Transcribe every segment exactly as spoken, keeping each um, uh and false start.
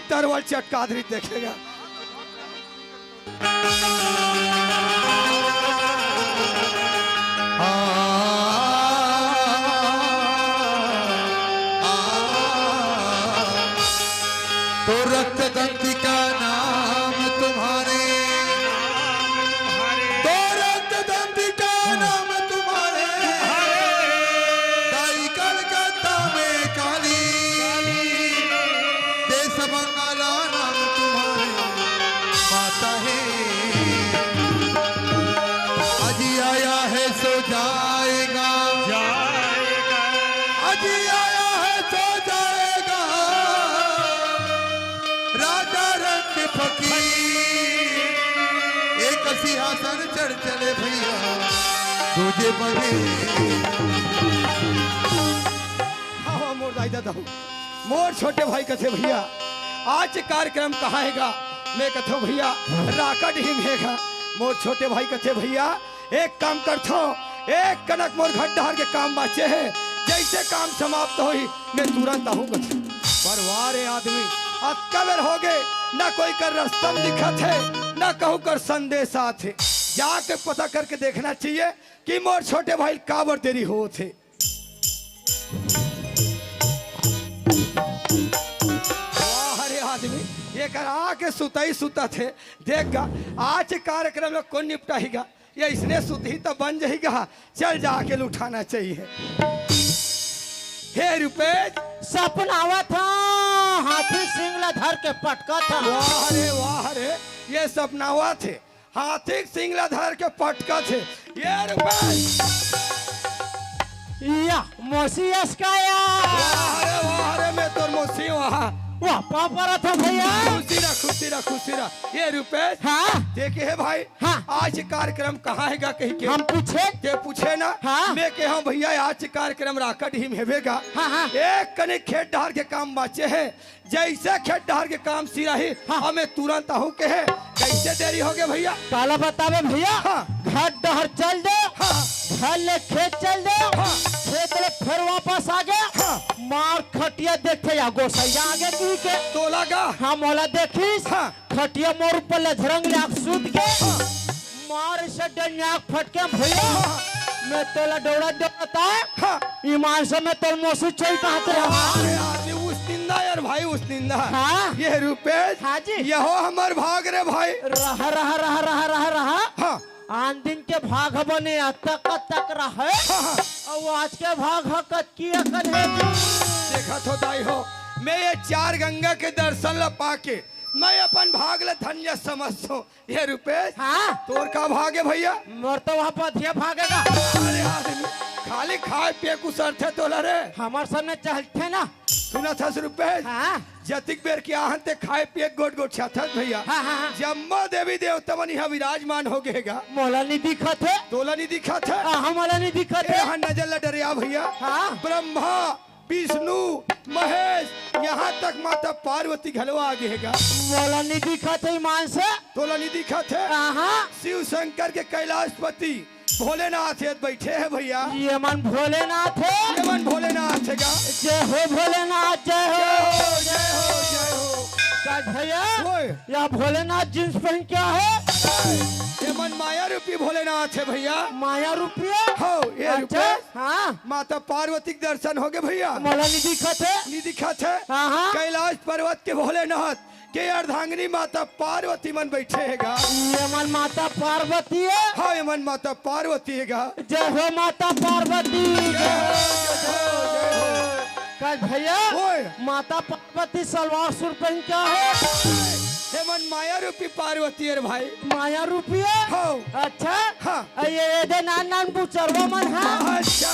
तरवल चटका दरी देखेगा। तो रक्त दंती का नाम तुम्हारे, तो रक्त दंती का नाम तुम्हारे, दाई कलकत्ता में काली, देश बंगाला नाम तुम्हारे माता है। अजी आया है सो जाएगा, अजी आया है सो जाएगा। राजा रंग फकीर एक सिंहासन चढ़ चले भैया, दूजे बने। हाँ, हाँ, मोर दाई ददा हो, मोर छोटे भाई कथे भैया, आज कार्यक्रम कहाँ हेगा? मैं कथो भैया, राकट ही में हेगा। मोर छोटे भाई कथे भैया, एक काम करथो, एक कनक मोर घर डहर के काम बाचे हे, जैसे काम समाप्त होही, मैं तुरंत आहूँ कथे। पर वाह रे आदमी, अतका बेर होगे, ना कोई कर रस्तम दिखत हे, ना कहूँ कर संदेश आत हे। जाके पता करके देखना चाहिए कि मोर छोटे भाई काबर देरी होत हे। वाह रे आदमी, एकर आके सुतई सुतत हे। देख गा, आज कार्यक्रम ल कोन निपटाही गा? ये इसने सुतही त बन जही गा। चल जाके ल उठाना चाहिए। हे रुपेश। सपनावत हा, हाथी सिंग ल धर के पटकत हा। वाह रे, वाह रे, ये सपनावत हे। हाथी के सिंग ला धर के पटकत हे। ये रुपेश। या, मोसी अस का या? वाह रे, वाह रे, मैं तोर मोसी वाह। वाह, पाँव परत हा भैया। खुशी रह, खुशी रह, खुशी रह। ये रुपेश। हाँ? ते कहे भाई, हाँ। आज कार्यक्रम कहाँ हेगा कहि के? हम पूछे? ते पूछे ना? हाँ। मैं कहे, हाँ भैया, आज कार्यक्रम राकट ही में हेवेगा। हाँ, हाँ। एक कनी खेत डहर के काम बाचे हे। जैसे खेत डहर के काम सिराही, हाँ। हमें तुरंत आहूँ कहे। कैसे देरी होगे भैया? काला बताबे भैया? हाँ। घर डहर चल दे, हाँ। घर ले खेत चल दे, हाँ। खेत ले फेर वापस आगे, हाँ। मार खटिया देखथे या गोसैया आगे की के। तोला गा? हाँ, मोला देखिस। हाँ। खटिया मोर ऊपर ले झरंग ले आके सूत गे। हाँ। मार से डनिया के फटके भैया। हाँ। मैं तोला डौड़ा डौड़ता। हाँ। ईमान से मैं तोर मोसी चोई कहत रहा। अरे आदमी उस निंदा यार भाई, उस निंदा। हाँ। ये रुपेश। हाँ जी। यहो हमर भाग रे भाई। रहा, रहा, रहा। हाँ। आन दिन के भाग ह बने अतक अतक रहे। हाँ, हाँ। अउ आज के भाग ह कतकी अकन हे। देखत हो दाई हो, मैं ये चार गंगा के दर्शन ला पाके मैं अपन भाग ला धन्य समझथों। ये रुपेश, हाँ। तोर का भाग हे भैया? मोर तो वहाँ पथिया भागेगा। अरे आदमी, खाली खाए पिए कुसरथे तोला रे। हमर सामने चलथे ना। सुनत हस रुपेश? हाँ। जतिक बेर के आहन ते खाए पिए गोट गोट छाथस भैया। हाँ, हाँ, हाँ। जम्मो देवी देवता मन इहाँ विराजमान हो गे गा। मोला नहीं दिखत हे। तोला नहीं दिखत हे? हाँ, मोला नहीं दिखत हे। ए, हाँ, नजर ला डरिया भैया। हाँ। ब्रह्मा, विष्णु, महेश, यहाँ तक माता पार्वती घलो आ गे गा। मोला नहीं दिखत हे ईमान से। तोला नहीं दिखत हे? हाँ, हाँ। शिव शंकर के कैलाशपति भोलेनाथ ये बइठे हे भैया। ये मन भोलेनाथ हे। ये मन भोलेनाथ हे गा। जय हो भोलेनाथ, जय हो। जय हो, जय हो, जय हो। का भैया? ओए। या भोलेनाथ जींस पहन के आहे? ये मन माया रूपी भोलेनाथ हे भैया। माया रूपी हे? हो, ये अच्छा, रूपे। हाँ। माता पार्वती के दर्शन हो गे भैया। मोला नहीं दिखत हे। नहीं दिखत हे? हाँ, हाँ। कैलाश पर्वत के भोलेनाथ के अर्धांगिनी माता पार्वती मन बइठे हे गा। ये मन माता पार्वती हे? हाँ, ये मन माता पार्वती हे गा। जय हो माता पार्वती। जय हो, जय हो, जय हो। का भैया? ओए। माता पार्वती सलवार सूट पहन के आहे? ये मन माया रूपी पार्वती हे रे भाई। माया रूपी हे? हाँ। अच्छा। हाँ। अ, ये, ये दे नान नान बुचरवा मन हा? अच्छा,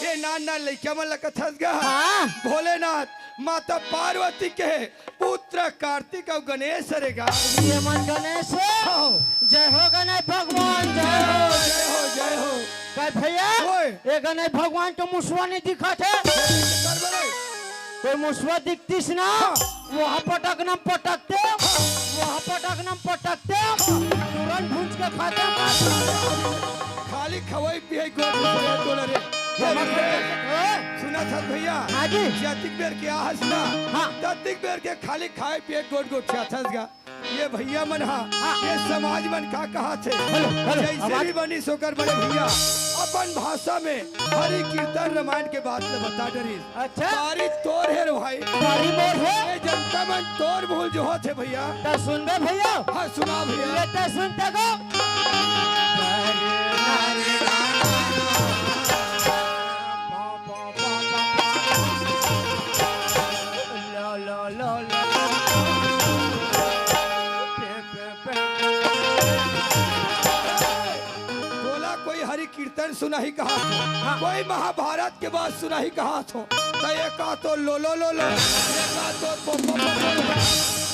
ये नान नान लइका मन ला कथस गा। हाँ। भोलेनाथ, माता पार्वती के पुत्र कार्तिक अउ गणेश रे गा। ये मन गणेश हे? हाँ। जय हो गणेश भगवान, जय हो। जय हो, जय हो। का भैया? ओए। ये गणेश भगवान के मुसवा नहीं दिखत हे? कर बे रे। कोई मुसवा दिखतिस ना? हाँ। वहाँ पटक नम पटकते, हाँ। वहाँ पटक नम पटकते, हाँ। तुरंत भूंज के खाते। खाली खवई पिए गोट तोला रे। सुनत हस भैया? हाँ जी। जतिक बेर के आहस ना, हाँ। ततिक बेर के खाली खाए पिए गोट गोट चाहत हस गा। ये भैया मन हा, हाँ। ये समाज मन का कहाथे? हेलो, हेलो, जैसे आवाज भी बनी सोकर बड़े भैया अपन भाषा में हरि कीर्तन रामायण के बात ल बता डरिस। अच्छा। बारी तोर हे रे भाई। बारी मोर हे। ये जनता मन तोर भूल जो होथे भैया। त सुनबे भैया। हाँ, सुना भैया। ले त सुन त गो। तोला कोई हरि कीर्तन सुनाही कहात हो, हाँ। कोई महाभारत के बात सुनाही कहात हो, त एका तो लो लो लो लो, एका तो पो पो पो पो।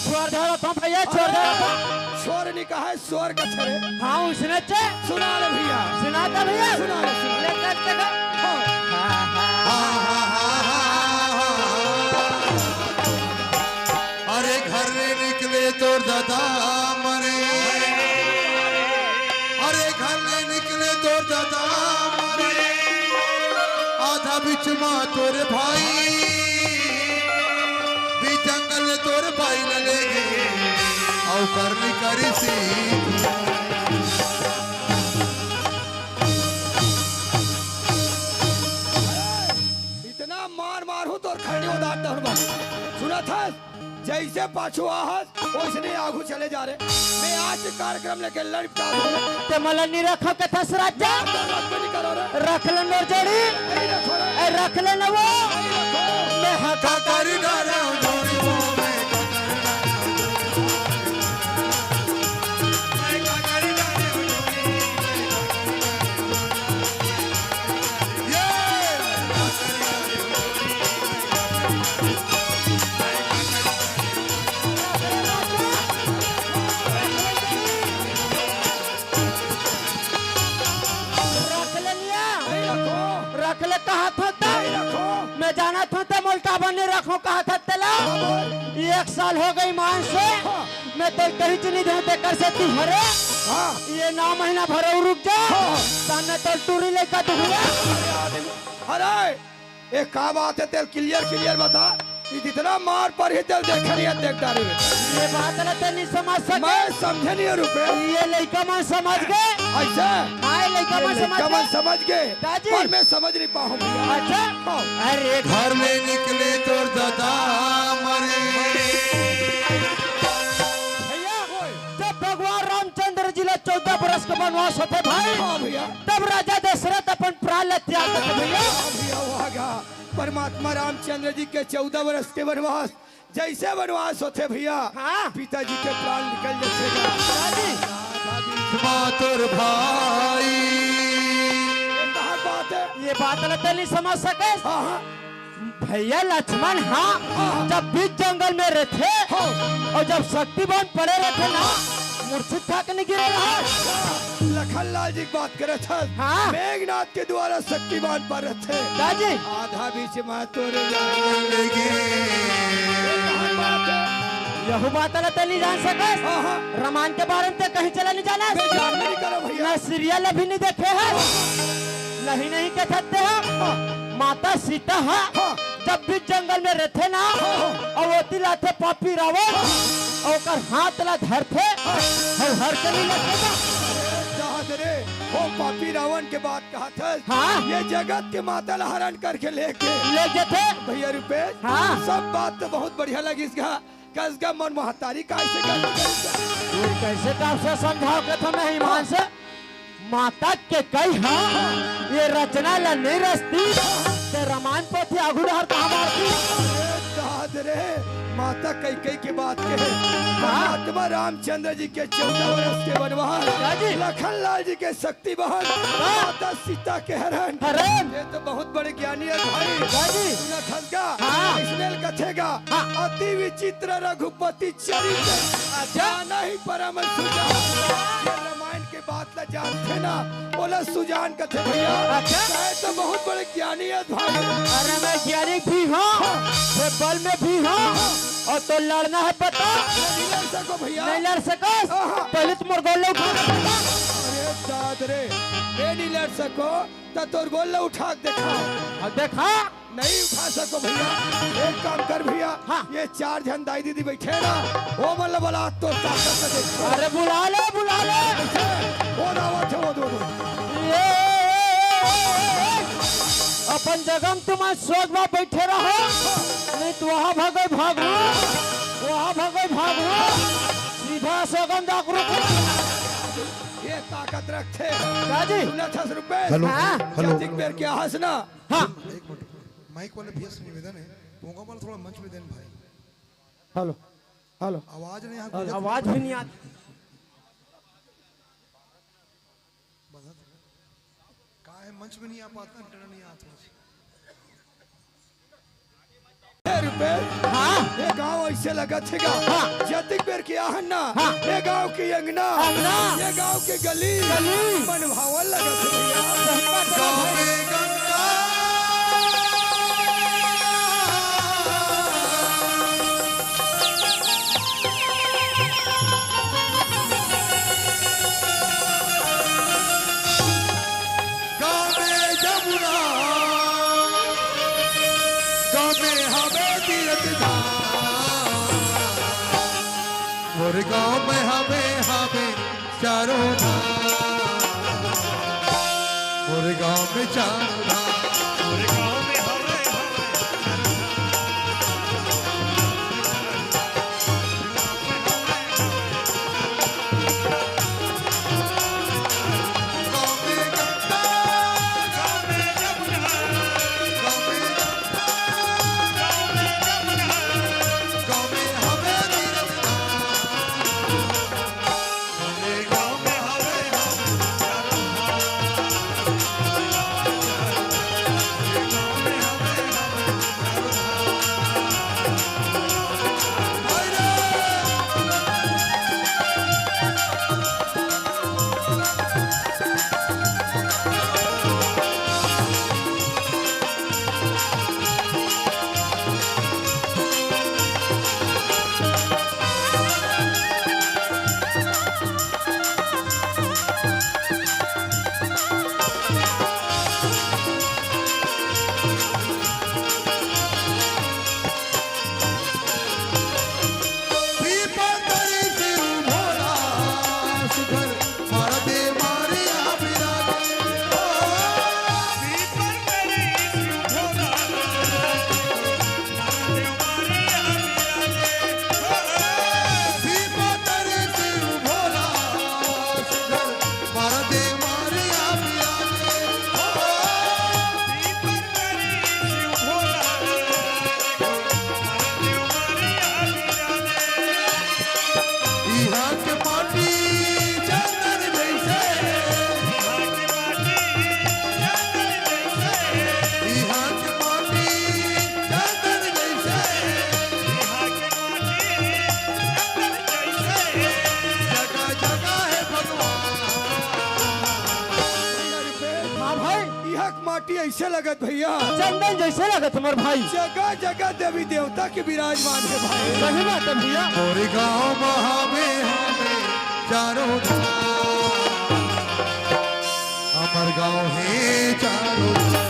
छोड़ दे रे पंप, ये छोड़ दे रे पंप। छोड़ नहीं कहा है, स्वर का छड़े। हाँ, उसने चे। सुना ले भैया। सुना दे भैया। सुना ले, सुना ले। ले कर के दे। हाँ। अरे घर ले निकले तोर दादा मरे, अरे घर ले निकले तोर दादा मरे, आधा बीच मा तोर भाई, बीच जंगल तोर भाई ल ले गे, अउ करनी करी सी। इतना मार मार हूँ तोर खैनी उधार दहर बा। सुनत हस? जैसे पाछू आहस, वैसने आगू चले जा रे। मैं आज कार्यक्रम लेके लड़ बता दूँ। ते मला नी रखो के थस राजा। तो रख भी नहीं करो रे। रख ले नोर जोड़ी। नहीं रखो रे। ए, रख ले न वो। नहीं रखो। मैं हाका करी डारा जोड़ी वो मैं। रख ले निया। नहीं रखो। रख ले कहा था त? नहीं रखो। मैं जाना था त मोल काबर नहीं रखो कहा था तेला? बाबा। एक साल हो गई मान से। हाँ। मैं तो कहीं चीज नहीं देते कर सकती हरे। हाँ। ये नौ महीना भरो रुक जा। हाँ। सामने तो टूरी लेकर तू हुआ। अरे आदमी, अरे, ए, का बात है, तेल clear, clear बता। ये जितना मार पर ही तेल देखे नहीं है, देख डारे। ये बात ना ते नहीं समझ सके। मैं समझे नहीं है, रुपे। ये लइका मन समझ गए। ऐसे? हाँ, ये लइका ये मन समझ लइका मन गए। समझ गए। दाजी। पर मैं समझ नहीं पाऊँ भैया। अच्छा? हाँ। अरे घर में निकले तोर दादा मरे। भैया, जब भगवान रामचंद्र जी ला चौदह बरस के वनवास होथे भाई, हाँ भैया। तब राजा दशरथ अपन प्राण ला त्याग देथे भैया। हाँ भैया, वहाँ का परमात्मा रामचंद्र जी के चौदह बरस के वनवास, जैसे वनवास होथे भैया, हाँ। पिताजी के प्राण निकल जाथे भैया। दादी। मातुर भाई। ये कहाँ बात है? ये बात ला ते नहीं समझ सके। हाँ, हाँ। भैया लक्ष्मण, हाँ, हाँ। जब बीच जंगल में रहथे हाँ। और जब शक्ति बाण पड़े रहथे ना, मूर्छित खा के नहीं गिरे रहा। लखन लाल जी की बात करे था। हाँ। मेघनाथ के द्वारा शक्ति बाण पर रहथे। दाजी। आधा बीच में तोरे जाएंगे। ये कहाँ बात है? यहू बात ला ते नहीं जान सकस। हाँ, हाँ। रामायण के बारे में ते कहीं चला नहीं जाना। मैं जान नहीं करो भैया। मैं serial अभी नहीं देखे है। नहीं, नहीं के सकते हो। हाँ। माता सीता हा हाँ। जब बीच जंगल में रहथे ना, हाँ, हाँ। अउ ओती ला आथे पापी रावण, हाँ। अउ ओकर हाथ ला धरथे, हाँ। अउ हर चली लगथे ना। अरे दाद रे, वो पापी रावण के बात कहा था। हाँ। ये जगत के माता ला हरण करके लेके ले जाथे। भैया रुपेश, हाँ। सब बात तो बहुत बढ़िया लगिस गा। कस गा मोर महतारी का ऐसे गलती करिस गा? ये कैसे का से समझाओ के था मैं ईमान से? माता के कई हा, ये रचना ला नहीं रचती, ते रामायण पोथी आगू डहर कहाँ मारती? अरे दाद रे, माता कैकेयी के बात के। हाँ। महात्मा रामचंद्र जी के चौदह वर्ष के वनवास, क्या जी? लखन लाल जी के शक्ति बहन, हाँ। माता सीता के हरण। हरण। ये तो बहुत बड़े ज्ञानी है भाई। क्या जी? सुनत हस गा, हाँ। इसमें कथे गा, हाँ। अति विचित्र रघुपति चरित्र अच्छा। जाना ही परम सुजान। ये रामायण के बात ला जानथे ना, ओला सुजान कथे भैया। अच्छा। कहे तो बहुत बड़े ज्ञानी है भाई। अरे मैं ज्ञानी भी हूँ, हाँ। मैं बल में भी हूँ, हाँ। अउ तो लड़ना है बता। नहीं लड़ सको भैया। नहीं लड़ सको। हाँ, हाँ। पहले तो मोर गोल उठा के बता। अरे दाद रे, मैं नहीं लड़ सको, त तोर गोड़ ला उठा के देखा। हाँ, देखा। नहीं उठा सको भैया, एक काम कर भैया, हाँ। ये चार झन दाई दीदी बैठे ना, वो मन ला बुला, तोर ताकत से देखो। अरे बुला ले, बुला ले। कैसे? वो दावत है, वो दो, दो। ये, अपन जगह में तुम आज सोच बा बैठे रहो, नहीं तो वहाँ भगई भागो, वहाँ भगई भागो, सीधा सगन जागरूक। ये ताकत रखथे। का जी? सुनत हस रुपेश? हेलो, हाँ। हेलो। जतिक बेर के आहस ना। हाँ। एक मिनट, माइक वाले भैया से निवेदन है, पोंगा वाला थोड़ा मंच में देन भाई। Hello, hello. आवाज नहीं आ, हेलो। आवाज भी नहीं आती। का है, मंच में नहीं आ पाता, इंटरनेट नहीं आता। ए रुपेश, हाँ। ये गांव ऐसे लगत हे गा। हाँ। जतिक बेर के आहन ना, हाँ। ये गांव के अंगना, अंगना। ये गांव के गली, गली। मन भावन लगत हे भैया। सही बात है गांव भाई। में गंगा। गाँव में जमुना, गाँव में हवे तीरथ धाम। मोर गाँव में हवे, हवे चारों धाम। मोर गाँव में चारों धाम। मोर गाँव में हवे, हवे इहाँ के माटी चंदन जैसे। इहाँ के माटी चंदन जैसे। इहाँ के माटी चंदन जैसे। इहाँ के माटी चंदन जैसे। जगह जगह हे भगवान। हाँ भाई। इहाँ के माटी ऐसे लगत भैया। चंदन जैसे लगत हमर भाई। जगह जगह देवी देवता के विराजमान हे भाई। सही बात है भैया। मोर गाँव म हवे हवे चारों धाम। हमर गाँव हे चारों धाम।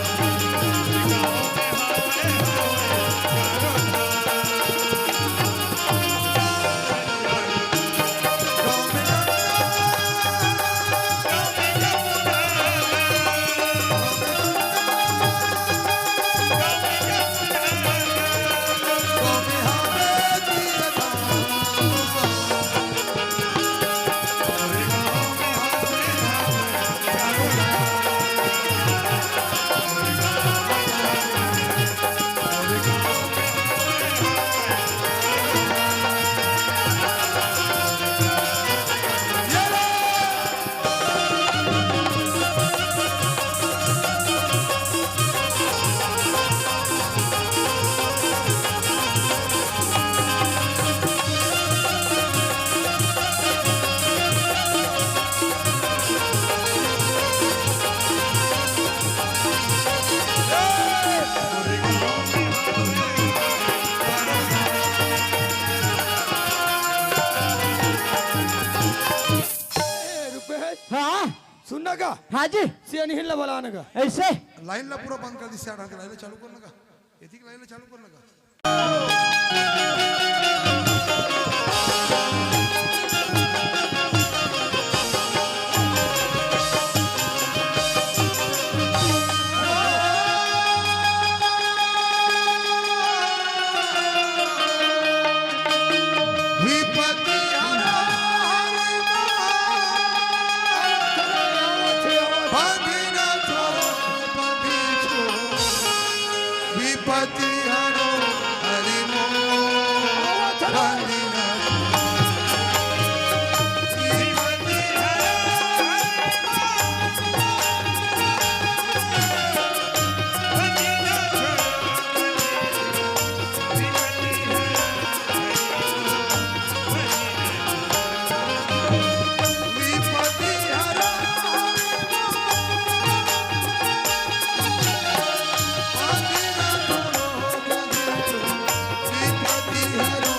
ए, रुपेश, हाँ? सुन ना गा। हाँ जी। सियानहिन ला बला ना गा। ऐसे? लाइन ला पूरा बंद कर दी, सियानहिन के लाइन ला चालू कर ना गा। एती के लाइन ला चालू कर ना गा। विपत्ति हरा हरि बांधी ना छोड़ो, बांधी छोड़ो। विपत्ति हरो हरि मोर, बांधी ना छोड़ो। विपत्ति हरो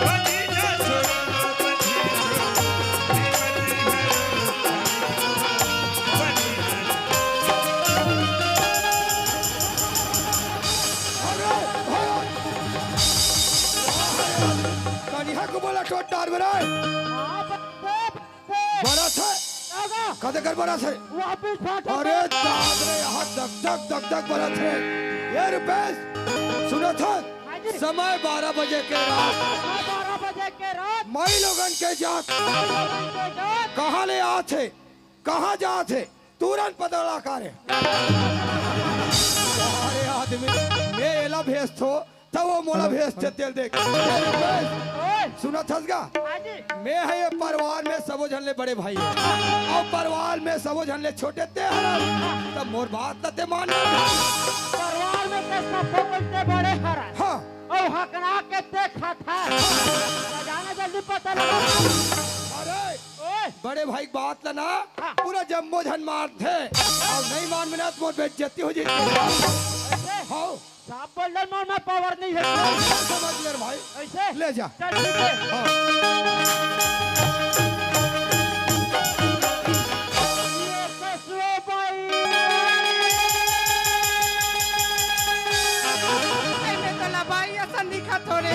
हरि मोर, बांधी ना छोड़ो। अरे, अरे। कनिहा को बोला, ठोट डार बराए। हाँ, बाप रे। बरत हे। दादा। कते कर बरत हे? वापिस फाटक अरे पर। दाद रे, यहाँ दग दग, दग दग बरत हे। ये रुपेश, सुनत हस? हाँ जी। समय बारह बजे के रात। समय बारह बजे के रात। माई लोगन के जात। माई लोगन के जात। कहाँ ले आत हे? कहाँ जात हे? तुरंत पता लगा रे। अरे आदमी, मैं एला भेजथों, त वो मोला भेजथे तेल दे के। ए रुपेश, ओए। सुनत हस गा? हाँ जी। मैं हे ये परिवार में सबो झन ले बड़े भाई हे। अउ परिवार में सबो झन ले छोटे ते हरस। त मोर बात ल ते मान। परिवार में ते सबो कोई ते बड़े हरस। हाँ। अउ हकना के ते खाता। जाना जल्दी पता लगा। अरे, ओए। बड़े भाई के बात ल ना, हाँ। पूरा जम्मो झन मानथे। अउ नहीं मानबे ना त मोर बेइज्जती हो जाही। ऐसे? हाँ। साफ बोल दे, मोर में पावर नहीं हे। समझ ले रे भाई। ऐसे? ले जा। चल ठीक हे। हाँ। ये ससुर बाई। एमे तो लबाई असन दिखत हो रे।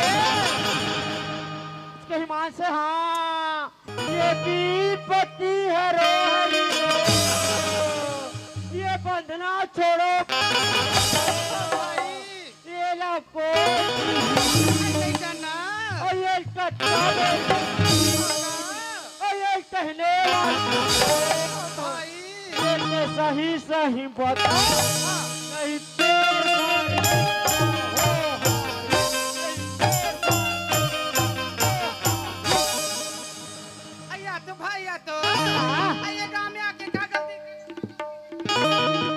कहीं मान से हाँ। ये विपत्ति हरो हरि, ये बंधना छोड़ो। ये ला को, और ये कच्चा, और ये कहने वाला, ये तो सही सही बता, नहीं तेरे अइया तो भाई, या तो। हाँ। अइया गाँव में आके का गलती की?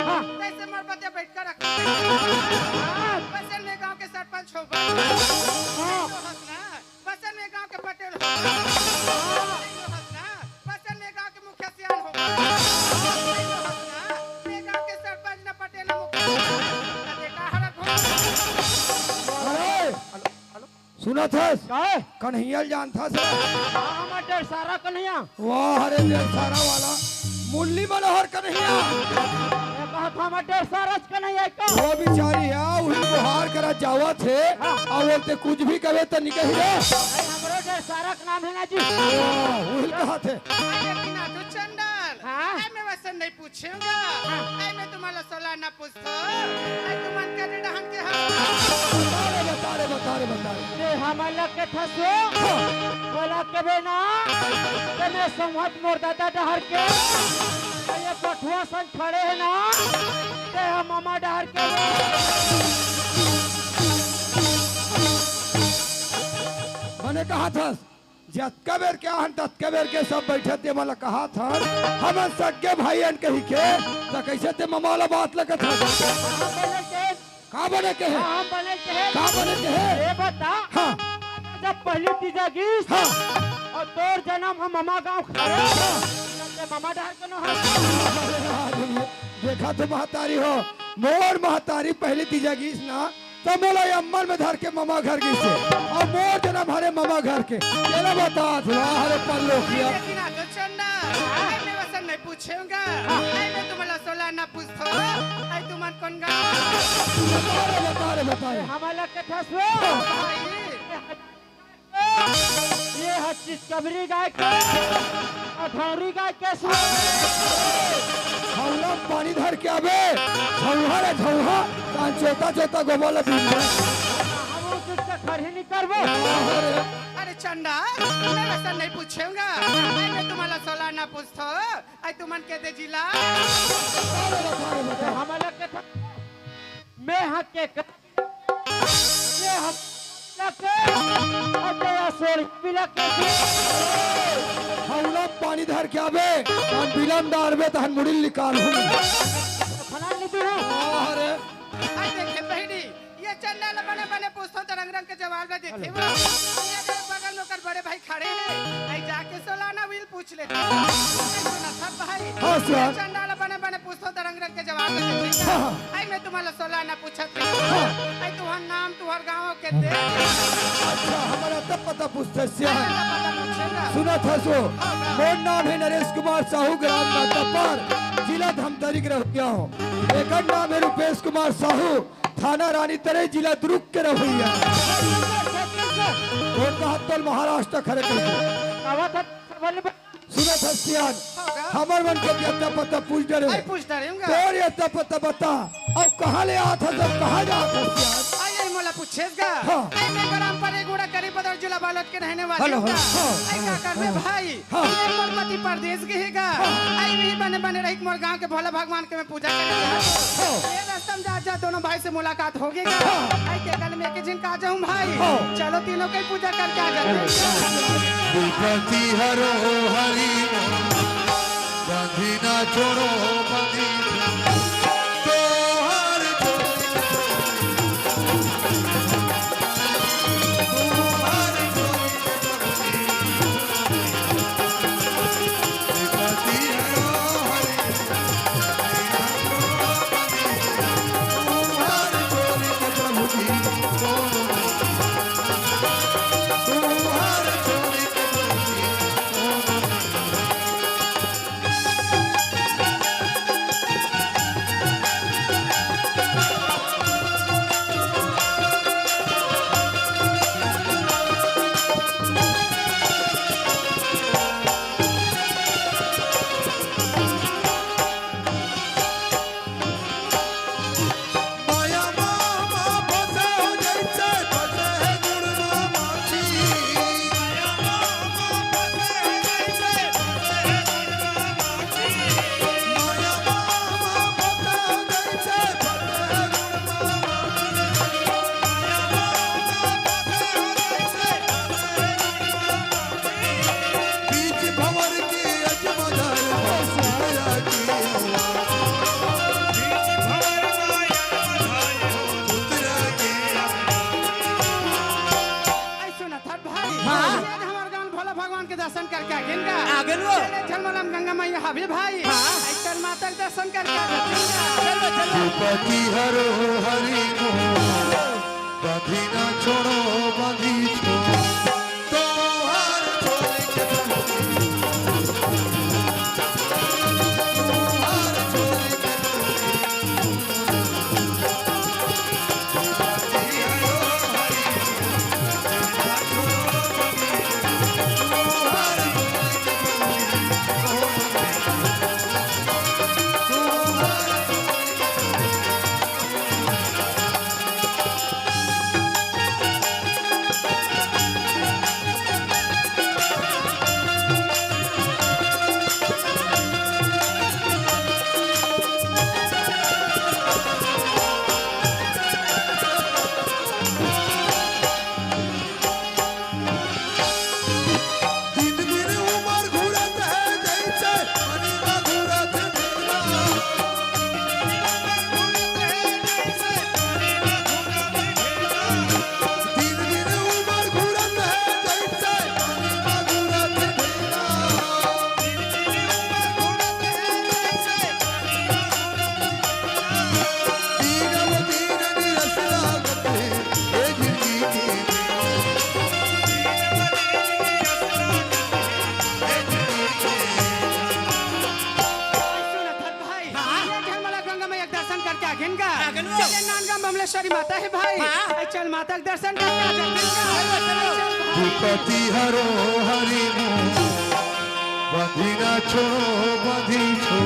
हाँ। तैसे मोर बतिया बैठ कर रख। हाँ। बसन में गाँव के सरपंच होगा। हाँ। तो हंसना। बसन में गाँव के पटेल होगा। हाँ। तो हंसना। बसन में गाँव के मुखिया सियान होगा। तो हंसना। मैं गाँव के सरपंच न पटेल न मुखिया। अरे का हरत हो? अरे! सुनत हस? काहे? कन्हैया ल जानथस? हाँ, हमर डेढ़सारा कन्हैया। वाह रे डेढ़सारा वाला, मुरली मनोहर कन्हैया। ये कहत हमर डेढ़सारा कन्हैया का? वो बिचारी हे, उही गुहार करा जावत हे, हाँ। अउ बोलथे कुछ भी कबे त निकही रे। अरे, हमरो डेढ़सारा के नाम हे ना जी। वाह, उही कहत हे। अरे बिना तू चंडाल। हाँ। अरे मैं वैसे नहीं पूछूंगा। हाँ। अरे मैं तुम्हारा सलाह ना पूछ तो, ए, तुमन के डहन के हस। बता रे, बता रे, बता रे, बता रे। ते हमन ला के थसो, हाँ। बोला कबे ना, ते मैं संवत मोर दादा डहर के, ते ये पठुआ संग खड़े हे ना, ते हम ममा डहर के। मने कहा थस, जतका बेर के आहन, ततका बेर के सब बइठे ते मन ल कहत हन, हमन सगे भाई अन कहिके, त कइसे ते ममा ल बात ल कथस? कहाँ बने के? का बने के हे? कहाँ बने के हे? का बने के हे? ये बता, हाँ। जब पहली तीजा गिस, हाँ। अउ तोर जनम ह ममा गाँव खड़े, हाँ। तब ते ममा डहर के नो हस। अरे यार, देखा तो महतारी हो, मोर महतारी पहली तीजा गिस ना, त मोला अम्मन में धर के ममा घर गिस हे। अउ मोर जनम हरे ममा घर के। एला बता, धुआ हरे पल्लो किया। लेकिन आ तो चंदा, आई मैं वसन नहीं पूछेंगा। आई मैं तुम्हारा सोला ना पूछतो। आई तुमन कौन गा? बता रे, बता रे, बता रे। हमारा के ठसो। भाई। ये ह चितकबरी गाय के, अठौरी गाय के सुन। हौला पानी धर के आबे, झौहा रे झौहा, कान चोता चोता गोबर ला बीन दे। हम उस चीज से खरही नहीं करबो। अरे। अरे चंदा, मैं वैसा नहीं पूछूंगा। मैं, मैं तुम्हारा सोला ना पूछतो। आई तुमन के दे जिला। अरे बता रे बता। हम अलग के था। मैं हक के कर ये हम लगे, अजय सोल बिलक के। हौला पानी धर के आबे, हम बिलन डारबे, तहन मुड़ी निकाल हूँ। फलान नहीं तू। अरे। आई देखे बहिनी, ये चंदा ला बने बने पूछतो त रंग रंग के जवाब ला देथे। हेलो। ये देख बगल में ओकर बड़े भाई खड़े हे। आई जाके सोलाना will पूछ ले। सुना था भाई। हाँ, सर। चंदा ला बने बने पूछतो त रंग रंग के जवाब दे देथे। हाँ, हाँ। आई मैं तुम्हारा सोला ना पूछत हे। हाँ। आई तुहर नाम, तुहर गाँव के दे। अच्छा, हमारा तब पता पूछते सिया। पता पूछेगा। सुना था सो। हाँ, हाँ। मोर नाम है नरेश कुमार साहू, ग्राम नातापार, जिला धमतरी के रहिया हूँ। एकर नाम है रूपेश कुमार साहू, थाना रानी तरे, जिला दुर्ग के रहिया। वो कहा तल महाराष्ट्र खड़े कर। सुनत हस सियान, हाँ, का? हमर मन के अता पता पूछ डरे। आई पूछ डरे हूँ का? तोर अता पता बता, अउ कहाँ ले आत हस, अउ कहाँ जात हस सियान? आई, आई मोला पूछेस गा? हाँ। आई मैं ग्राम परे गुड़ा करी बदर जिला बालोद के रहने वाली हेलो, हूँ का? हेलो, हाँ, आई का हाँ, करबे हाँ। भाई? हाँ। आई मोर पति परदेस गे हे गा? हाँ। आई भी बने बने रही मोर गाँव के भोला भगवान के मैं पूजा करे गा। हाँ। ये रास्ता में जा, जा दोनों भाई से मुलाकात हो गे गा। हाँ। आई के कल मैं के झिन का जाऊँ भाई? हाँ। चलो तीनों के पूजा करके आ जाते हैं। विपत्ति हरो हरि बंधी ना छोड़ो बंधी तोहर आई सुनत हस भाई। हाँ। आज हमार गाँव भोला भगवान के दर्शन करके आ गेन गा। आ गेन वो। चले झलमलम गंगा मैया हवे भाई। हाँ। आई चल माता के दर्शन करके आ गेन गा। चलो, चलो। विपत्ति हरो हरि को बंधी ना छोड़ो बंधी छोड़ो। तोहर छोड़ के दर्शन करके आगेन गा। आगेन वो। चले नांदगांव बमलेश्वरी माता हे भाई। हाँ। अई चल माता के दर्शन करके आ जागेन गा। चलो, चलो। अई चल भाई। विपत्ति हरो हरि मुनि, बंधि ना छो, बंधि छो।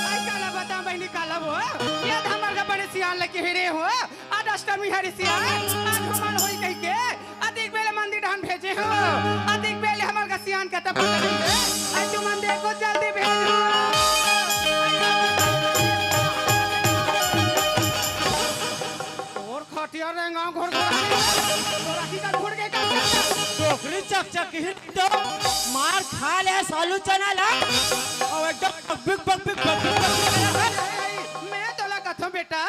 अई काला बतावंव बहिनी, काला हो। ये हमर का बड़े सियान लगे हे रे हो। आज अष्टमी हरे सियान, आज हमार होई कहिके, अतिक बेले मंदिर डहन भेजे हो। अतिक बेले हमर का सियान का तब पता नहीं है। अई तुमन देखो जल्दी भेजो। तोर खटिया रेंगा घोर घोर। तोर आँखी का घुड़ के का डोकरी चकचकी ही तो मार खा ले आलू चना ला। अउ एकदम बकबिक, बकबिक, बकबिक, बकबिक करत हे। मैं तोला कथों बेटा,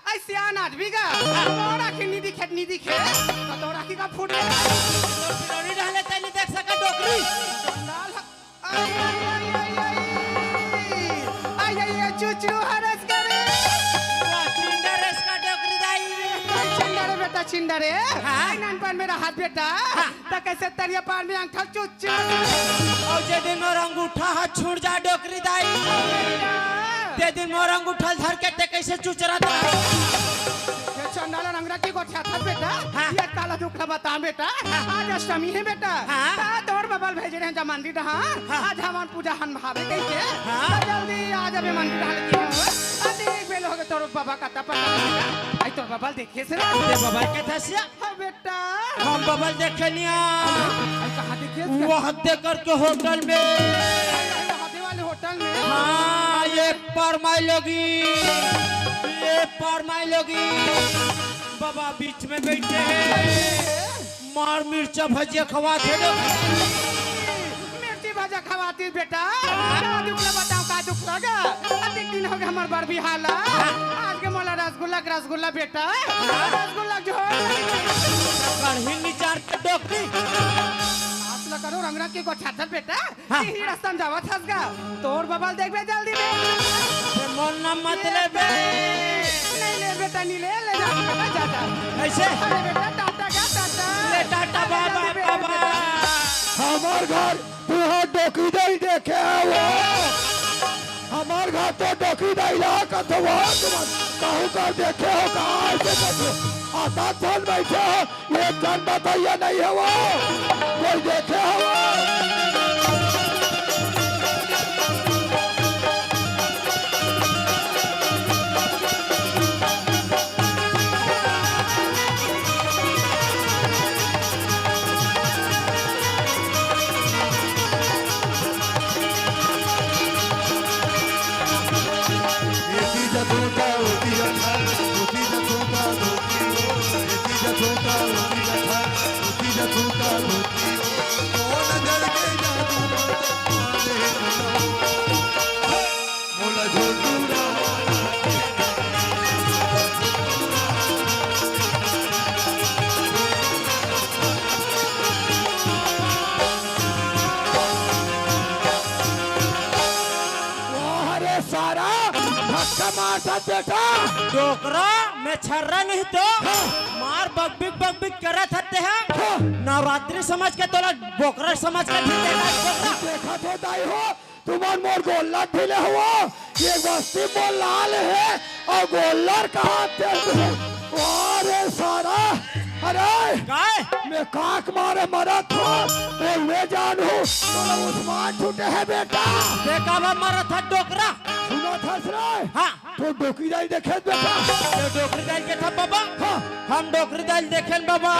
अई सियान आदमी गा, मोर आँखी नी दिखे, नी दिखे, त तोर आँखी का फूट गे। तोर पिरौनी डहले तैं नी देख सका डोकरी। चंडाल ह-, अई, अई, अई, अई, अई। अई, अई, अई, चुचरू हरस करे। वाह, चिंडा रस का डोकरी दाई। अई, चिंडा रे बेटा, चिंडा रे। हाँ। अई नानपन में रहत बेटा। हाँ। त कइसे तरिया पार में अंगठा चुच अउ जे दिन मोर अंगूठा ह छूट जा डोकरी दाई, ते दिन मोर अंगूठा ल धर के ते कइसे चुचरत रहा? ये चंडाल रंगरा के गोठियाथस बेटा। हाँ। ये काला दुख ल बता बेटा। हाँ। आज अष्टमी हे बेटा। हाँ। त तोर बबा ल भेजे रहेंव जा मंदिर डहन। हाँ। आज हवन पूजा हन भावे कहिके। हाँ। त जल्दी आ जाबे मंदिर डहन के हो। अतिक बेल होगे तोर बबा का तब पता बेटा। अई तोर बबा ल देखे हस रे। ते बबा ल कथस या? हाँ बेटा। हम बबा ल देखे निया। अई कहाँ देखे हस? वहाँ दे करके होटल में। अई, अई, वहाँ दे वाले होटल में। हाँ, एक पार माई लोगी, एक पार माई लोगी। बबा बीच में बइठे हे, मार मिर्चा भजिया खवाथे। मिर्ची भजा खवातिस बेटा। का दुख ल बतावंव, का दुख ल गा? अतिक दिन होगे हमर बर बिहाव ला। आज के मोला रसगुल्ला के रसगुल्ला बेटा। रसगुल्ला के झोल। कढ़ी निचार के डोकरी। नाच ल करो रंगरा के गोठियाथस बेटा। हाँ। इही रस्ता म जावत हस गा। तोर बबा ल देखबे जल्दी में। ए, मोर नाम मत लेबे। नहीं ले बेटा, नहीं ले, ले जा बेटा, जा, जा। कइसे? अरे बेटा, टाटा गा, टाटा। ले टाटा, जा, बाबा, जल्दी में, बाबा। बेटा। हमर घर तुँहर डोकरी दाई देखे हव। हमर घर तो डोकरी दाई ला कथव, तुमन कहूँ कर देखे हव का? अइसे कथव, अतका झन बइठे हव, एक झन बताइया नहीं हव, कोई देखे हव? वाह रे सारा, धक्का मारथस बेटा। डोकरा, मैं छर्रा नहीं तो। हाँ। मार बकबिक बकबिक करत हते हैं। हाँ। नवरात्रि समझ के तोला बोकरा समझ के ठीक है, बोकरा। देखत हो दाई हो, तुमन मोर गोल्लर ढीले हव, ये बस्ती मोर लाल हे, अउ गोल्लर कहाँ ते? अरे सारा, अरे काय? कांख मारे मरत हो, ए, वे जानू, तोला उस्मान छूटे हे बेटा। ते काबर मरत हस डोकरा? सुनत हस रे? हाँ। तो डोकरी दाई देखे बेटा। ते डोकरी दाई देखे बाबा? हाँ। हम डोकरी दाई देखेन बाबा।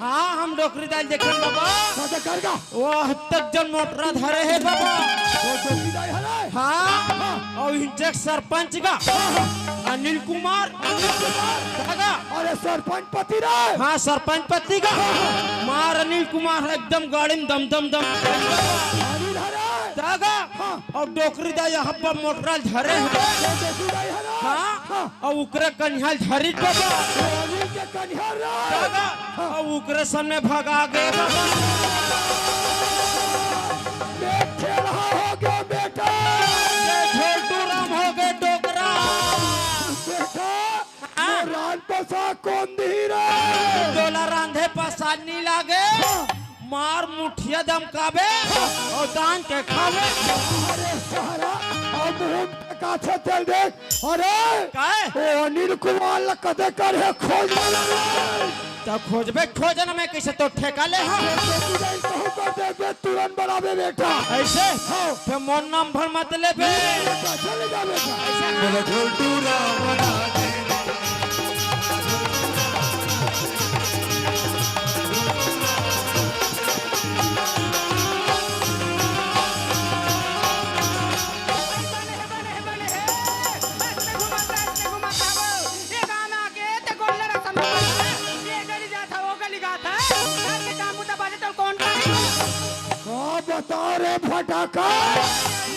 हाँ, हम डोकरी दाई देखेन बाबा। कते करगा? वो हत्तक जन मोटरा धरे हे बाबा। वो डोकरी दाई हरे? हाँ। हाँ। अउ इंचक सरपंच गा। हाँ, हाँ। अनिल कुमार। अनिल कुमार। दादा। अरे सरपंच पति रे। हाँ, सरपंच पति गा। हाँ, हाँ। मार अनिल कुमार एकदम गाड़ी में दम दम दम। अनिल हरे। दादा। हाँ। अउ डोकरी दाई यहाँ पर मोटरा धरे हे। ये डोकरी दाई हरे। हाँ। हाँ। अउ ओकरे कनिहा ल धरिस बाबा। अनिल के कनिहा रे। दादा, हाँ। अउ ओकरे सामने भगा गे बाबा। ये ठेलहा हो गे बेटा। ये झोलटू राम हो गे डोकरा। बेटा, हाँ। वो रांध पसा कोन दिही रे? तोला रांधे पसा नी लागे। हाँ। मार मुठिया दमकाबे अउ दान के खाबे। अरे सारा, अब मुंह पे काछे चल दे। अरे, काय? ओ अनिल कुमार ला कते करे खोज वाला रे। त खोजबे, खोज ना, मैं कइसे तो ठेका ले हंव। अरे, तो तू नहीं कहूं कर दे बे, तुरंत बनाबे बेटा। अइसे? हाँ। त मोर नाम भर मत लेबे। बेटा, चले जा बेटा। अइसे ना। बोलो झोलटू राम बना दे। का बता रे फटाका,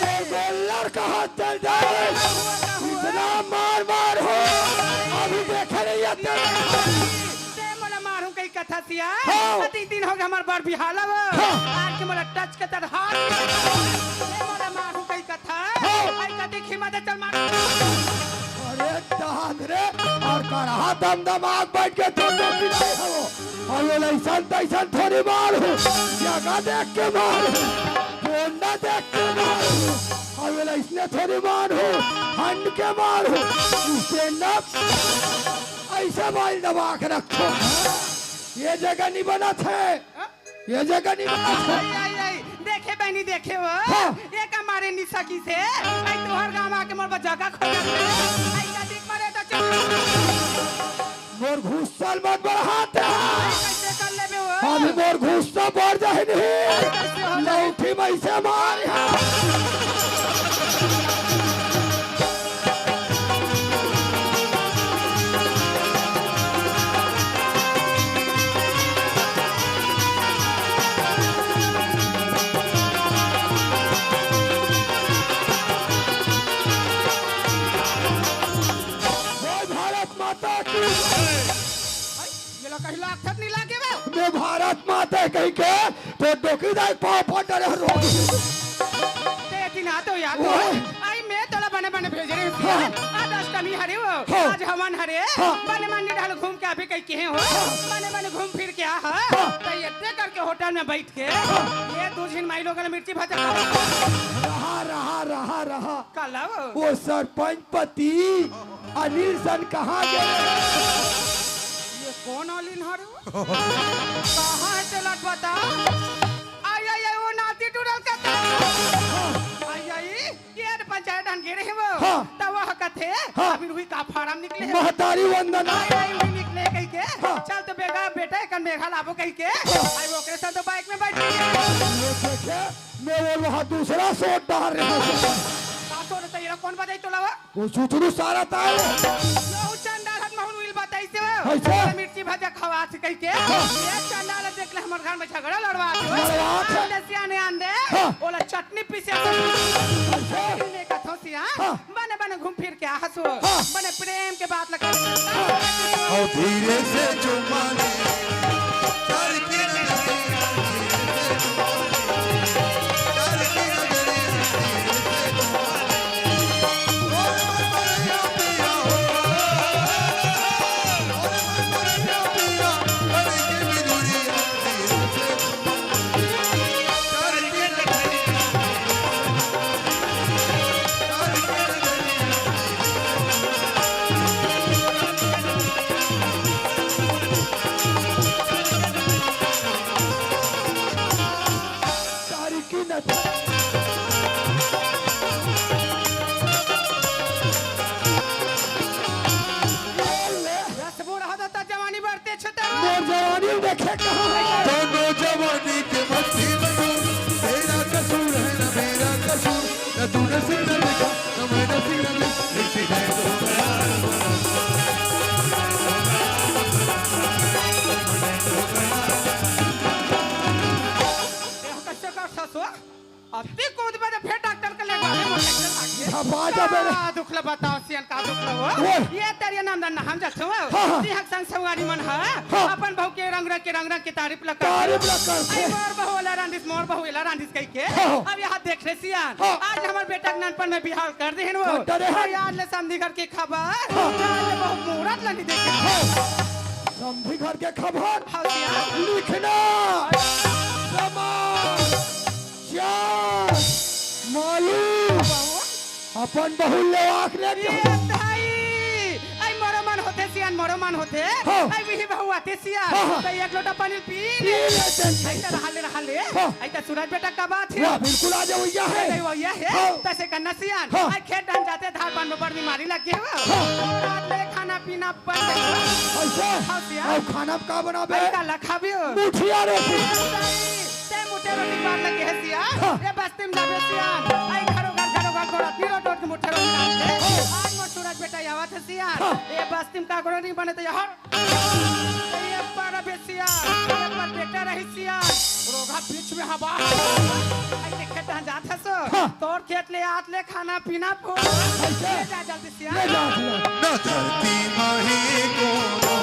मैं गोल्लर कहाँ चल जाए, इतना मार मार हो, अभी देखे नहीं आते। ते मोला मारहूं कही कथा सिया। हाँ। अति दिन हो गए हमार बर बिहाव ल। हाँ। आज के मोला टच के तर हाथ। ते मोला मारहूं कही कथा। हाँ। आई कति खिमा दे चल मार। अरे दाद रे, अउ कड़हा दम दमाग बैठ के तो तो पिटाई हो। अउ ये लइसन तइसन थोड़ी मारहूं, जगह देख के मारहूं, डोंडा देख के मारहूं। अउ ये लइसने थोड़ी मारहूं, हंड के मारहूं। Stand up। अइसे बाल दबा के रखो। ये जगह नहीं बनथे, ये जगह नहीं बनथे। आई, आई, आई, देखे बहिनी, देखे हो। हाँ। ये का मारे निशा की से? आई तोहर गांव आके मोर बर जगह खोजत हे। आई कतिक मारे तो चल। मोर गुस्सा ल मत बढ़ाते। आई कइसे कर लेबे हो? अभी मोर गुस्सा बढ़ जाही नहीं। आई कइसे हो जाही? लौठी में से मार। जय भारत माता की। ये ला कहीं लागत नहीं लागे बे। मैं भारत माता कही के तो डोकरी दाई पाँव पर डरे रो। ते दिन आ तो याद हो। ओए। आई मैं तोला बने बने भेज रही हूँ। हाँ। आज अष्टमी हरे हो। हाँ। आज हवन हरे। हाँ। बने मन निढाल घूम के अभी कहीं के हो। हाँ। बने बने घूम फिर के आ, हाँ। हाँ। तो ये करके होटल में बैठ के। हाँ। ये दू झिन माई लोगन मिर्ची भजा। रहा, रहा, रहा, रहा। काला हो? वो सरपंच पति अनिल सन कहाँ गे? ये कोन अनिल हरे? कहाँ हे तेला बता। आई, आई, आई, वो नाती टूटल के तो। आई, आई, ये तो पंचायत डहन गे रहे वो। हाँ। त वो कथे, हाँ। अभी रुई का फार्म निकले हे। महतारी वंदना। आई, आई, रुई निकले कही के। हाँ। चल तो बेगा, बेटा, एक मेघा लाबो कही के। हाँ। आई, वो ओकरे साथ तो बाइक में बैठ के। ये देखे, मैं वो वहाँ दूसरा शॉट डाल रहा हूँ। का शॉट? त ये कोन बजाई तोला वो? वो सुथरू सारा ताल। यहू चंडाल हन महूं ल बताइस हे। कइसे? मिर्ची भजा खवाथे कहिके। हाँ। ये चंडाल देख ले, हमर घर में झगड़ा लड़वाथे। लड़वाथे। आन दे सियाने, आन दे। हाँ। ओला चटनी पीसे। कइसे? मैं कथों सिया, हाँ। बने बने घूम फिर के आ हसो। हाँ। बने प्रेम के बात लगा। हाँ। अउ धीरे से चुम्मा ले। ल बताओ सियान का दुख ल हो। ओए। ये तेरे नंदन हम जाथो। हाँ, हाँ। तिहां के संग संगवारी मन ह हाँ। अपन बहू के रंग रंग के, रंग रंग के तारीफ ल करथे। तारीफ ल करथे। आई मोर बहू ला रांधिस, मोर बहू ला रांधिस कहिके। हाँ, हाँ। अब यहाँ देख रे सियान। हाँ। आज हमर बेटा के नानपन में बिहाव कर देहिन वो। हाँ, करे हन। अउ आज ले समधी घर के खबर। हाँ। आज ले बहू मूरत ल नइ देखे। हाँ। समधी घर के खबर। हाँ, सियान। लिखना। समान। चार। मालूम। बहू। अपन बहू ले आँख ले ये दाई, आई मरो मन होथे सियान, मरो मन होथे। हाँ। आई बिही बहू आथे सियान। हाँ, हाँ। त एक लोटा पानी पी पी ले। ले, चल, चल। आई त रहा ले, रहा ले। हाँ। आई त सूरज बेटा कब आथे? वाह, बिल्कुल आ जाओ, भैया है। अरे, भैया है। हाँ। तैसे करना सियान। हाँ। आई खेत डहन जाते धान पान में बड़ बीमारी लग गई हो। हाँ। रात ले खाना पीना बंद है। ऐसा? हाँ, सियान। अब खाना में का बनाबे? आई का लखाबियो? मुठिया रोटी। अरे, दाई, ते मुठे रोटी मार लगे है सियान। हाँ। ये बस्ती में जाबे सियान। आई घरो घर, घरो घर, घरो, तीरो टोट के मुठे रोटी डालथे। हाँ। आज मोर सूरज बेटा आवत है सियान। हाँ। ये बस्ती में का घरो नहीं बने त यहाँ। ये पर अबे सियान, ये पर बेटा रही सियान। रोगा बीच में हवा। आई देखे तहाँ जात हसो। हाँ। तोर खेत ले आत ले खाना पीना फूल। ऐसे? ले जा जल्दी सियान। ले जा, ले जा। न धरती माहे कोनो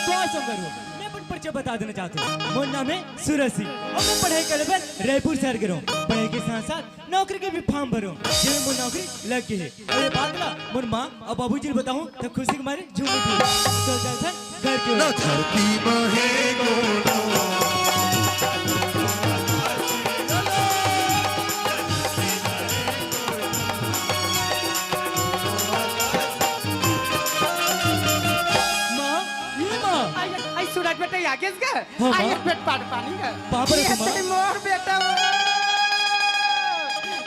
तो संगवारी हो, मैं अपन परिचय बता देना चाहता हूँ। मोर नाम है सूरज सिंह और मैं पढ़ाई करे बर रायपुर शहर गे रहों। पढ़ाई के साथ साथ नौकरी के भी form भरों, जेमे मोर नौकरी लग गे हे। अउ ये बात ला मोर माँ अउ बाबूजी ल बताहूँ त खुशी के मारे झूम उठही। चल चल चल घर के ओर। न धरती माहे कोनो माँ, ये माँ। आई, आई सूरज बेटा, आ गेस गा? हाँ, आई माँ। एक बेट पाड़ पानी गा। बाप रे, ये माँ। तेरी मोर बेटा वो।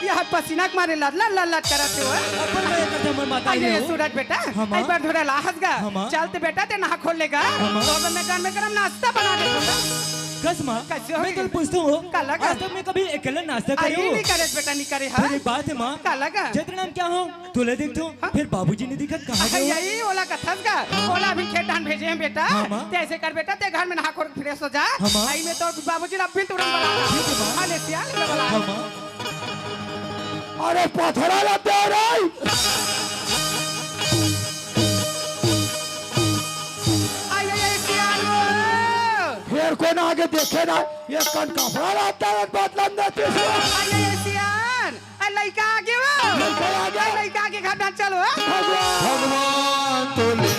ये पसीना के मारे लद लद लद लद करत हे वो। अपन में एक जमन माता आई ये हो। सूरज बेटा, हाँ, माँ। आई बार थोड़ा लाहस गा। हाँ, माँ। चल ते बेटा, ते नहा खोल लेगा। हाँ, माँ। तो मैं गरम गरम नाश्ता बना देता हूँ। कस माँ, कैसे हो मैं गई? कल पूछता हूँ, का लगा? आज तक मैं कभी अकेला नाश्ता करे आई हो? नहीं करे बेटा, नहीं करे, हाँ? फिर एक बात है माँ, का लगा? जतरा नाम क्या हो? तोला देखथों, हाँ? फिर बाबूजी नइ दिखत, कहाँ गे हो? यही ओला कथस गा, हाँ। ओला अभी खेत डहन भेजे हन बेटा। हाँ, माँ। ते ऐसे कर बेटा, ते घर में नहा खोर fresh हो जा। हाँ, माँ। आई मैं तोर बाबूजी ला अभी तुरंत बला। ठीक है, माँ। हाँ, ले सिया, ले बला। हाँ, माँ। अरे पथरा ला दे रे। आई, आई, आई, सियान वो। फेर कोन आगे देखे ना, ये कन कपड़ा ला दे रे, बदलम देती से। आई, आई, आई, सियान। आ, लइका आगे वो। लइका आगे। आ, लइका आगे, घर डाल चलो, हाँ? भगवान। भगवान तो ले।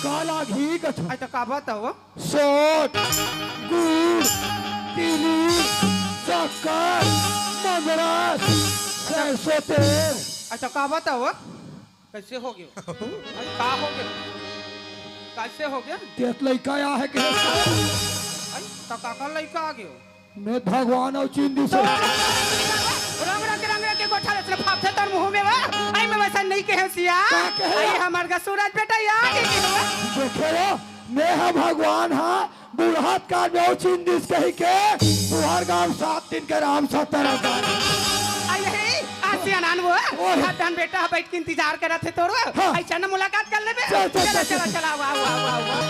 का लागही कथो? आई तो का बताओ? सोंठ, गुड़, चीनी, शक्कर, मंगरस, सरसों तेल। अच्छा, का बताओ? कैसे हो गयो? अरे, का हो गयो? कैसे हो गयो? तेत लइका आ हे के? अरे, तो काकर लइका आ गयो? मैं भगवान अउ चिन्ह दिस। रंग रंग, रंग रंग के गोठा ले सिर्फ फापथे तोर मुंह में वा। आई मैं वैसा नहीं कहे सिया। का कहे? आई हमर गा सूरज बेटा याद है के वा। देखे हो, मैं हा भगवान हा, बुढ़ात काल में अउ चिन्ह दिस कही के, तुहर गांव सात दिन के राम सत्तर अवतार। आई हे, आसियान वो, ओए। हर धन बेटा बैठ के इंतजार करत हे तोरो। हाँ। ऐसा ना मुलाकात कर लेबे। चल, चल, चला, चल, चला, चल। चला, वाह, वाह, वाह, वाह।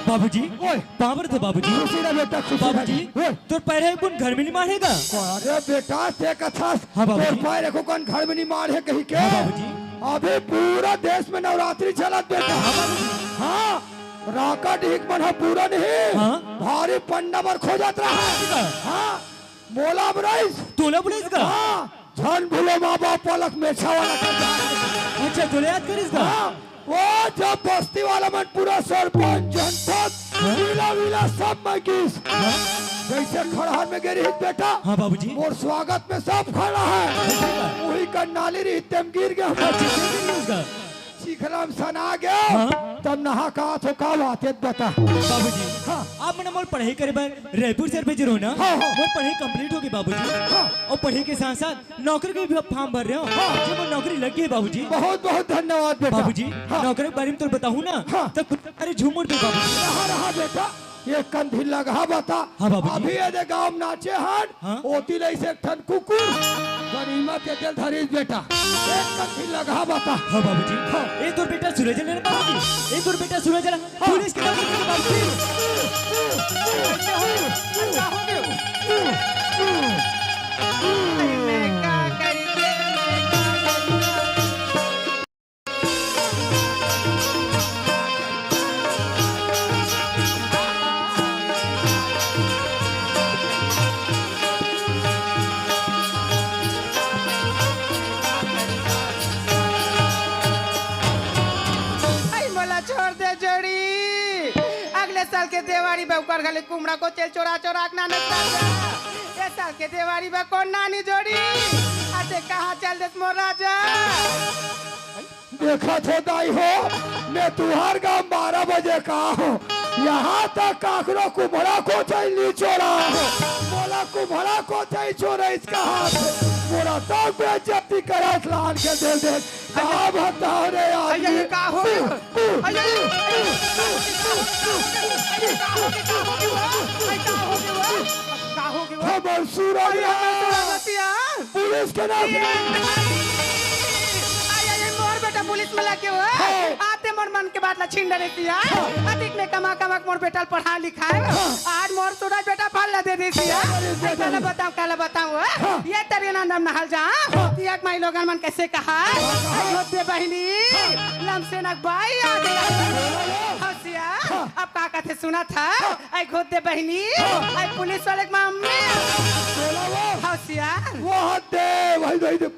बाबूजी, ओए। पाँव परत हों बाबूजी। खुशी रह बेटा, खुशी रह। बाबूजी, ओए। तोर पैर ह कोन घर में नइ माढ़े गा? अरे बेटा, ते कथस, हाँ बाबूजी। तोर पैर ह कोन घर में नइ माढ़े कही के? हाँ बाबूजी। अभी पूरा देश में नवरात्रि चलत बेटा। हाँ बाबूजी। हाँ, राका डीह के मन ह पूरा नहीं। हाँ। भारी पंडा बर खोजत रहा। हाँ। मोला बुलाइस। तोला बुलाइस का? हाँ, झन भूलो माँ बाप पलक में छावा लगा। अच्छा, तोला याद करिस का? हाँ, वो जब बस्ती वाला मन पूरा सरपंच, जनपद, हाँ? विला विला सब मैं गिस। हाँ? जइसे खड़हर में गे रिहिस बेटा, हाँ बाबूजी। मोर स्वागत में सब खड़ा हे। अच्छा। उही कन नाली रिहिस तेम गिर गे। अच्छा, गिर गे उसका। चिखला म सना गे। हाँ। तब नहा का आथो का बात हे बता। बाबूजी, हाँ। आप मन मोर पढ़ाई करे बर रायपुर शहर भेजे रहो ना? हाँ, हाँ। मोर पढ़ाई complete होगे बाबूजी। हाँ। अउ पढ़ाई के साथ साथ नौकरी के भी form भर रहे हो। हाँ। जे मोर नौकरी लग गे बाबूजी। बहुत बहुत धन्यवाद बेटा। बाबूजी, हाँ। नौकरी के बारे में तो बताहूँ ना, हाँ। तो कुछ अरे झूमर दे बाबूजी। रहा रहा बेटा, एक कन धिन लगहा बता। हाँ बाबूजी। अभी एदे गाँव म नाचे हन, हाँ। ओती ले से एक ठन कुकुर, गनीमत के तेल धरिस बेटा। एक कन धिन लगहा बता। हाँ बाबूजी। हाँ। ए तोर बेटा सूरज ले बाबूजी। ए तोर बेटा सूरज ले। हाँ। पुलिस के नौकरी के बाबूजी। आई मोला छोड़ दे जोड़ी। अगले साल के देवारी बा ओकर घले कुमड़ा को तेल चोरा चोरा के ना नचता। ए साल के देवारी बा कोन नानी जोड़ी। अते कहाँ चल देस मोर राजा? देखत हो दाई हो, मैं तुहार गाँव बारह बजे का हो, यहाँ तक काकरो कुम्हड़ा को चाही नी चोरा हो, मोला कुम्हड़ा को चाही चोरा इसका हाथ, मोला तो बेइज्जती करत लान के दे दे, का बताओ रे आदमी। अरे, का हो गया? अरे, अरे, अरे, का हो गया, का हो गया? अरे, का हो गया, का हो गया? अरे, का हो गया? का हो गया? हमर सूरज अरे, हमर सूरज बतिया। पुलिस के नाम। आई, आई, आई, मोर बेटा पुलिस में लगे हुए। हाँ। आते मोर मन के बात ला छीन डरे सिया। हाँ। अधिक में कमा कमा के मोर बेटा पढ़ा लिखा है। हाँ। आज मोर सूरज बेटा फल ला दे दे सिया। अरे, दे दे। काला बताऊं, काला बताऊं, हाँ? हाँ। ये तेरे ना नम नहल जा। हाँ। कि एक माई लोगन मन कैसे कहा? हाँ, हाँ। आई होते बहिनी, हाँ। लमसेना बाई आ गया। हाँ, हाँ। हसिया, हाँ। अब का कथे सुना था? हाँ। आई खुद दे बहिनी, हाँ। आई पुलिस वाले के मम्मी। बोला वो। हसिया। वो हद दे, वही, वही दे।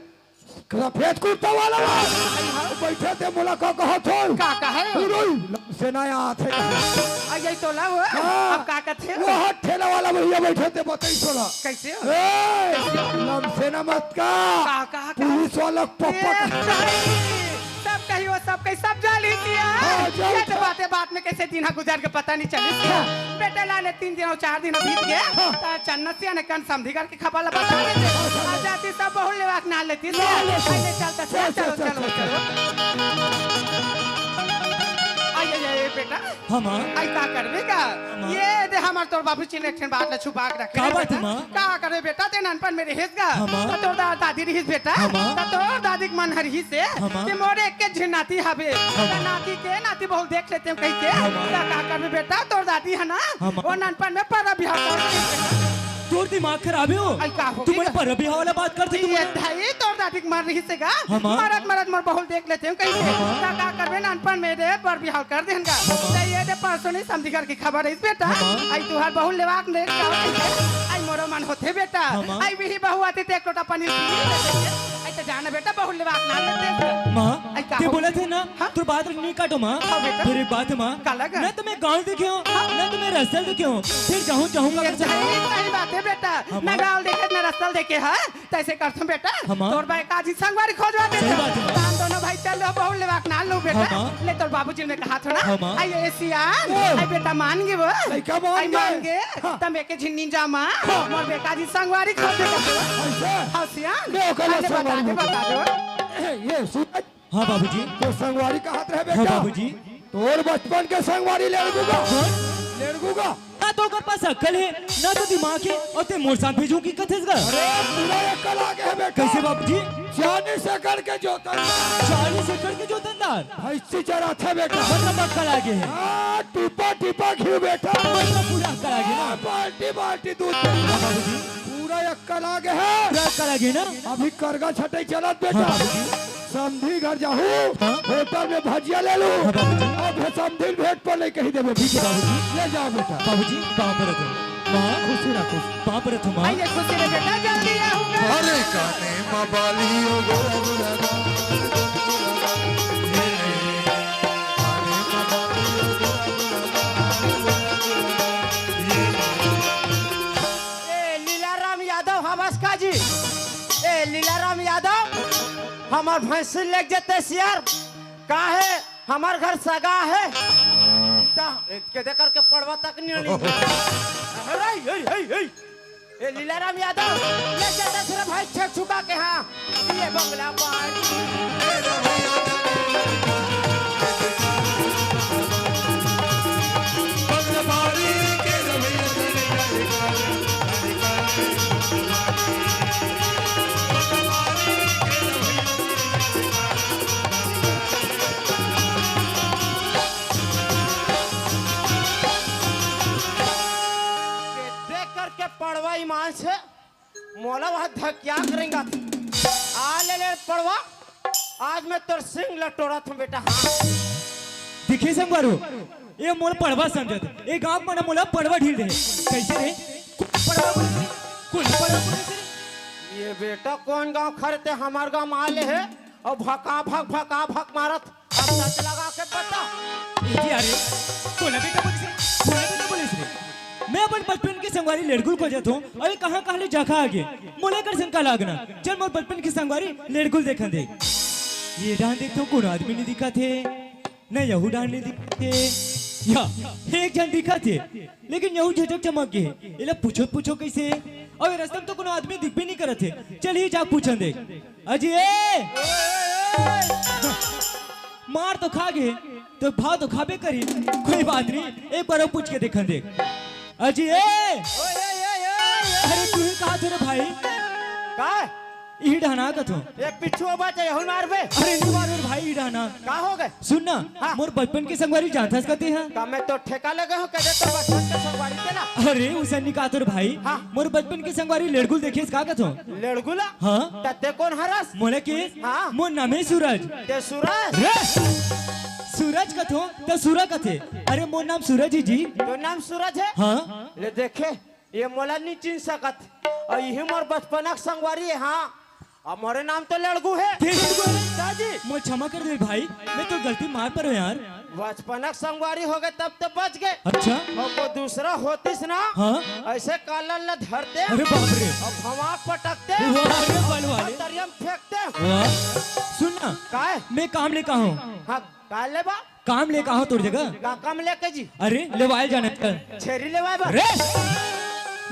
सफेद कुर्ता वाला वा। आई हाँ। बैठे थे, मोला का कहा थो? का कहे? रोई, सेना आत हे। आई, आई तोला वो। हाँ। अब का कथे? वो हद ठेला वाला भैया बैठे थे, बताई तोला। कैसे? ए, लमसेना मत का। का, का, का? पुलिस वाला पप्पा ए, का। सब कही वो, सब कही, सब जाली दिया। हाँ, जाली ये तो था। बातें बात में कैसे दिन गुजर के पता नहीं चली। हाँ। बेटे ला ने तीन दिन अउ चार दिन बीत गए। हाँ। तो अचानक से ने कन समधी घर के खबर ला बता देते। हाँ, हाँ। आ जाती सब बहुत लेवा के ना लेती। ना लेती। आइए चलता, चल, चल, चलो, चल, चलो, चल। चलो। आइए, आइए, बेटा। हाँ, माँ। आई का करबे का? हाँ, माँ। ये दे हमर तोर बाबू चिन्ह एक ठन बात ला छुपा के रखे का हे बात बेटा। है, माँ? का करबे बेटा, ते नानपन में रहिस गा। हाँ, माँ। त तोर दा-, दादी रहिस बेटा। हाँ, माँ। त तोर दादी के मन हर रहिस हे हाँ, माँ। कि मोर एक के झिन नाती हवे। हाँ, त माँ। नाती के नाती बहुत देख लेते हैं कही के। हाँ, माँ। त का करबे बेटा, तोर दादी है ना, हाँ, माँ। वो नानपन में परब बिहाव कर देते हैं। तोर दिमाग खराब हे वो। आई का हो तू मोर गया? परब बिहाव वाला बात करथे तू ये मोर। धाई तोर दादी के मन रहिस हे गा। हाँ, माँ। मरत मरत मोर बहुत देख लेते हैं कही के। हाँ, माँ। त का करबे नानपन में दे परब बिहाव कर देहन गा। हाँ, माँ। त ये दे परसों नहीं समधी घर के खबर है इस बेटा। हाँ, माँ। आई तुहार बहू लेवाक ले का आई मोरो मन होथे बेटा। हाँ, माँ। आई बिही बहू आती ते एक लोटा पानी पी लेते। आई तो जाना बेटा बहू लेवाक ना लेते। माँ, आई का ते हो? बोला थे ना, हाँ? तोर बात नहीं काटो माँ। हाँ बेटा। फिर एक बात है माँ। का लगा? ना तो मैं गाँव देखे हूँ, हाँ। ना तो मैं रसल देखे हूँ। फिर जाऊँ, जाऊँ ये का सही, सही बात है बेटा। हाँ, ना माँ। गाँव देखे, ना रसल देखे, हाँ? तैसे करथन बेटा, हाँ, माँ। तोर बर एक आजी संगवारी खोजवा देथन। सही बात है, माँ। तान दोनों भाई चल लो, बहू लेवाक ना लो बेटा। हाँ, माँ। ले तोर बाबूजी ने कहा थो ना, हाँ, माँ। आई ए सियान, ओ। आई बेटा मान गे वो। लइका मान आई गे। मान गे। हाँ। तम एके झिन्नी जा माँ, हाँ। मोर बेटा जी संगवारी खोज दे। ऐसे? हाँ सियान। ले ओकर आई ले संगवारी बता दे, खोज। बता दे। ए, ये सूरज। हाँ बाबूजी। तो संगवारी कहत रहे हाँ बेटा। बाबूजी। तोर बचपन के संगवारी लेड़गू गा। कौन? लेड़गू गा। ना तो ओकर पास अक्कल हे, ना तो दिमाग हे, अउ ते मोर साथ भेजहूँ कथस गा। अरे, पूरा अक्कल आ गे हे बेटा। कैसे बाबूजी? चालीस एकड़ के जोतनदार। चालीस एकड़ के जोतनदार? भैंसी चराथे बेटा। मतलब अक्कल आ गे हे। हाँ, टिपा टिपा घी बेटा। मतलब पूरा अक्कल आ गे ना? हाँ, बाल्टी बाल्टी दूध बेटा। हाँ बाबूजी। पूरा अक्कल आ गे हे। पूरा अक्कल आ गे ना? अभी करगा छटई चलत बेटा। हाँ बाबूजी। समधी घर जाहू, हाँ? होटल में भजिया ले लू। हाँ, बाबूजी। अब समधी भेंट पर नहीं कही देबे। ठीक है, बाबूजी। ले जाओ बेटा। बाबूजी, पाँव परत हूँ। माँ, खुशी रखो। पाँव परत हूँ, माँ। आइए, खुशी रहे बेटा, जल्दी आऊंगा। अरे काने मा बाली ओ गोरा गोरा गा। हे, काने मा बाली ओ गोरा गोरा गा। हमर भैंसी लेग जेते सियार, काहे हमर घर सगा हे। ता, के दे करके पड़वा तक नहीं ली। अरे, हे, हे, हे। ए, लीलाराम यादव, लेग जेते सियार भाई छेक छुका के, हाँ। ये बंगला बाड़ी। के देख करके पड़वा ईमान से मोला वह धकिया करेंगा। आ ले ले पड़वा, आज मैं तोर सिंग ल टोरत हूँ बेटा, हाँ। दिखे संगवारो, ये मोला पड़वा समझत, ये गांव मन मोला पड़वा ढील दे। कैसे रे? पड़वा बोले रे? कोन पड़वा बोले रे? ये बेटा कोन गांव खरते हमर गांव आ ले हे, अउ भका भक, भका भक मारत। अब सच लगा के बता। ए जी, अरे, कोन बेटा बोले रे? कोन बेटा बोले रे? मैं अपन बचपन के संगवारी लेड़गुल खोजत हूँ, अरे कहाँ कहाँ ले जाखा आगे, मोला कर शंका लागना। चल मोर बचपन के संगवारी लेड़गुल देखन दे। ये डाहन देखथों, कोनो आदमी नहीं दिखत हे, न यहू डाहन नहीं दिखत हे। या, एक झन दिखत हे, लेकिन यहू झटक चमक गे हे। एला पूछो, पूछो कैसे? अउ ये रस्ता में तो कोनो आदमी दिखबे नहीं करत हे। चल ही जा पूछन दे। अजी ए! मार तो खा गे, तो भाव तो खाबे करी। कोई बात नहीं, एक बार अउ पूछ के देखन दे। अजी ए! अरे तू ही कहा थे रे भाई? का? इही डाहना कथों। ये पिछुआ बात है, यहू मारबे। अरे नहीं मारो रे भाई, इही डाहना। का हो गए? सुन ना, हाँ। मोर बचपन के संगवारी जानथस कते हा? का मैं तो ठेका लगे हूँ, कदे तो बचपन के संगवारी के ना। अरे उसन नहीं कहा थे रे भाई। हाँ। मोर बचपन के संगवारी लेड़गुल देखेस का कथों? लेड़गुला? हाँ। तते कोन हरस? मोला के? हाँ। मोर नाम हे सूरज। ते सूरज? रे! सूरज कथों, त सूरा कथे। अरे मोर नाम सूरज ही जी। तोर नाम सूरज हे? हाँ। ले देखे, ये मोला नहीं चिन्ह सकत। अउ इही मोर बचपना के संगवारी हे, हाँ। अउ मोरे नाम तो लेड़गू हे। तेरे को? दाजी। मोर क्षमा कर दे भाई, मैं तो गलती मार पर हूँ यार। बचपना के संगवारी हो गए तब तो बच गए। अच्छा। अउ को दूसरा होतिस ना, हाँ। ऐसे कालन ला धरते। अरे बाप रे। अउ भवा पटकते। वाह रे, बल वाले। अउ तरिया में फेंकते। वाह। सुन ना। काय? मैं काम ले कहा हूँ। हाँ, काय ले बा? काम ले कहा हूँ तोर जगह। का काम लेके जी? अरे, लेवाल जाना है। छेरी लेवाए बा? रे!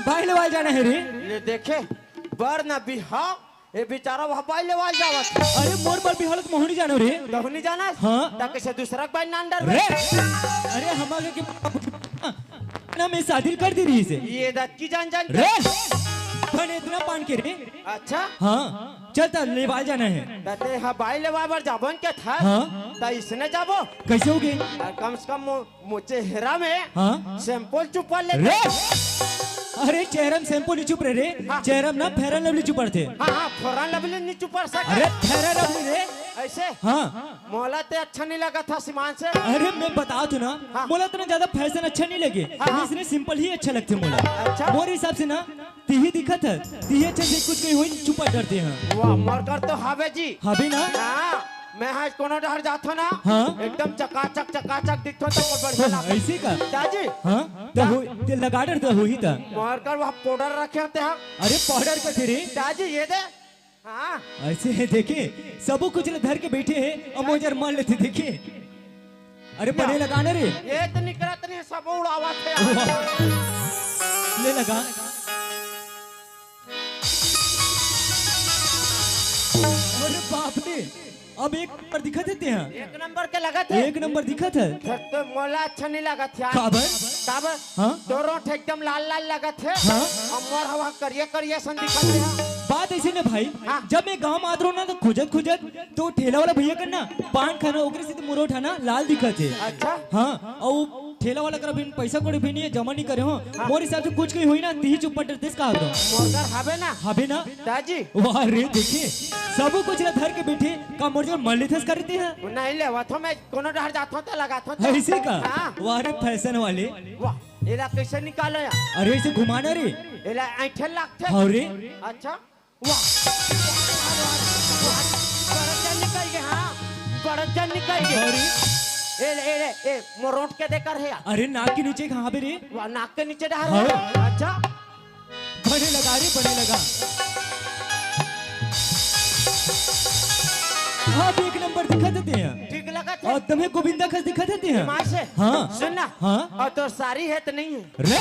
भाई लेवाल जाना है रे। ले देखे, बर ना बिहाव, ये बेचारा वह बाई लेवाल जावत हे। अरे मोर बर बिहाव ल त महू नहीं जानो रे। तहू नहीं जाना? हाँ। ता कैसे दूसरा के बाई नान डर रे। अरे हम आगे के ना मैं शादी कर दी रही से। ये दत की जान जान रे। भन इतना पान के रे। अच्छा। हाँ। चल ता लेवाल जाना है। ता ते हा बाई लेवा बर जाबो न के था। हाँ। ता इसने जाबो। कैसे हो गए? आ, कम से कम मो- मोर चेहरा में हाँ? शैम्पू चुपा ले रे। अरे चेहरा में शैम्पू नहीं चुप रहे रे। हाँ। चेहरा में ना फेयर एंड लवली चुपरथे। हाँ, हाँ, फेयर एंड लवली नहीं चुपर सके। अरे फेयर एंड लवली रे। ऐसे? हाँ। मोला ते अच्छा नहीं लगा था सीमान से। अरे मैं बता तू ना, हाँ। मोला इतना ज्यादा फैशन अच्छा नहीं लगे। हाँ, हाँ। इसने सिंपल ही अच्छा लगते मोला। अच्छा। मोर हिसाब से ना, तिही दिखत है, तिही अच्छा से कुछ कहीं होई चुपा डरते हैं। वाह, मोर कर तो हावे जी। हावे ना? हाँ, मैं आज कोनो डहर जाथो ना, हाँ। एकदम चकाचक, चकाचक दिखथो तो मोर बढ़िया हाँ, लागथे। ऐसे का? दाजी। हाँ, तो हाँ। हो, ते लगा डर तो हो ही था। मोर कर वह पाउडर रखे होते हैं। अरे पाउडर का थे रे? दाजी, ये दे। हाँ। ऐसे है, देखे, सबो कुछ ल धर के बैठे हैं, अउ मोजर मान लेते, देखे। अरे, या। बने लगा ना रे। ये तो निकलत नहीं, सब उड़ावत है। ले लगा। अरे बाप रे, अब एक नंबर दिखत हे तेहा। एक नंबर के लगत हे। एक नंबर दिखत हे। फिर तो मोला अच्छा नहीं लगत यार। काबर? काबर? हाँ? तोर ओठ एकदम लाल लाल लगत हे। हाँ? अउ मोर हवा करिया करिया सन दिखत हे। बात ऐसे ना भाई, हाँ। जब मैं गाँव में आत रहूँ ना तो खोजत खोजत तो ठेला वाला भैया कर ना पान खाना ओकरे से तो मोर ओठ ना लाल दिखत हे। अच्छा। हाँ, अउ ठेला वाला कर अभी पैसा कौड़ी भी नहीं है, जमा नहीं करे हो। हाँ। मोर हिसाब से कुछ कहीं होई ना, तिही चुप्पा डरतेस का दो। मोर कर हबे ना। हबे ना? दाजी। वाह रे, देखे, सबो कुछ ला धर के बैठे, का मोर जगह मल लेथस कर रही है? नहीं लेवत हो, मैं कोनो डहर जात हो तो लगात हो तो। ऐसे का? हाँ। वाह रे, फैशन वाले। वाह, एला कैसे निकालो यार? अरे, ऐसे घुमाना रे। एला ऐंठे लागथे। हाँ रे। अच्छा। वाह। बड़त जन निकल गए, हाँ। बड़त जन निकल गए। अरे। ए ले, ए ले, ए, मोर ओठ के देकर है यार। अरे, नाक के नीचे कहाँ पे रे? वाह, नाक के नीचे डहर हाँ। है। अच्छा। बने लगा रे, बने लगा। हाँ, भी एक नंबर दिखत हे तेहा। ठीक लगत हे। अउ तमे गोविंदा कस दिखत हे तेहा। ईमान से। हाँ। सुन ना। हाँ। अउ तोर सारी हे त नहीं हे? रे,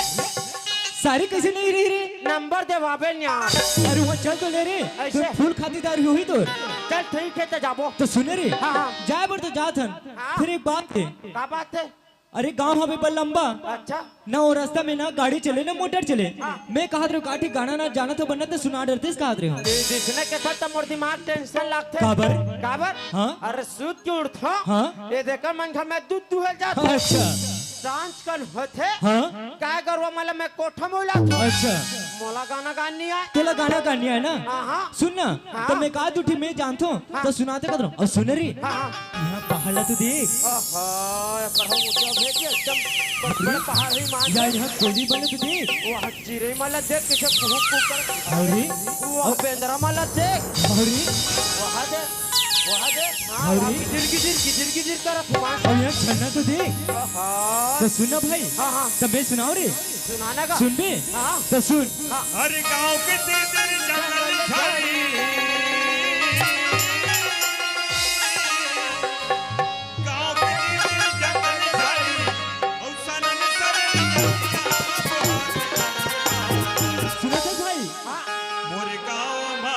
सारी कइसे नहीं रही रे? नंबर देवाबे न्या। अरे वहाँ चल तो ले रे। अइसे? तोर फूल खातिरदारी होही तो। चल ठीक हे त जाबो। त सुन रे। हाँ, हाँ। जाए बर तो जात हन। हाँ। फेर एक बात हे। का बात हे? अरे गाँव हवे बड़ लंबा। अच्छा। ना वो रस्ता में ना गाड़ी चले ना मोटर चले। हाँ। मैं कहत रहेंव का ठीक गाना ना जानत हँव बन्ना त सुना डरतेस कहत रहेंव। ए, जिसने के साथ त मोर दिमाग tension लागथे। काबर? काबर? हाँ। अरे सूत के उठथँव। हाँ। ए देखा मन घर में दूध दुहे जात हे। अच्छा। सांझ कन होथे। हाँ। गाय गरुवा मन ला मैं कोठा में उलाथँव। अच्छा। मोला गाना गान नइ आय। तोला गाना गान नइ आय ना? हाँ, हाँ। सुन ना, हाँ। त मैं का दुठी मैं जानथँव, हाँ। त सुनाते कहत रहेंव। अउ सुन रे, हाँ, हाँ। यहाँ पहाड़ ला तो देख। आहा, एकर हम उठा भेजे, एकदम बड़-बड़ पहाड़ हे ईमान से। या यहाँ कोयली मन ला तो देख। वाह, चिरई मन ला देख, कइसे कुहुक कुहुक करत हे। अरे। वाह, बेंदरा मन ला देख। अरे। वाह दे, वाह दे। हाँ, अरे। वाह, गिजिर, गिजिर, गिजिर, गिजिर करत हे ईमान से। अउ यहाँ झरना तो देख। आहा। त सुन ना भाई। हाँ, हाँ। त मैं सुनाँव रे। सुनाना का? सुनबे? हाँ। त सुन। हाँ। अरे गाँव के तीर तीर जंगल झाड़ी, गाँव के तीर तीर जंगल झाड़ी, अउ सनन सरन सुनत हस भाई? हाँ। मोर गाँव मा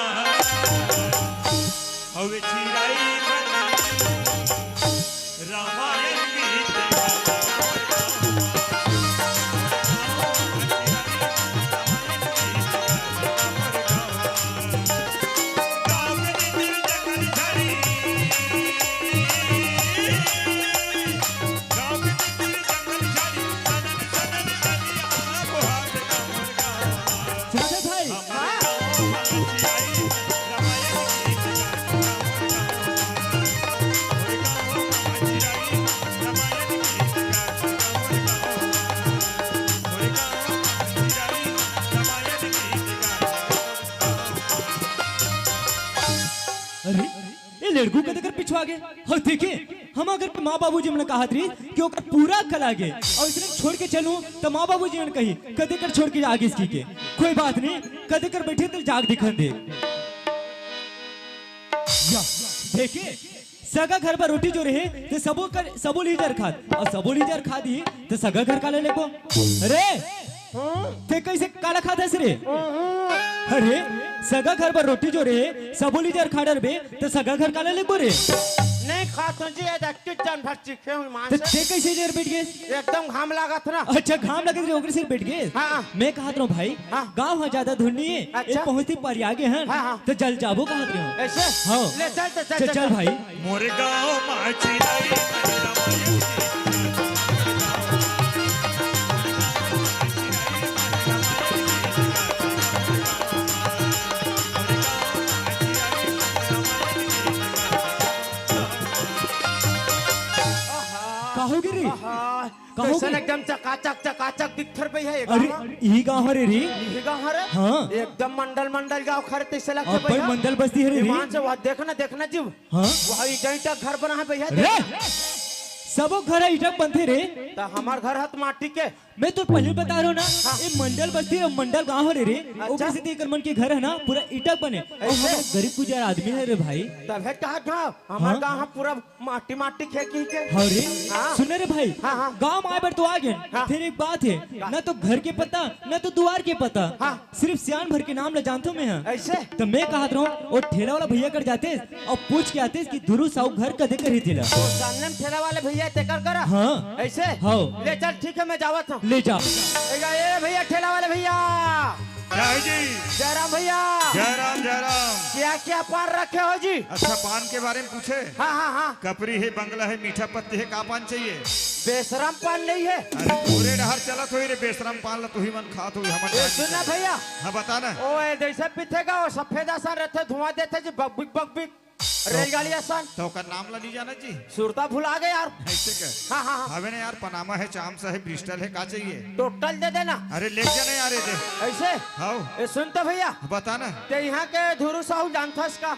हवे चिरई मन। रामायण गीत सुनत हस भाई? अरे, ए लड़कू कते कर पिछुआ गे? हव देखे, हमर घर के माँ बाबूजी मन कहत रहिस कि ओकर पूरा अकल आगे, अउ अइसने छोड़ के चलहूँ त माँ बाबूजी मन कही, कते कर छोड़ के आगेस कहिके। कोई बात नहीं, कते कर बइठे त जाके दिखन दे। या, देखे, सगा घर बर रोटी जो रहे, त सबो कर, सबो लीजर खात, अउ सबो लीजर खा दिही, त सगा घर काला लेबो? रे, तें कइसे काला खात हस रे? अरे, सगा घर बर रोटी जो रहे, सबो लीजर खा डरबे, त सगा घर काला लेबो रे? नहीं खात हँव जी, आज अक्की जन भर चीखे हँव ईमान त से। तें कइसे एजर बइठ गेस? एकदम घाम लागत ना। अच्छा, घाम लागत रहे, ओकरे सिर बइठ गेस? हाँ। मैं कहत रहेंव भाई, हाँ। गाँव ह जादा दूर नहीं हे, अच्छा। ए पहुँचती परिया गे हन, हाँ, हाँ। त चल जाबो कहत रहेंव। अइसे? हाँ। ले चल, त चल, चल, चल, चल चल। भाई। मोर गाँव मा चिरई मन रमायन गीत गाथे। का हो गे रे? आहा, का हो कइसन गे? एकदम चकाचक, चकाचक दिखथे रे भैया, ये अरे, गाँव। इही गाँव हरे रे? इही गाँव हरे? हाँ। एकदम मंडल, मंडल गाँव हरे, तइसे लगथे अब्बड़ भैया। मंडल बस्ती हरे रे। ईमान से वहाँ देखना, देखना जी। हाँ? वहाँ ईटा, ईटा घर बना हे भैया, रे, देखना। सबो घर ह ईटा बनथे रे। त हमर घर ह त माटी के। मैं तो पहले बता रहा हूँ ना, हाँ। ये मंडल बस्ती अउ मंडल गाँव हरे रे। अच्छा। ओकरे सेती एकर मन के घर हे ना, पूरा ईटा बने। अउ अइसे? हमर गरीब गुजार आदमी हरे भाई। तभे कहा गाँव, हमर हाँ? गाँव ह पूरा माटी माटी खेकी के। हाँ रे, हाँ। सुन रे भाई, हाँ, हाँ। गाँव आए बर तो आ गेन, हाँ। फेर एक बात हे, का? ना तो घर के पता, ना तो दुवार के पता, हाँ। सिरिफ सियान भर के नाम ल जानथों मैं ह। अइसे? त मैं कहत रहों, ओ ठेला वाला भैया कर जातेस अउ पूछ के आतेस कि धुरू साहू घर कते कर हे तेला। ओ सामने में ठेला वाले भैया तेकर करा? हाँ। अइसे? हाँ। ले चल, ठीक हे, मैं जावत हँव। ले जा। ए गा, ए भैया, ठेला वाले भैया। जय जी। जयराम भैया। जयराम, जयराम। क्या क्या पान रखे हो जी? अच्छा, पान के बारे में पूछे? हाँ, हाँ, हाँ। कपरी हे, बंगला हे, मीठा पत्ती हे, का पान चाहिए? बेशरम पान नहीं हे? अरे, पूरे डहर चलत होही रे, बेशरम पान ला तुही मन खात होही, हमन ए, खात सुन ना नहीं। भैया। हाँ, बता ना। ओ, ए, जइसे पीथे गा, ओ सफेद असन रथे, धुआँ देथे जी, बकबिक, बकबिक। रेलगाड़ी असन। त ओकर नाम ला नइ जानत जी? सुरता भुला गे यार। अइसे का? हाँ, हाँ, हाँ। हवे ना यार, पनामा हे, चाम्स हे, ब्रिस्टल हे, का चाहिए? टोटल दे देना। अरे ले जा ना यार, ए दे। अइसे? हाव। ए सुन तो भैया। बता ना। तें इहाँ के धुरू साहू जानथस का?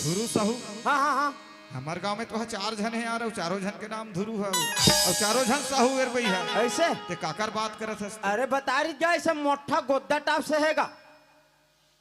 धुरू साहू? हाँ, हाँ, हाँ। हमर गाँव में तो ह चार झन हे यार, अउ चारों झन के नाम धुरू हे, अउ चारों झन साहू ए रे भैया। अइसे? तें काकर बात करत हस? अरे बता रही, जइसे मोट्ठा गोद्दा टाप से हे गा।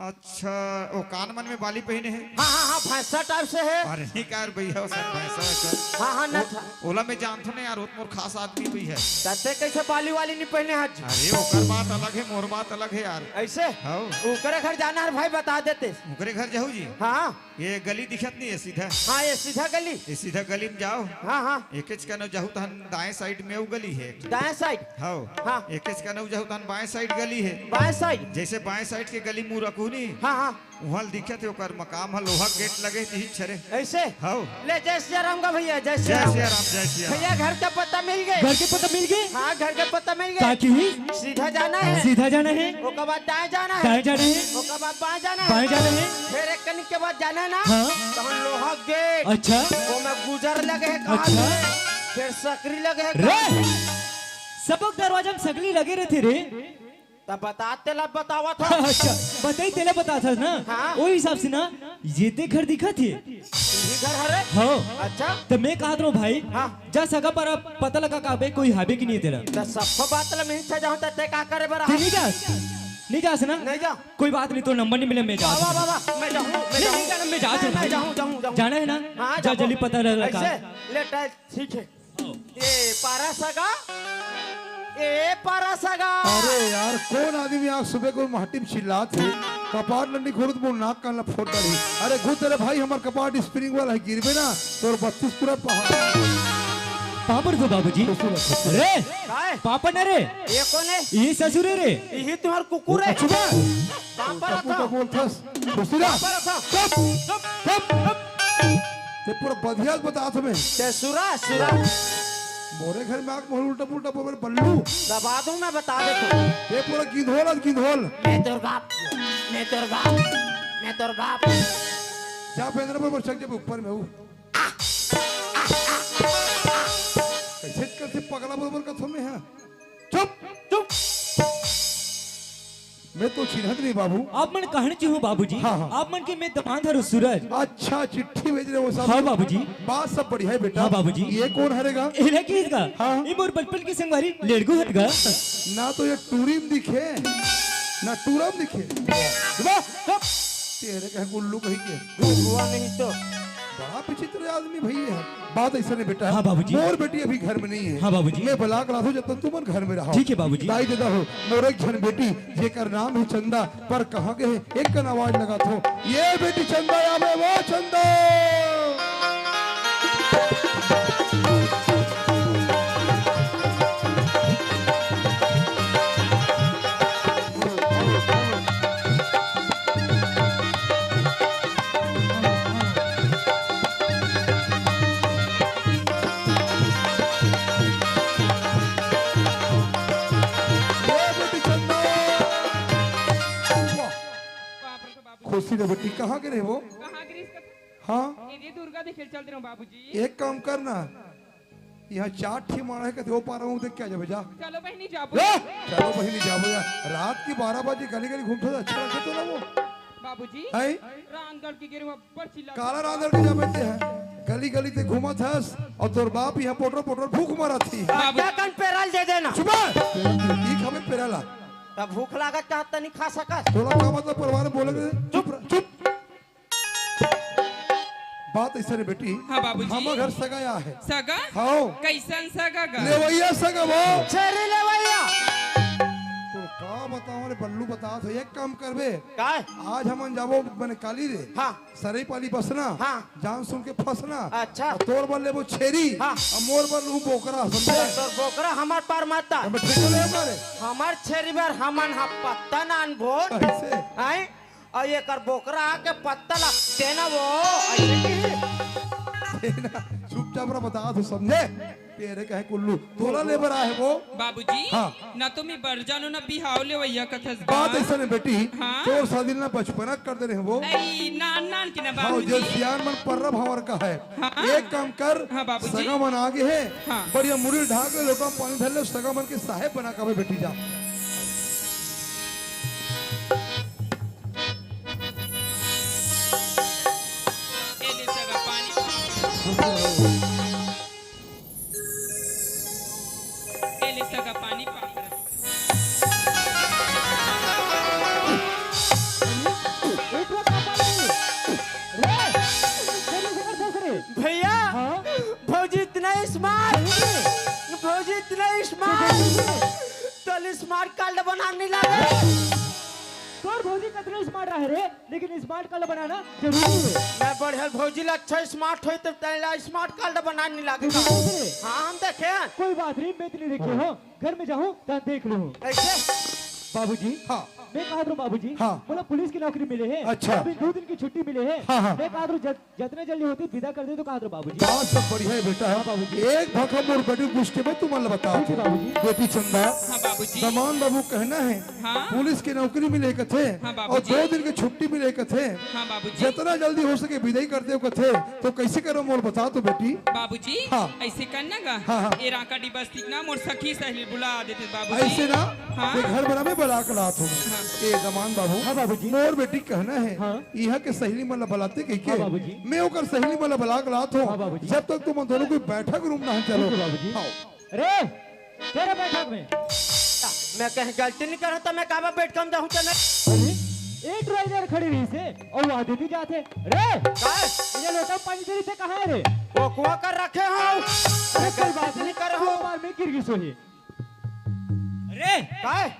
अच्छा, वो कान मन में बाली पहिने हे। हाँ, हाँ, हाँ, भैंसा type से हे। अरे नहीं का यार भैया, वो सब भैंसा वैसा। हाँ, हाँ, ना वो, था। ओला मैं जानथों ना यार, वो तो मोर खास आदमी भी हे। तते कैसे बाली वाली नहीं पहिने हस? अरे ओकर बात अलग हे, मोर बात अलग हे यार। ऐसे? हाँ। ओकरे घर जाना हे भाई, बता देते। ओकरे घर जाहू जी? हाँ। ये गली दिखत नहीं हे सीधा? हाँ, ये सीधा गली। ये सीधा गली में जाओ। हाँ, हाँ। एकेच कने जाहू तहन दाएं side में वो गली हे। दाएं side? हाँ। हाँ। एकेच कने जाहू तहन बाएं side गली हे। बाएं side? जैसे बाएं side के गली मुँह रखू नी, हाँ, हाँ। उहाँ दिखत हे ओकर मकान ह, लोहा gate लगे हे, तिही छरे। ऐसे? हाँ। ले, जय सिया राम का भैया, जय सिया जय राम। सिया राम, जय सिया राम। भैया, घर का पता मिल गे? घर के पता मिल गे? हाँ, घर का पता मिल गे। का की? सीधा जाना हे। सीधा जाना हे। ओकर बाद दाएं जाना हे। दाएं जाना हे। ओकर बाद बाएं जाना हे। बाएं जाना हे। फिर एक कनिक के बाद जाना हे ना, हाँ। तो हम लोहा gate। अच्छा। ओमे गुजर लगे हे कहाँ अच्छा। ले? फिर सकरी लगे हे रे, कहाँ ले? सबक दरवाजा में सकरी लगे रहिथे रे। तब बता, तेला बतावत हँव। अच्छा, बताई, तेला बतात हस ना? हाँ। ओ हिसाब से ना, ये ते घर दिखत हे। ये घर हरे? हाँ। अच्छा। त मैं कहत रहूँ भाई, हाँ। जा सगा पारा पता लगा का बे, कोई हाबे कि नहीं तेला। त सबको बात ला मैं इच्छा जाऊँ, त ते का करे बर ते हा? नहीं जा, नहीं जा से ना? नहीं जा। कोई बात नहीं, तो नंबर नहीं मिले, मैं जा वाह, वाह, वाह, वाह, मैं जाऊँ, मैं नहीं, जाऊँ। नहीं जाना, मैं जा मैं, मैं जाऊँ, जाऊँ, जाऊँ। जाना हे ना? हाँ, जा जाऊँ। जल्दी पता लगा का। ऐसे? ले, टाइट, ठीक हे। ए पारा सगा, ए पारा सगा। अरे यार, कौन आदमी आज सुबह को माटी में चिल्लात हे? कपाट ल नहीं खोलू त मोर नाक कान ला फोड़ डाली। अरे घुस रे भाई, हमर कपाट spring वाला हे, गिरबे ना तोर बत्तीस पूरा पहाड़। पापड़ को बाबूजी। खुशी रहो, खुशी रहो। अरे, काय? पापड़ ना रे। ये कौन हे? ये ससुर हे रे। यही तुम्हार कुकुर हे। अच्छा बा। पापड़ टप्पू था। का बोलथस? खुशी रहो। पापड़ था। चुप, चुप, चुप। ते पूरा बधिया बतात हमें। ते सुरा, सुरा। मोरे घर में आके मोर उल्टा पुल्टा बोल बल्लू। दबा दूं मैं, बता दे तू। ते पूरा गिंधोल आज गिंधोल। मैं तोर बाप, मैं तोर बाप, मैं तोर बाप। जा बेंदरा पर बरसक जब ऊपर में हूँ। कैसे कैसे पगला बरोबर कथो में है। चुप, चुप। मैं तो चिन्हत नहीं बाबू। आप मन कहन चिहूँ बाबूजी। हाँ, हाँ। आप मन के मैं दमांद हरो सूरज। अच्छा, चिट्ठी भेज रहे हो सब। हाँ बाबूजी। बात सब बढ़िया है बेटा। हाँ बाबूजी। ये कौन हरेगा? एला की इसका? हाँ। ये मोर बचपन के संगवारी लेड़गू हरेगा। ना तो ये टूरी में दिखे, ना टूरा में दिखे। वाह, चुप। तेरे कहे उल्लू कहीं के। हुआ नहीं तो। बड़ा विचित्र आदमी भई है। बात ऐसा नहीं बेटा। हाँ बाबूजी। मोर बेटी अभी घर में नहीं है। हाँ बाबूजी। मैं बला के लाथों जब तक तुमन घर में रहो। ठीक है बाबूजी। दाई ददा हो, मोर एक झन बेटी जेकर नाम है चंदा, पर कहाँ गए एक कन आवाज लगाथों। ये बेटी चंदा आवे, वो चंदा। ए बेटी चंदा। वाह। बाप रे, बाप रे। खुशी रे बेटी, कहाँ के रहे वो? कहाँ गिरीश कथे? हाँ। ये दुर्गा देखे चलते रहो बाबूजी। एक काम करना, यहाँ चार ठी माड़ा है, कथे वो पारा हूँ, देख क्या जाबे, जा। चलो बहिनी, जाबो। ए! चलो बहिनी, जाबो यार। रात की बारह बजे गली गली घूमते तो अच्छा लगता तो ना वो। बाबूजी, हैं? रांधल के गिरे हुआ बड़ चिल्ला। काला रांधल के जाबे ते है। गली गली ते घूमत हस और तोर बाप यहाँ पोटर पोटर भूख मरत ही। बाबू। अड्डा कन पेराल दे देना। चुप है। की खाबे पेराला? तब भूख लागत का त नहीं खा सकत। तोला का मतलब परिवार में बोले के? चुप रह, चुप। बात ऐसे रे बेटी। हाँ बाबूजी। हमर घर सगा आय हे। सगा? हाँ। कैसन सगा गा? लेवैया सगा वो। छेरी लेवैया। तो का बताओ रे बल्लू, बता तो एक काम करबे। काय? आज हमन जाबो मने काली रे। हाँ। सरई पाली बसना। हाँ। जान सुन के फंसना। अच्छा। और तोर बर लेबो छेरी। हाँ। और मोर बर लू बोकरा, समझे? तोर बोकरा हमर पर मत आ। हम ठीक ले मारे। हमर छेरी बर हमन हा पत्ता नान भोर। कैसे? हैं? अउ एकर बोकरा के पत्ता ला तेना वो, अइसे कि तेना, चुपचाप रह, बता तो समझे। तेरे कहे कुल्लू, तोला लेबर आहे वो। बाबूजी, हाँ। ना तो मैं बर जानो ना बिहाव लेवैया कथस बा। बात ऐसा नहीं बेटी, हाँ। तोर शादी ना बचपना कर दे रहे वो। ऐ, नान, नान के ना हाँ, बाबूजी। जे सियान मन पर्रा भावर का है। हाँ। एक काम कर, हाँ, बाबूजी। सगा मन आगे है। हाँ। बढ़िया मुड़ी ढाक ले, लोटा में पानी धर ले, सगा मन के साहेब बना के बेटी जा। ए ले सगा पानी। ए ले सगा पानी पाप। भौजी इतना स्मार्ट, भौजी इतना स्मार्ट, तो स्मार्ट कार्ड बनाने लगे। तोर भौजी कतना स्मार्ट रहे रे, लेकिन स्मार्ट कार्ड बनाना जरूरी है। मैं बढ़िया भौजी ला अच्छा स्मार्ट होई तो तेला स्मार्ट कार्ड बनाने लगे। हाँ, हम देखे। कोई बात नहीं, मैं इतनी देखे हो। घर में जाहूँ, तहाँ देख लूँ। कैसे? बाबूजी, हाँ। मैं कहा था बाबूजी, हाँ। बोला पुलिस की नौकरी मिले है। अच्छा। अभी दो दिन की छुट्टी मिले है। हाँ, हाँ। मैं कहा था जत-, जितना जल्दी होती विदा कर दे तो कहा था बाबूजी। बात सब बढ़िया है बेटा। हाँ बाबूजी। एक भखम और बड़ी गुस्से में तुम बता। ठीक है बाबूजी। बेटी चंदा, हाँ बाबूजी। दमान बाबू कहना है, हाँ। पुलिस की नौकरी मिले कथे हाँ और बाबूजी। दो दिन की छुट्टी मिले कथे। हाँ बाबूजी। जितना जल्दी हो सके विदाई कर दे कथे, तो कैसे करो मोर बता तो बेटी। बाबूजी, हाँ। ऐसे करना गा। हाँ, हाँ। ए राका डिबस ना मोर सखी सहेली बुला देते बाबूजी। ऐसे ना, हाँ। ये घर बना में बला के लात हो। हाँ। ए दमान बाबू, हाँ बाबूजी। मोर बेटी कहना है, हाँ। यहाँ के सहेली मन ला बलाते कह के, हाँ बाबूजी। मैं ओकर सहेली मन ला बला के लात हो। हाँ बाबूजी। जब तक तुम दोनों कोई बैठक रूम ना चलो। ठीक है बाबूजी। हाँ। रे, तेरे बैठक में। मैं कहीं गलती नहीं करा तो मैं काबर बैठ कम जाऊँ चले। अरे, एक ड्राइवर खड़ी रही से और वो आदमी जाते। रे, काय? ये लोटा पानी दे रही से कहाँ है रे? वो कुआं कर रखे हो। अरे, कोई बात नहीं, नहीं करे हो। कुआं पार में गिर गई सोही। अरे, काय?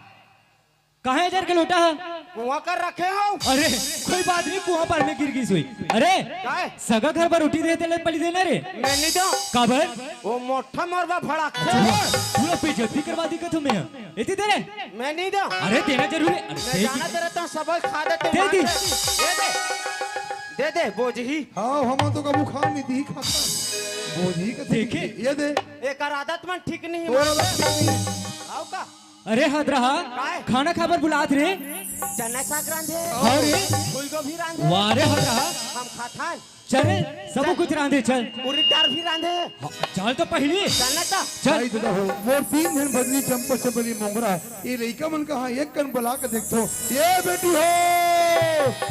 कहाँ है जर के लोटा है? कुआं कर रखे हो। अरे, कोई बात नहीं, कुआं पार में गिर गई सोही। अरे, काय? सगा घर पर रोटी देते ले पली देना रे। मैं नहीं दूँ। काबर? वो मोटा मरवा भड़क से। पूरा बेइज्जती करवा दी का तुम्हें। इतनी देर है? मैं नहीं दूँ। अरे, देना जरूरी है। अरे, मैं दे जाना दी। तेरे तो सब खा देते दे दी। मार दे। दे दे। दे दे, बोझ ही। हाँ, हम तो कबू खा नहीं दी, खाता। बोझ ही का देखे? ये दे। एक आदत मन ठीक नहीं है, और मार दे। आदत ठीक नहीं है। आओ का? अरे हदरहा, काय? खाना खाबर बुलात रे। चना साग रांधे। हाँ रे। फूलगोभी रांधे। वाह रे हदरहा। हम खाथन। चल रे, सबो कुछ रांधे, चल। पूरी दाल भी रांधे। हाँ, चल तो पहली। चल ना तो। चल। भाई दादा हो, मोर तीन झन भगनी चंपा चमेली मोंगरा, ये लइका मन कहाँ एक कन बला के देखथो। ये बेटी हो,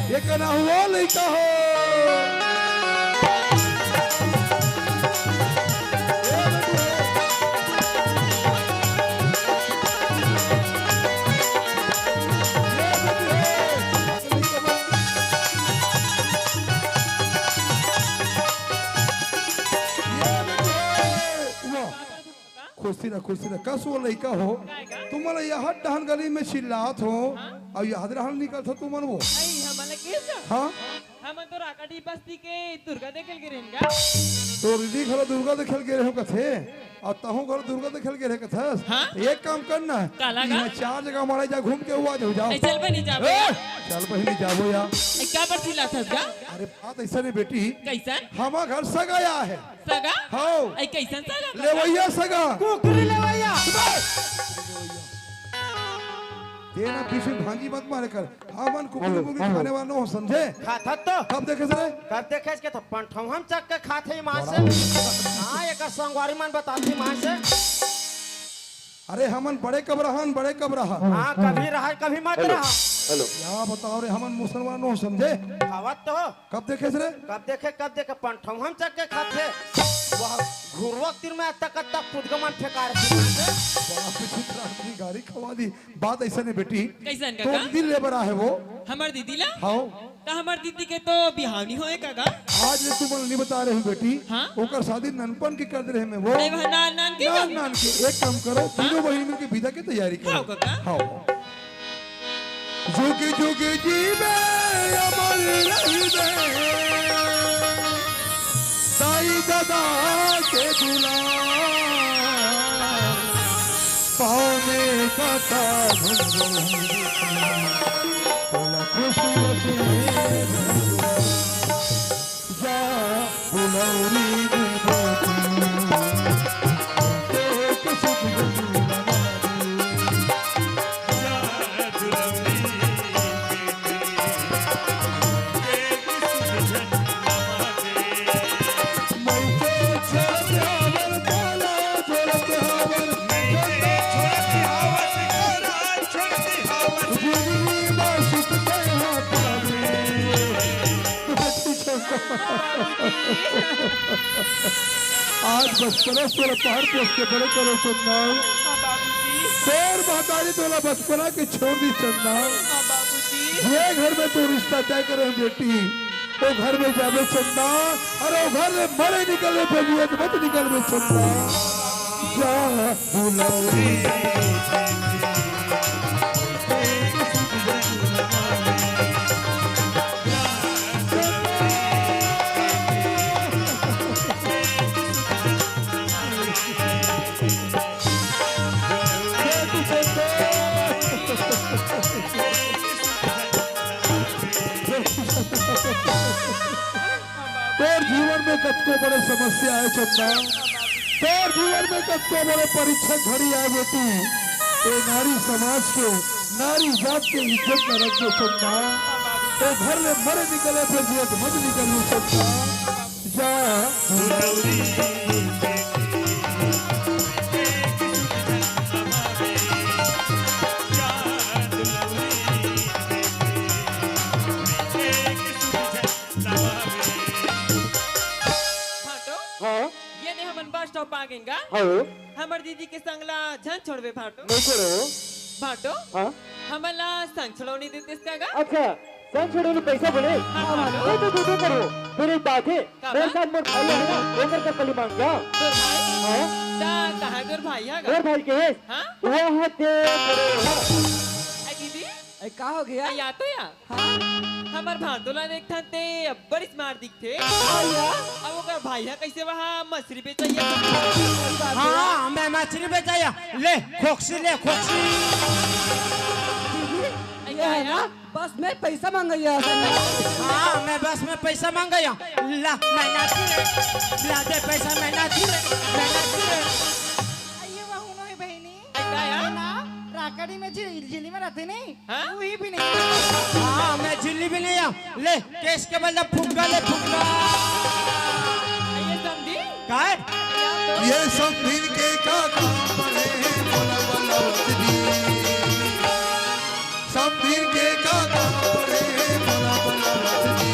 ये कना हुआ लइका हो। खुशी रह, खुशी रह। कस वो लइका हो, तुमन ला यहर डहन गली में चिल्लात हो, अउ यहर डहन निकलत हो तुमन वो। नहीं, हमन ला किस? हाँ? हमन तो राकाडी बस्ती के दुर्गा देखे ल गे रहेन गा। तोर दीदी घलो दुर्गा देखे ल गे रहे हो कथे, अउ तहूँ घलो दुर्गा देखे ल गे रहे कथस। हाँ? एक काम कर ना, काला गा? इहाँ चार जगह मारे जा, घूम के हुआ जाओ, जाओ। ए, चल बहिनी जाबो ए, यार। चल बहिनी जाबो यार। ए, काबर चिल्लाथस गा? अरे बात अइसन हे बेटी। कइसन? हमर घर सगा आय हे। सगा? हव। ए, कइसन सगा? लेवइया सगा। कुकरी लेवइया। तें ना बीच में भांजी मत मारे कर। हमन कुकरी मुर्गी खाने वाला नोहन, समझे? खाथस तो। कब देखेस रे? कब देखेस के तो पंठौहम चक के खाथे ईमान से। हाँ, एकर संगवारी मन बताथे ईमान से। अरे हमन बड़े कब रहन, बड़े कब रहन। हाँ, कभी रहा, कभी मत रहा। हेलो। का बतावं रे, हमन मुसलमान नोहन, समझे? खावत तो हो। कब देखेस रे? कब देखे, कब देखे, पंठौहम चक के खाथे। वाह, घुरवा तीर में अतक अतक पुदगमन फेंका रहे। बड़ा विचित्र आदमी, गारी खवा दी। बात अइसन हे बेटी। कइसन तो काका? दीदी लेबर आहे वो। हमर दीदी ला? हव। त हमर दीदी के तो बिहाव नइ होय काका। आज ले तुमन ला नइ बता रहे हँव बेटी। हाँ? ओकर शादी ननपन के कर दे रहे हँव वो। अरे वाह, नान नान के नान का? नान के। एक काम करो, हाँ? तीनों बहिनी मिलके बिदा के तैयारी करो। हव काका। हव। जुग जुग जीवे अमर रहिबे, दाई ददा के दुलार। पाँव में कांटा घुंघरू, तोला खुश रखे। जा फुलौरी दे दे तू, एक सुख आज बचपना से तोला पाल पोस के बड़े करे चंदा। हाँ, बाबूजी। तोर महतारी तोला बचपना के छोड़ दिस चंदा। हाँ, बाबूजी। ये घर में तोर रिश्ता तय करे हँव बेटी, ओ घर में जाबे चंदा, अरे ओ घर ले मरे निकलबे फेर जियत मत निकलबे चंदा। जा दुलौरी। तोर जीवन में कतको बड़े समस्या आए चंदा, तोर जीवन में कतको बड़े परीक्षा घड़ी आए बेटी। ए नारी समाज के, नारी जात के इज्जत न रख दे चंदा। ए घर ले मरे निकले फेर जियत मत निकलबे चंदा। जा दुलौरी। भाटो, हाँ? ये ने हमन बस स्टॉप आ गेन गा। हाँ। हमर दीदी के संग ला झन छोड़बे भाटो। नहीं छोड़ो। भाटो, हाँ? हमन ला संग छोड़ो नहीं देतेस का गा? अच्छा, संग छोड़ो नहीं पैसा बोले? हाँ, हाँ, भाटो। ये तो दे दे करो। फिर एक बात है, का मेरे बात? साथ मोर भाई है ना, ओकर का कली मांग जा। तोर भाई? हाँ? ता कहाँ तोर भाई है गा? मोर भाई के है? हाँ? वो है ते करे है। ए दीदी, ए, का हो गया? आ, या तो या। हाँ? हमर भाटो ला देखथन ते अब्बड़ smart दिखथे। हाँ या। अब ओकर भाई ह कइसे वहाँ मछरी बेचइया? हाँ, मैं मछरी बेचइया। ले, खोकसी ले, खोकसी। ये है ना, बस में पैसा मांगइया। हाँ, मैं बस में पैसा मांगइया। ला, मैं नाचू रे। ला दे पैसा, मैं नाचू रे। मैं नाचू रे। ये वहू नो है बहिनी। ए, का या? ना, राकड़ी में झिल-, झिल्ली में रहिथे नहीं। हाँ? वही भी नहीं। हाँ, मैं झिल्ली भी नहीं हूँ। ले, केस के बदला फुग्गा ले, फुग्गा। ये समधी? काय? ये समधिन के का काम पड़े, बोला, बोला, वतनी। समधिन के का काम पड़े, बोला, बोला, वतनी।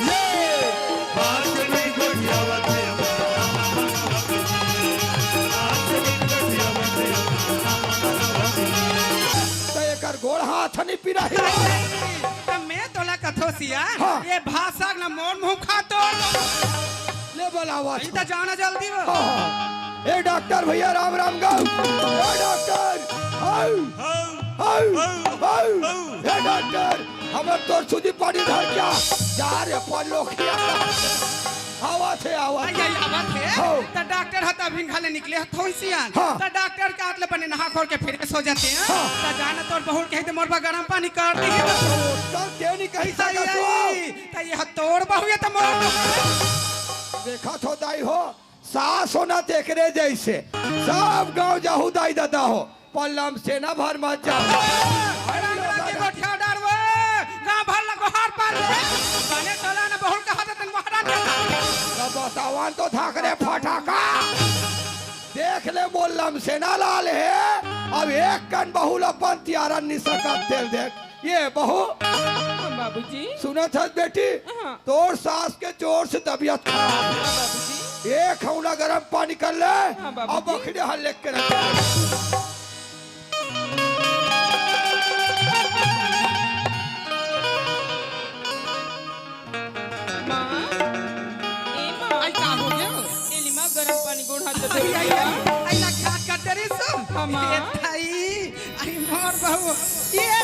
ये बात में गोठियावत है। त एकर गोड़ हाथ नी पिराही। त मैं तोला कथो सिया, हाँ। ये भाषा न मोर मुंह खा तो। ले बोलावा। ई त जाना जल्दी हो। हाँ, हाँ। ए डॉक्टर भैया राम राम गाओ। ए डॉक्टर, आओ। आओ, आओ। ए डॉक्टर, हमर तोर सुदी पानी धर क्या? जा रे पल्लोखिया। आवत हे, आवत हे। आई, आई, आवत हे। हो। त डॉक्टर ह त अभी घले निकले ह थोई सियान। हाँ। त डॉक्टर के आत ले बने नहा खोर के fresh हो जाते हैं। हाँ। त जाना तोर बहू कही त मोर बा गरम पानी कर दी। त ते नहीं कही आई, सकत हो। आई, त ये तोर बहू ये त मोर बहू। देखत हो दाई हो, सास होना तेकरे जैसे। सब गांव जाहू दाई दादा हो। पल्लम सेना भर मत जा। अरे, अरे, अरे, गोठिया डारवे, गांव भर ला गोहार पार ले। बने टोला न बहुल कहा त तन महाराज के। अब बतावन तो धाकरे फटाका। देख ले मोल्लम सेना लाल हे। अब एक कन बहुल अपन तियारन नि सकत तेल देख। ये बहू। हाँ, बाबूजी। सुनत हस बेटी? हाँ। तोर सास के जोर से तबीयत खराब हे। हाँ, बाबूजी। एक हौला गरम पानी कर ले, हाँ, बाबूजी। अब बखड़े हल लेके रख। माँ, ए माँ। आई का हो गया? ए ले माँ, गरम पानी गोड़ हाथ धो आई, आई, आई, आई, ना खाट काट डरे सब। हाँ, माँ। ए भाई, आई मोर बहू, ये आई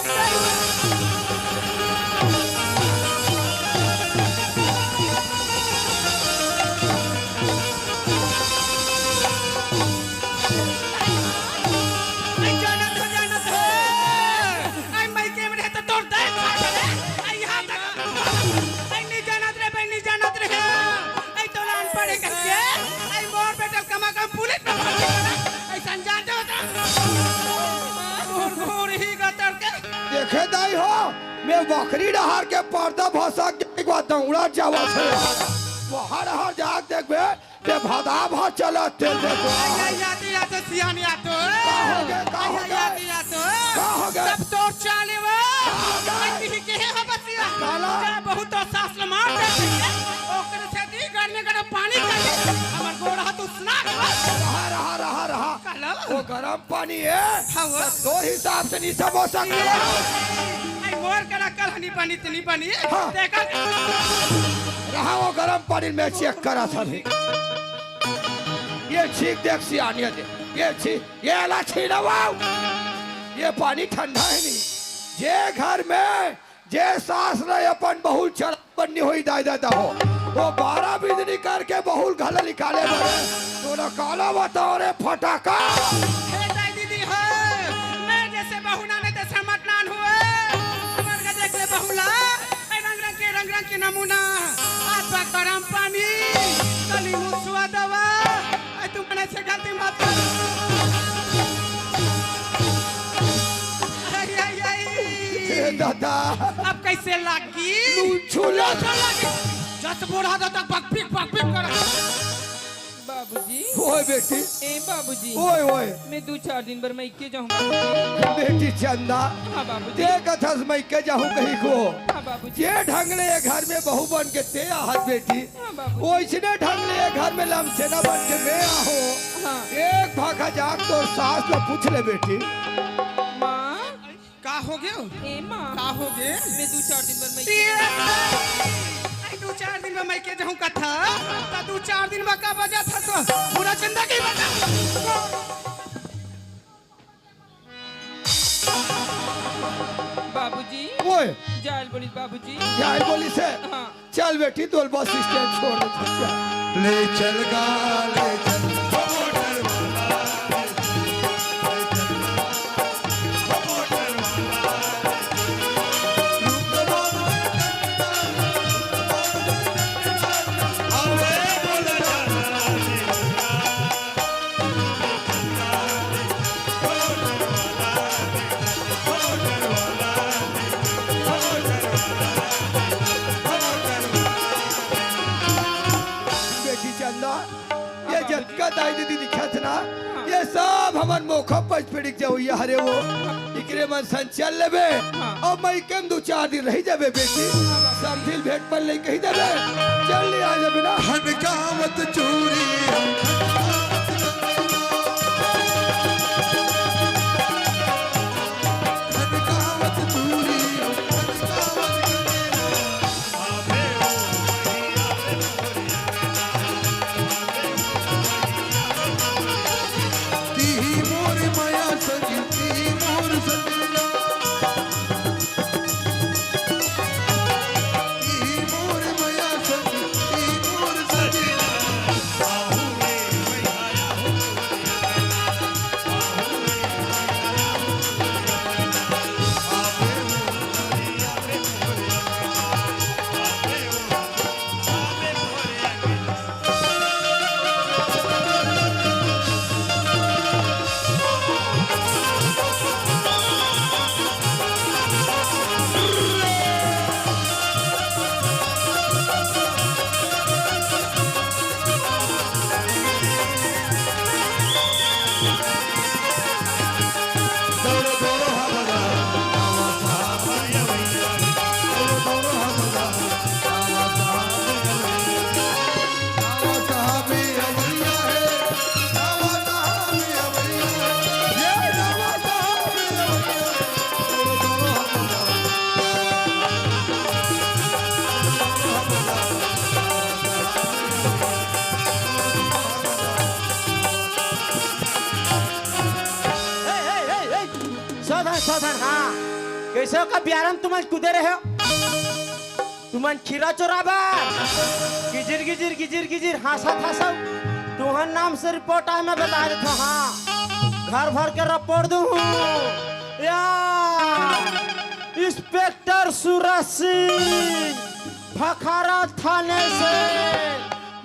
जानत हो, जानत हो। आई मायके में रहे तो तोर दाई खा जावे। आई यहाँ तक। आई नहीं जानत रे, भाई नहीं जानत रे। आई तो लान पड़े करके। आई मोर बेटा कमा कम पुलिस में भर्ती करा। आई संजान दे बता। घूर घूर ही गतर के। देखे दाई हो, मैं बखरी डहार के पर्दा भसक के एक बार दौड़ा जावा से। वो हर हर जाग देख बे, ते भदा भा चलत तेल देखो। आई, आई, या तो, या तो, सियान या तो। का हो गए, का हो आई, गए? या तो, या तो। का हो गए? सब तोर चाले वो। का हो गए? आई, तिही के हे हो बसिया। काला। जा बहुत तो सास ल मार दे। ओकरे से दी घर में गरम पानी कर दे। हमर गोड़ हाथ उसना के बस। रहा, रहा, रहा, रहा। काला। वो गरम पानी है। हाँ, वो। तो हिसाब से नहीं सब हो सकता। आई, तोर करा कल हनी बनी तनी बनी। हाँ। देखा। रहा वो गरम पानी में चेक करा था भी। ये छीक देख सियानिया दे। ये छी, ये आला छीना वाओ। ये पानी ठंडा है नहीं। जे घर में, जे सास ने अपन बहू चढ़ा बन्नी होई दाई दादा हो। वो बारह बिजली करके बहुल घला निकाले बड़े। तोरा काला बताओ रे फटाका। हे दाई दीदी हो, मैं जैसे बहू ना, नहीं जैसे मत नान हुए। हमार का देख ले बहुला, ए रंग रंग के, रंग रंग के नमूना। हाथ पा गरम पानी, कली मुसुआ दवा। ए, तुम अपने से गलती मत कर। आई, आई, आई। ए दादा। अब कैसे लागी? नून छोला। नून छोला की। जस बूढ़ा दादा पक पिक, पक पिक कर। बाबूजी। ओए बेटी। ए बाबूजी। ओए, ओए। मैं दो चार दिन बर मइके जाहूँ बाबूजी। बेटी चंदा। हाँ बाबूजी। ते कथस मइके जाहूँ कहीं को। हाँ बाबूजी। जे ढंग ले ये घर में बहू बन के ते आहत बेटी। हाँ बाबूजी। ओइसने ढंग ले ये घर में लमसेना बन के मैं आहूँ। हाँ। एक भाखा जाके तोर सास ला पूछ ले बेटी। माँ। का हो गयो? ए माँ। का हो गे? मैं दू चार दिन बर मइके ये जाहूँ। आई दू चार दिन बर मइके जाहूँ कथा, त दू चार दिन बर का बजा था सो पूरा जिंदगी बजा। बाबूजी। ओए। जाल बोली बाबूजी। जाल बोली से। हाँ। चल बेटी, तोल बस स्टैंड छोड़ दे, चल। ले चल गा, ले चल। बेटी चंदा, ये जतका दाई दीदी दिखत ना, ये सब हमन मोखा पच पिड़िक जवैया हरे वो। इकरे मन सन चल लेबे, हाँ। अब मइके म दू चार दिन रही जाबे बेटी। समझिल भेंट पर ले कही देबे, चल ले आ जाबे ना। खनकावत चूड़ी, खनकावत चूड़ी, खनकावत तिही मोर मया संग, तिही मोर सजना। तिही मोर मया संग, तिही मोर सजना। ए, ए, ए, ए, सावधान, सावधान, हाँ। कइसे हो का बियारम तुमन कूदे रहे हो? तुमन खीरा चोराबर। गिजिर, गिजिर, गिजिर, गिजिर, हाँसत, हाँसत। तुहर नाम से रिपोर्ट आए, मैं बता देथों, हाँ। घर भर के रिपोर्ट दूँ हूँ। या, इंस्पेक्टर सूरज सिंह। भखारा थाने से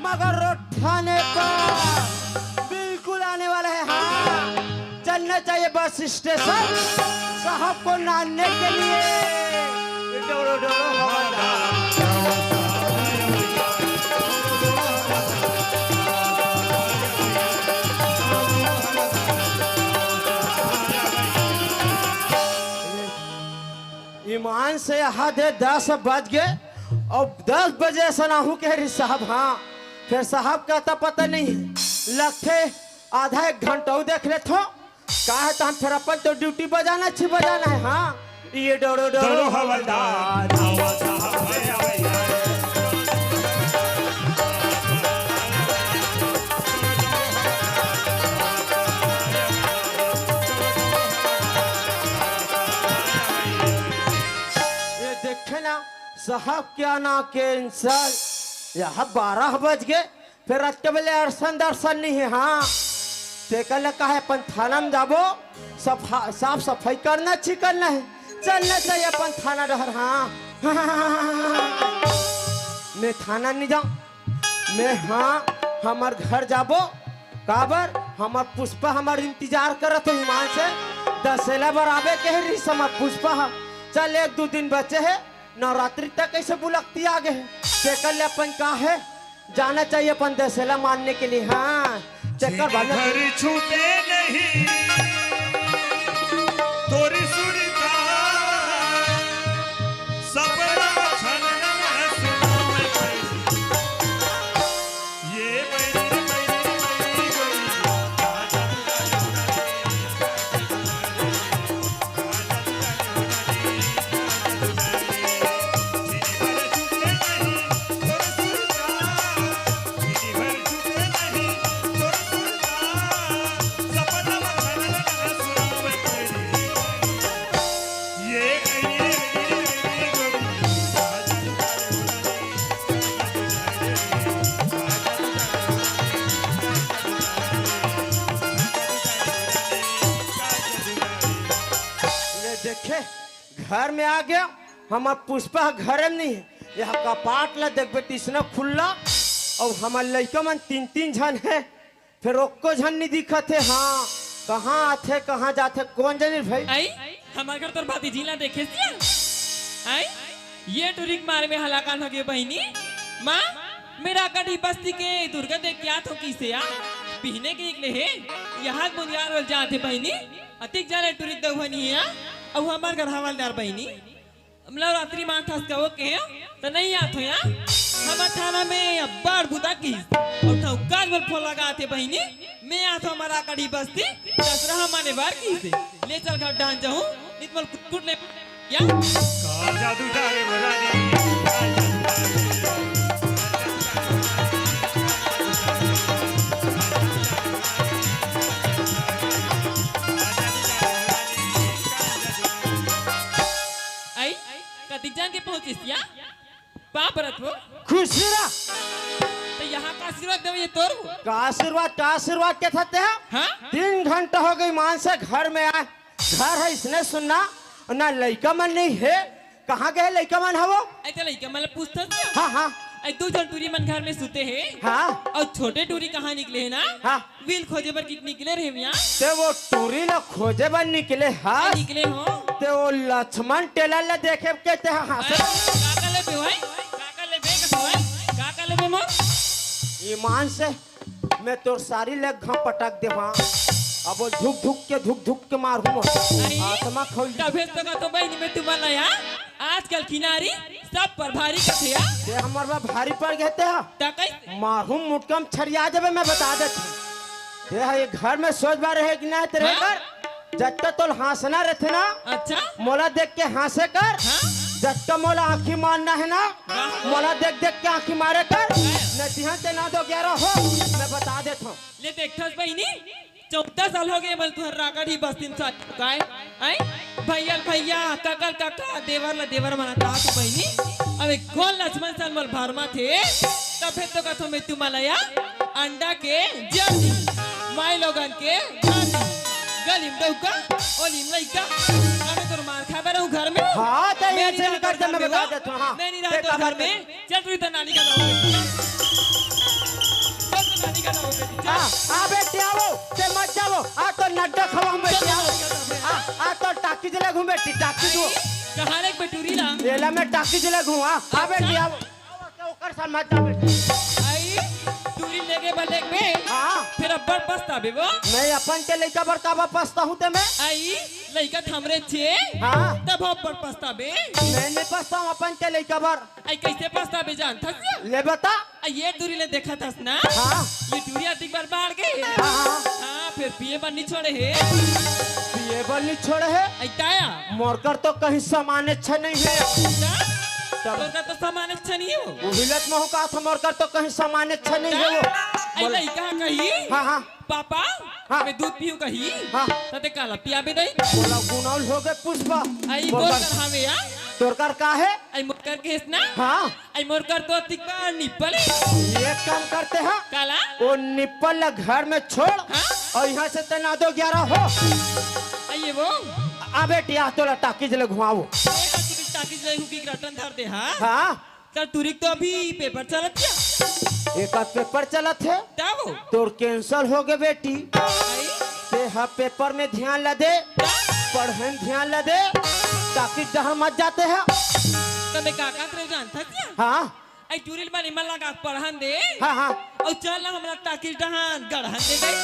मगर रोड थाने पर बिल्कुल आने वाला है। हाँ, चलना चाहिए बस स्टेशन साहब को नानने के लिए। डोलो, डोलो, हवालदार। ईमान से यहाँ दे दस बज गए। अब दस बजे असन आहूँ कहे रहिस साहब, हाँ। फेर साहब का अता पता नहीं लगथे, आधा एक घंटा अउ देख लेथों। का हे त हम फेर अपन तो ड्यूटी बजाना छी, बजाना हे, हाँ। ये डोड़ो डोड़ो डोड़ो हवलदार, हवलदार। आवा साहब भैया भैया। ये देखे ना, साहब क्या ना कैंसर, यहाँ बारह बज गए, फेर अतके बेले अरसन दरसन नहीं हे। हाँ, तेकर ले कहे अपन थाना में जाबो, सफा-, साफ सफाई करना, चिकन नहीं। चलना चाहिए अपन थाना डहर। हाँ, मैं थाना नहीं जाऊँ, मैं, हाँ, हमर घर जाबो। काबर? हमर पुष्पा हमर इंतजार करत हे ईमान से। दसेला बर आबे कहे रहिस हमर पुष्पा ह। चल, एक दू दिन बचे हे, नवरात्रि तक कैसे बुलकती आ गए हे। तेकर ले अपन का हे, जाना चाहिए अपन दसेला मानने के लिए। हाँ, चक्कर भागना घर छूटे नहीं तोरी सुरता, सपना छन सुनावे। ये बैरी रे बैरी रे बैरी गोरी, ले देखे, घर में आ गया, हमर पुष्पा घर में नहीं है। यह कपाट ला देखबे, तीसना खुल्ला, अउ हमर लइका मन तीन तीन झन है, फेर ओक्को झन नहीं दिखत है। हाँ, कहाँ आथे, कहाँ जाथे, कोन जनी भाई? आई, हमर घर तोर भतीजी ला देखे सिया? आई, ये टुरी के मारे में हलाकान हो गए बहिनी। माँ, मैं राकाडी बस्ती के दुर्गा देख के आत हो किसे आ? बिहने के निकले हे, यहाँ बुनियार वाल जात हे बहिनी। अतिक जाने टुरी दउहनी हे आ, अउ हमर घर हवलदार बहिनी। हमला रात्रि माँ ठस कहो के, त नहीं आत हो या? हमर थाना में अब्बड़ बुता किस, अउ ठौकाज बोल फोन लगा आथे बहिनी। मैं आत हो हमर राकाडी बस्ती, दसरा माने बार किसे। ले चल घर डान जाहूँ, नित मोल कुटकुट ले या? का जादू जाने वाला नी, का जादू जाने वाला नी। आई, कतिक जान के पहुंचिस या? पाँव परत हो। खुश रह। त यहाँ का आशीर्वाद देवे ये तोर हो? का आशीर्वाद, का आशीर्वाद के थते हैं? हाँ? तीन घंटा हो गई मान से घर में आए। घर है इसने सुनना, ना लइका मन नहीं है। कहाँ गए लइका मन हवो? ऐ त लइका मन ल पूछथस ना। हाँ, हाँ। ऐ दू झन टूरी मन घर में सुते हे। हाँ। अउ छोटे टूरी कहाँ निकले हे ना? हाँ। बिल खोजे बर कित निकले रहे मियाँ। ते वो टूरी ला खोजे बर निकले हस? निकले हो। ते वो लक्ष्मण टेलर ला देखे के ते हाँ से। काका ले बे भाई, काका ले बे, काका ले बे, काका ले बे मोर। ईमान से मैं तोर सारी ले घा पटक दे हाँ। अब वो धुक धुक के, धुक धुक के मारू मोर। अरे, आत्मा खोल। तभे तो का तो बहिनी मैं तुम्हारा यार। आजकल किनारी सब पर भारी कथे आ। ते हमर बर भारी पड़ गए ते हा। त कइसे? मारहूं मुटकम छरिया जबे, मैं बता देत हूं। ते हा ये घर में सोच बार रहे कि ना ते रहे हाँ? कर। जब तक तोल हंसना रहते ना, अच्छा? मोला देख के हंसे कर। हाँ? जब तक मोला आंखी मारना है ना, हाँ? मोला देख देख के आंखी मारे कर। हाँ? नदिया ते ना दो ग्यारह हो, मैं बता देत हूं। ले देखथस बहिनी, चौदह साल हो गए मन तुहर राकट ही बस्ती में साथ काय। आई भैया भैया, ककल कका, देवर ला देवर मना तात बहिनी। अब एक कौन लक्ष्मण सन मल भरमा थे, तब फिर तो कथो मैं तुम्हारा या अंडा के जर्नी, माई लोगन के धनी, गलिम डौका, ओलिम लइका। अबे तोर मार खा बर हूं घर में। हाँ, तो ये मेरी चल रात कर दे, मैं घर में बता हो, देता हूँ, हाँ। मैं नहीं रहा देख तो घर खबर में। चल, तू इधर नानी का लाओ बेटी। चल, तू नानी का लाओ बेटी, चल। आ, आ बेटी, आओ, ते मत जाओ। आ तो नड्डा खवा हूँ बेटी, चल, आओ। नानी का लाओ बेटी। आ, आ तो टाकी जले घूम बेटी, टाकी आई, दो। कहाँ ले बेटूरी ला? एला मैं टाकी जले घूम, आ, आ अच्छा। बेटी, आओ। आओ, आओ, ओकर साथ मत जा बेटी। आई, टूरी लेगे बा लेग बे। हाँ। फिर अब्बड़ पछताबे वो। मैं अपन के लइका बर काबर पछताहूँ ते मैं? आई, लइका त हमरे छे। हाँ। तब अब्बड़ पछताबे। मैं नहीं पछताहूँ अपन के लइका बर। आई कैसे पछताबे जानथस या? ले बता। आ ये टूरी ले देखथस ना? हाँ। ये टूरी अतिक बार बाढ़ गई। हाँ, हाँ। हाँ, फिर पिए बर नहीं छोड़े हे। पिए बर नहीं छोड़े हे। ऐ काया? मोर कर तो कहीं सामान अच्छा नहीं है। का? तब तोर कर तो सामान अच्छा नहीं है वो। उहिलत महू का था, मोर कर तो कहीं सामान अच्छा नहीं है वो। ऐ बोला। लइका कही? हाँ, हाँ। पापा, हाँ। मैं दूध पीऊँ कही? हाँ। तते काला पियाबे दई? बोला गुनाउल हो गए पुष्पा। ऐ बोल बोल कर। कर हवे या? तोर कर का है? ऐ मोर कर के हेस ना? हाँ। ऐ मोर कर तो अतिक बा निप्पल। एक काम करते हैं। काला? वो निप्पल ला घर में छोड़ हाँ? और यहाँ से तना दो ग्यारह हो। आइए वो। आ बेटी, आ तोला टाकीज ले घुमाओ। ए, का तू टाकीज ले हुकी रटन धर दे, हाँ? हाँ। कल टूरी के तो अभी पेपर चलत क्या? एक आध पेपर चलत है। का वो? तोर cancel हो गए बेटी। आई? ते हा पेपर में ध्यान ला दे, का? पढ़े में ध्यान ला दे, टाकीज डहर मत जाते हैं। तबे का का तेरे जानता क्या? हाँ। ऐ टूरी ल बने मन लगा पढ़न दे। हाँ, हाँ। अउ चल ना हमला टाकीज डहान गढ़न दे गई।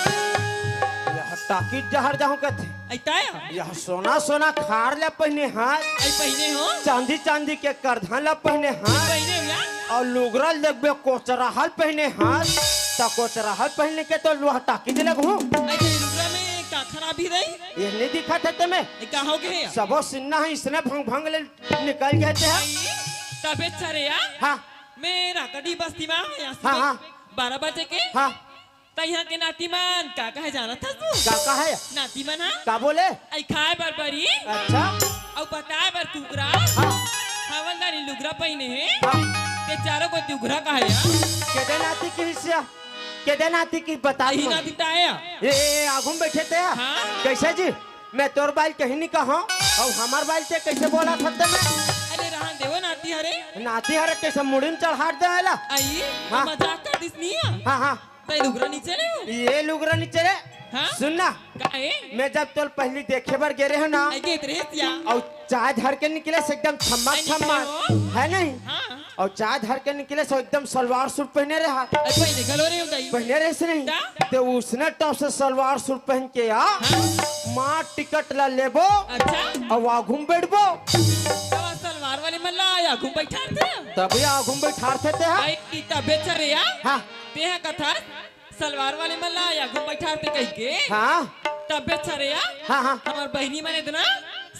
यह टाकीज डहर जाहूं कथे। ऐ ताया? यह सोना सोना खार ला पहिने हाथ। ऐ पहिने हो? चांदी चांदी के करधन ला पहिने हाथ। पहिने हो या? अउ लुगरा ल देखबे कोचराहा ल पहिने हाथ। त कोचराहा ल पहिने के तो लुहा टाकीज लगहूं। ऐ ते लुगरा में का खराबी रही? ये नहीं दिखत हे ते में। ऐ का हो गए? सबो सिन्हा है, इसने भंग भंग ले निकल गए थे। तबे अच्छा रे यार। हाँ। मैं राकड़ी बस्ती में आया हाँ, हाँ। बारह बजे के। हाँ। त यहाँ के नाती मन का कहे जानत हस तू? का कहे? नाती मन हा? का बोले? ऐ खाए बर बरी। अच्छा। अउ बताए बर कुकरा। हाँ। हवलदारी लुगरा पहिने हे। हाँ। ते चारों को दुगरा कहे या? केदे नाती की हिस्सा? केदे नाती की बता अही दो। नाती ताया। ए, ए, ए, आगू में बैठे ते? हाँ। कैसे जी? मैं तोर बाल कहीं नहीं कहा, अउ हमार बाल ते कैसे बोला था ते मैं? अरे रहन देवो नाती हरे। नाती हरे कैसे मुड़ी में चढ़ा दे वाला? आई, हाँ। मजाक कर दिस नहीं है। हाँ, हाँ। तई लुगरा नीचे ले हो? ये लुगरा नीचे रे। हाँ? सुन ना। काहे? मैं जब तोल पहली देखे बर गे रहे हो ना। आई के इतरे सिया। अउ चाय धर के निकले से एकदम छम्मा आई छम्मा। निकले हो? है नहीं? हाँ। अउ चाय धर के निकले से एकदम सलवार सूट पहने रहा। अरे पहले घलो रहे हो दाई। पहने रहे से नहीं। का? ते उसने टॉप से सलवार सूट पहन के आ। हाँ? माँ टिकट ला लेबो। अच्छा। अउ आगू में बैठबो। तब सलवार वाले मन ला आगू में बैठार थे। तभी आगू में बैठार थे ते हा। आई की तबीयत सरे या? हाँ। ते हा कथा सलवार वाले मन ला आगू में बैठार थे कह के। हाँ। तबीयत सरे या? हाँ, हाँ। हमार बहिनी मन इतना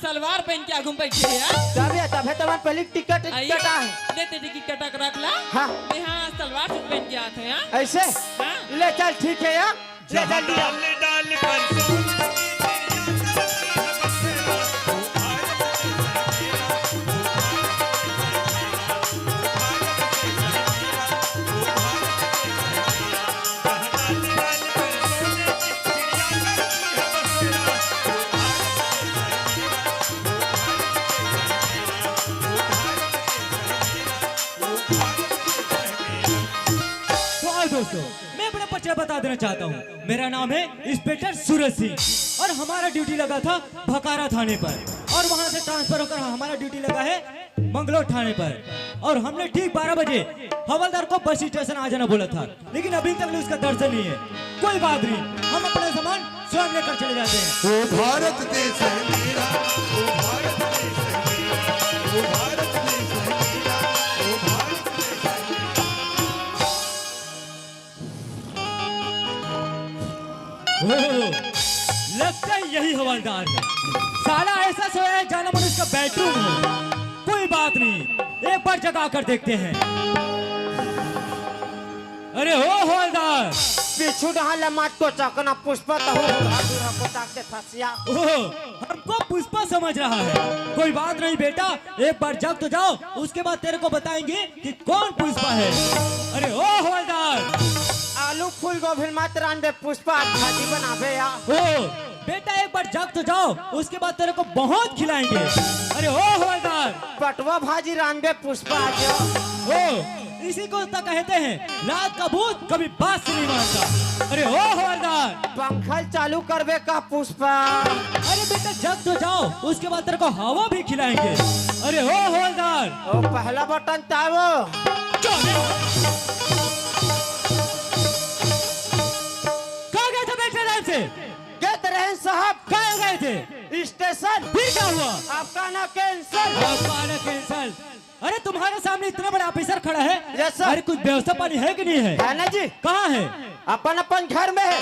सलवार पहन के आगू में बैठे हे यार। तब या, तब है तब पहले टिकट आई, कटा है। दे ते टिकट कटा के रख ला। हाँ। मैं हाँ सलवार सूट पहन के आत हूँ यार। ऐसे? हाँ। ले चल ठीक है यार। ले चल दिया। डाल डाल पर सोन तो आओ दोस्तों, मैं अपना परिचय बता देना चाहता हूँ। मेरा नाम है इंस्पेक्टर सूरज सिंह और हमारा ड्यूटी लगा था भकारा थाने पर और वहाँ से ट्रांसफर होकर हमारा ड्यूटी लगा है मंगलौर थाने पर। और हमने ठीक बारह बजे हवलदार को बस स्टेशन आ जाना बोला था, लेकिन अभी तक उसका दर्शन नहीं है। कोई बात नहीं, हम अपना सामान स्वयं लेकर चले जाते हैं। वो भारत देश है मेरा, वो भारत देश है मेरा, वो भारत देश है मेरा, वो भारत देश है मेरा। ओह, लगता है यही हवलदार है। साला ऐसा सोया है जाना मन उसका बेडरूम हो। कोई बात नहीं, एक बार जगा कर देखते हैं। अरे ओ हवलदार। पीछू डहान ले मात को चकना पुष्पा तहु बूढ़ा बूढ़ा को ताक दे फसिया। ओह, हमको पुष्पा समझ रहा है। कोई बात नहीं बेटा, एक बार जग तो जाओ, उसके बाद तेरे को बताएंगे कि कौन पुष्पा है। अरे ओ हवलदार। आलू फूल गोभी मत रांधे पुष्पा, आज भाजी बनाबे या। ओ बेटा, एक बार जग तो जाओ, उसके बाद तेरे को बहुत खिलाएंगे। अरे ओ हवलदार। पटवा भाजी रांधे पुष्पा आज। ओ, इसी को तो कहते हैं रात का भूत कभी बात से नहीं मानता। अरे ओ हवलदार। पंखल चालू करबे का पुष्पा? अरे बेटा, जग तो जाओ, उसके बाद तेरे को हवा भी खिलाएंगे। अरे ओ हवलदार। ओ, पहला बटन तावो। चल। कहाँ गए थे बेटे टाइम से? गए थे रहन साहब। कहाँ गए थे? स्टेशन। फिर क्या हुआ? आपका ना कैंसिल। आपका ना कैंसिल। अरे, तुम्हारे सामने इतना बड़ा ऑफिसर खड़ा है। Yes sir. अरे, कुछ व्यवस्था पानी है कि नहीं है? है ना जी। कहाँ है? अपन अपन घर में है।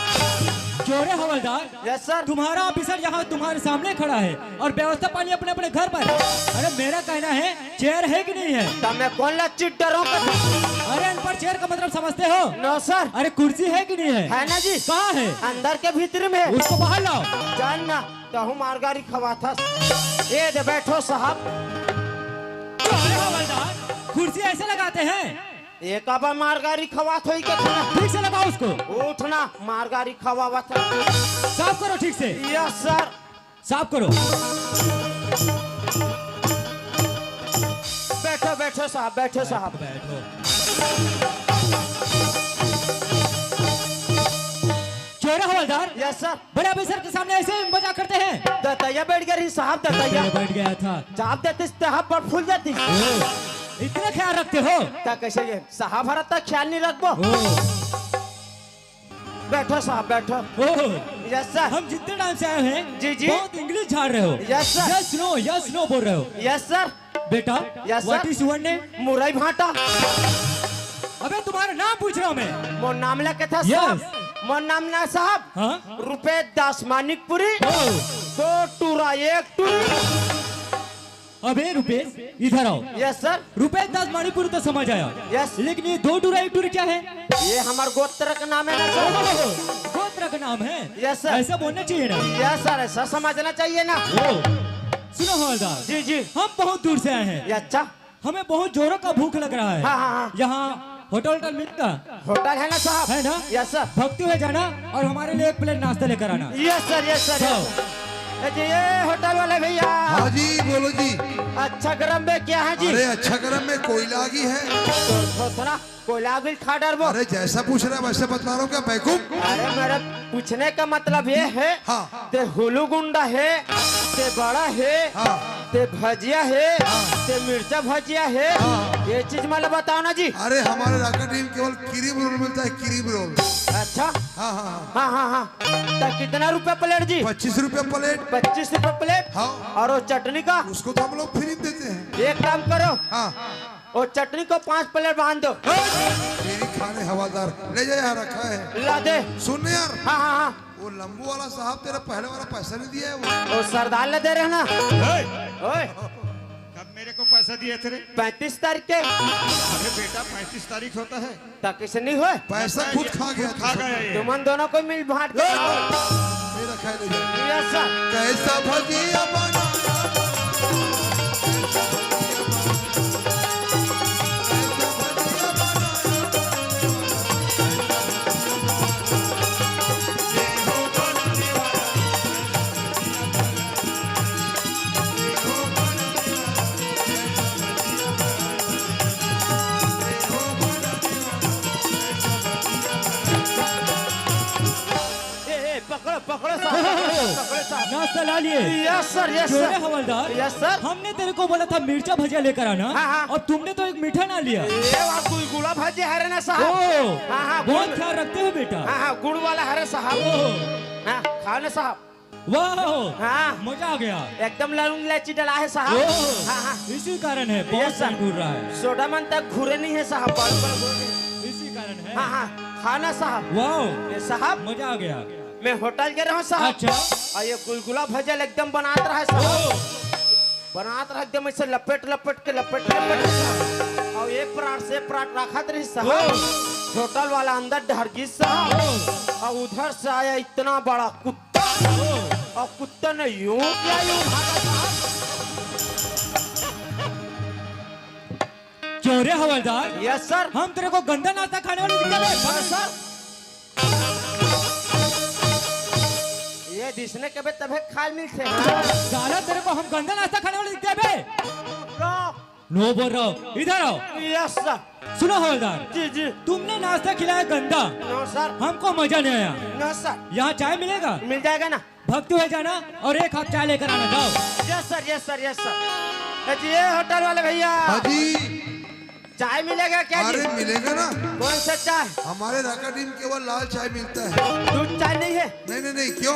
क्यों रे हवलदार? Yes sir. तुम्हारा ऑफिसर यहाँ तुम्हारे सामने खड़ा है और व्यवस्था पानी अपने अपने घर पर। अरे, मेरा कहना है, चेयर है कि नहीं है? तो मैं कौन ला चिट डरो कर? अरे, अनपढ़, चेयर का मतलब समझते हो? नो सर। अरे, कुर्सी है कि नहीं है? है ना जी। कहाँ है? अंदर के भीतर में। उसको बाहर लाओ। जान ना, तहु मारगारी खवाथस। ये दे, बैठो साहब। अरे हवलदार, कुर्सी ऐसे लगाते हैं? ये काबर मारगारी खवात होई के थोड़ा? ठीक से लगाओ उसको। उठना, मारगारी खवावत है। साफ करो ठीक से। Yes sir. साफ करो। बैठो, बैठो साहब, बैठो साहब। बैठो। क्यों रे हवलदार? Yes sir. बड़े ऑफिसर के सामने ऐसे मजाक करते हैं? दतैया बैठ गया रही साहब, दतैया। बैठ गया था। चाप देते साहब, पर फूल जाती। ओ, इतना ख्याल रखते हो? ता कैसे ये साहब हरा तक ख्याल नहीं रखबो? ओ। बैठो साहब, बैठो। ओ। Yes sir. हम जितने टाइम से आए हैं, जी, जी। बहुत इंग्लिश झाड़ रहे हो। Yes sir. Yes no, yes no बोल रहे हो। Yes sir. बेटा, yes sir. What is your name? मुरई भाटा। अबे, तुम्हारा नाम पूछ रहा हूँ मैं। मोर नाम लेके था साहब। यस। मोर नाम ना साहब। हाँ? रुपे दस मानिकपुरी। ओ। दो टूरा एक टूरी। अबे रुपेश, इधर आओ। Yes sir. रुपेश दास मणिपुर तो समझ आया। यस। लेकिन ये दो टूरा एक टूरी क्या है? ये हमार गोत्र का नाम है ना सर। ओहो, गोत्र का नाम है? Yes sir. ऐसा बोलना चाहिए ना। यस सर, ऐसा समझना चाहिए ना। ओ, सुनो हवलदार। जी, जी। हम बहुत दूर से आए हैं। ये अच्छा। हमें बहुत जोरों का भूख लग रहा है। हाँ, हाँ, हाँ। यहाँ होटल, होटल मिलेगा? होटल है ना साहब? है ना? Yes sir. भक्ति हो जाना और हमारे लिए एक प्लेट नाश्ता लेकर आना। Yes sir, yes sir, yes sir. ए जी, ये होटल वाले भैया। हाँ जी, बोलो जी। अच्छा गरम में क्या है जी? अरे अच्छा गरम में कोयला आगी है। तो, तो थोड़ा कोयला आगी खा डरबो। अरे जैसा पूछ रहा है वैसे बता रहा हूँ क्या बैकुम? अरे मेरा पूछने का मतलब ये है, हाँ। ते हुलू गुंडा है, ते बड़ा है, हाँ। ते भजिया है, हाँ। ते मिर्चा भजिया है, हाँ। ये चीज मला बताओ ना जी। अरे हमारे राका टीम केवल क्रीम रोल मिलता है, क्रीम रोल। अच्छा। हाँ, हाँ, हाँ। हाँ, हाँ, हाँ। तो कितना रुपया प्लेट जी? पच्चीस रुपया प्लेट। पच्चीस रुपया प्लेट? हाँ। और वो चटनी का? उसको तो हम लोग फ्री में देते हैं। एक काम करो। हाँ। वो चटनी को पांच प्लेट बांध दो। फ्री खाने हवलदार, ले जा, यहाँ रखा है। ला दे। सुन यार। हाँ, हाँ, हाँ। वो लंबू वाला साहब तेरा पहले वाला पैसा नहीं दिया है वो। वो सरदार ले दे रहे ना। ओए। तब मेरे को पैसा दिए थे रे। पैंतीस तारीख के। अरे बेटा, पैंतीस तारीख होता है। तक से नहीं होए। पैसा खुद खा गया, खा गया ये। तुमन दोनों को मिल बांट के। ये रखा है, ले जा। Yes sir. कैसा भजिया बनाया, कैसा भजिया बनाया, कैसा भजिया बनाया। ए, ए, पकड़ो, पकड़ो साहब, पकड़ो साहब। नाश्ता ला लिए? यस सर, यस क्यों रे सर। हवलदार? Yes sir. हमने तेरे को बोला था मिर्चा भजिया लेकर आना, हाँ, हाँ। और तुमने तो एक मीठा ना लिया। ये वहाँ गुलगुला भजिया है रे ना साहब। ओ, हाँ, हाँ, बहुत गुड़ ख्याल रखते हो बेटा। हाँ, हाँ, गुड़ वाला है रे साहब। ओ। हाँ, खाओ ना साहब। वाह, हाँ। मजा आ गया। एकदम लौंग इलायची डला है साहब। ओ, हाँ, हाँ। इसी कारण है, बहुत यस सर। टाइम घूर रहा है। सोडा मन तक घूरे नहीं है साहब, बार बार घूरे नहीं। इसी कारण है। हाँ, हाँ, खाना साहब। वाह। ये साहब। मजा आ गया। मैं होटल के रहूं साहब। अच्छा। और ये गुलगुला भजल एकदम बनात रहा है साहब। ओ। बनात रहा एकदम ऐसे लपेट लपेट के, लपेट लपेट के साहब। और एक परात से परात रखत रही साहब। ओ। होटल वाला अंदर डहर गिस साहब। ओ। और उधर से आया इतना बड़ा कुत्ता। ओ। और कुत्ता ने यूं क्या यूं भागा साहब। क्यों रे हवलदार? Yes sir. हम तेरे को गंदा नाश्ता खाने वाले दिख गए? Yes sir. ये दिसने के बे तबे खाल मिलते हैं। साला तेरे को हम गंदा नाश्ता खाने वाले दिखते हैं बे? नो। नो बोल रहा हूँ, इधर आओ। Yes sir. सुनो हवलदार, जी, जी। तुमने नाश्ता खिलाया गंदा। नो सर। हमको मजा नहीं आया। नो सर। यहाँ चाय मिलेगा? मिल जाएगा ना। भक्ति हो जाना और एक कप चाय लेकर आना, जाओ। Yes sir, yes sir, yes sir. ए जी, ये होटल वाले भैया। हाँ जी। चाय मिलेगा क्या जी? अरे मिलेगा ना। कौन सा चाय? हमारे राका टीम केवल लाल चाय मिलता है। दूध चाय नहीं है? नहीं, नहीं, नहीं, क्यों?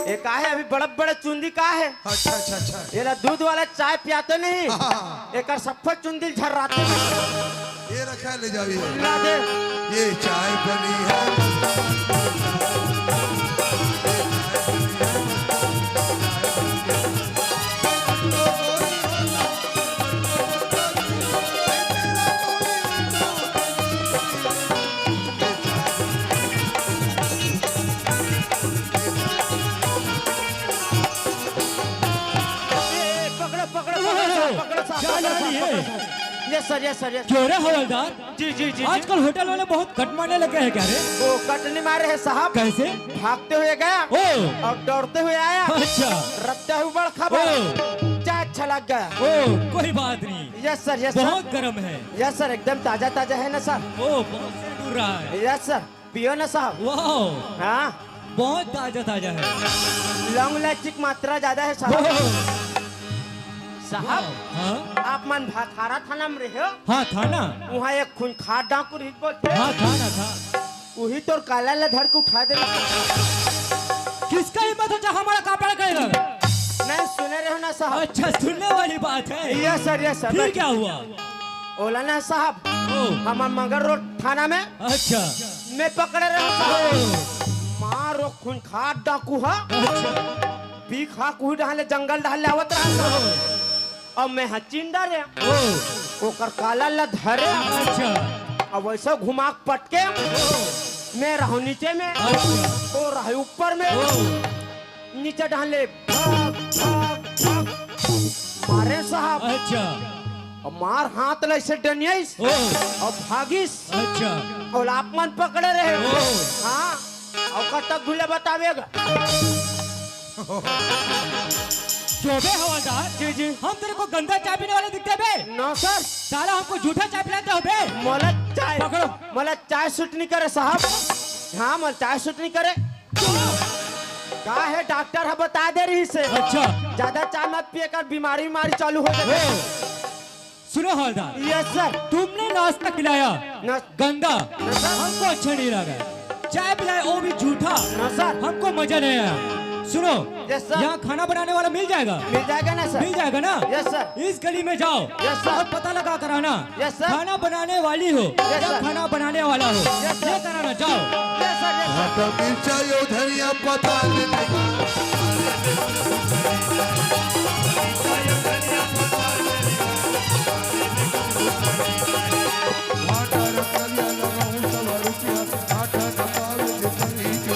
ये का है, अभी बड़ा बड़ा चुंदी का है? अच्छा, अच्छा, अच्छा। ये ला दूध वाला चाय पियाते नहीं। हाँ, हाँ, हाँ। एक सफेद चुंदी झर्राते नहीं। ये रखा है, ले जाओ ये। ला दे। ये चाय बनी है। Sir, yes sir, yes. क्यों रे हवलदार? जी जी जी जी। आजकल होटल वाले बहुत कट मारने लगे हैं क्या रे? वो कट नहीं मारे हैं साहब। कैसे? भागते हुए गया ओ। और दौड़ते हुए आया। अच्छा। रत्ता हुआ बड़ खबर। ओ। चाय अच्छा लग गया। ओ, कोई बात नहीं। Yes sir, yes sir. बहुत गर्म है। यस सर, एकदम ताजा ताजा है ना सर? ओ, बहुत से दूर रहा है। Yes sir. पियो ना साहब। वाह। हाँ। बहुत ताजा ताजा है। लौंग इलायची की मात्रा ज्यादा है साहब। वाह। साहब, हाँ? आप मन भाखारा थाना में रहे हो? हाँ, थाना। वहाँ एक खूंखार डाकू रहिस बोलथे। हाँ, थाना था। वही तोर काला ला धर के उठा दे। किसका हिम्मत हो जो हमारा कपड़ा करेगा? नहीं, सुने रहे हो ना साहब। अच्छा, सुनने वाली बात है। Yes sir, yes sir. फिर क्या हुआ? ओला ना साहब, ओ। हमार मगर रोड थाना में अच्छा। मैं पकड़े रहे साहब। ओ। मार वो खूंखार डाकू हा। अच्छा। पी खा कुही डहाले जंगल डहाले आवत रहा साहब। ओ। अब मैं हा चिंदा रे। ओ। ओकर काला ला धरे। अच्छा। अब वैसे घुमा के पटके। ओ। मैं रहूं नीचे में। अच्छा। ओ रहे ऊपर में। ओ। नीचे डहाले भाग, भाग, भाग। मारे साहब। अच्छा। अब मार हाथ ले से डनियाइस। ओ। अब भागिस। अच्छा। और आप मन पकड़े रहे। ओ। हाँ। और कब तक घुले बतावेगा? क्यों बे हवलदार? जी, जी। हम तेरे को गंदा चाय पीने वाले दिखते बे? ना सर। साला हमको जूठा चाय पिलाते हो बे? मोला चाय, पकड़ो। मोला चाय सूट नहीं करे साहब। हाँ, मोला चाय सूट नहीं करे। का है, डॉक्टर ह बता दे रहिस हे। अच्छा। ज्यादा चाय मत पिए कर, बीमारी, बीमारी चालू हो जाए। ओ, सुनो हवलदार। Yes sir. तुमने नाश्ता खिलाया, ना। गंदा, ना सर। हमको अच्छा नहीं लगा। चाय पिलाया, वो भी जूठा, ना सर। हमको मजा नहीं आया। सुनो, यस सर। यहाँ खाना बनाने वाला मिल जाएगा? मिल जाएगा ना सर? मिल जाएगा ना? Yes sir. इस गली में जाओ यस सर। और पता लगा कर आना। Yes sir. खाना बनाने वाली हो यस या सर। खाना बनाने वाला हो, यस सर। लेकर आना, जाओ। Yes sir, yes sir. भाटा मिर्चा यो धनिया पता नहीं। भाटा रखलिया लगाऊं सवा रुपया, भाटा न पावे के परी के।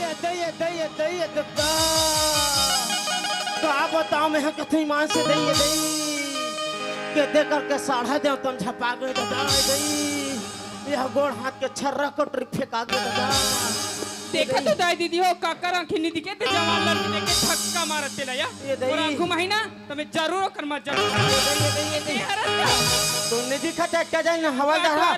ये दे, ये दे, ये दे, ये दे, दा। का बताओ, मैं कथई मान से दे, ये दे। के दे करके साढ़ा दे, तुम झपा गए, दादा, ये दे। यह गोड़ हाथ के छर्रा कटोरी फेंका गया, दादा। देखा तो दाई दीदी हो, काकर आंखी नहीं दिखे, ते जवान लड़की देख के धक्का मारत तेला या। ये दे। और आंखों में ही ना, तो मैं जरूर ओकर मत जाना। ये दे, ये दे, ये दे। ये हरत का। तो नहीं दिखा था, क्या जाए ना, हवा का, हाँ।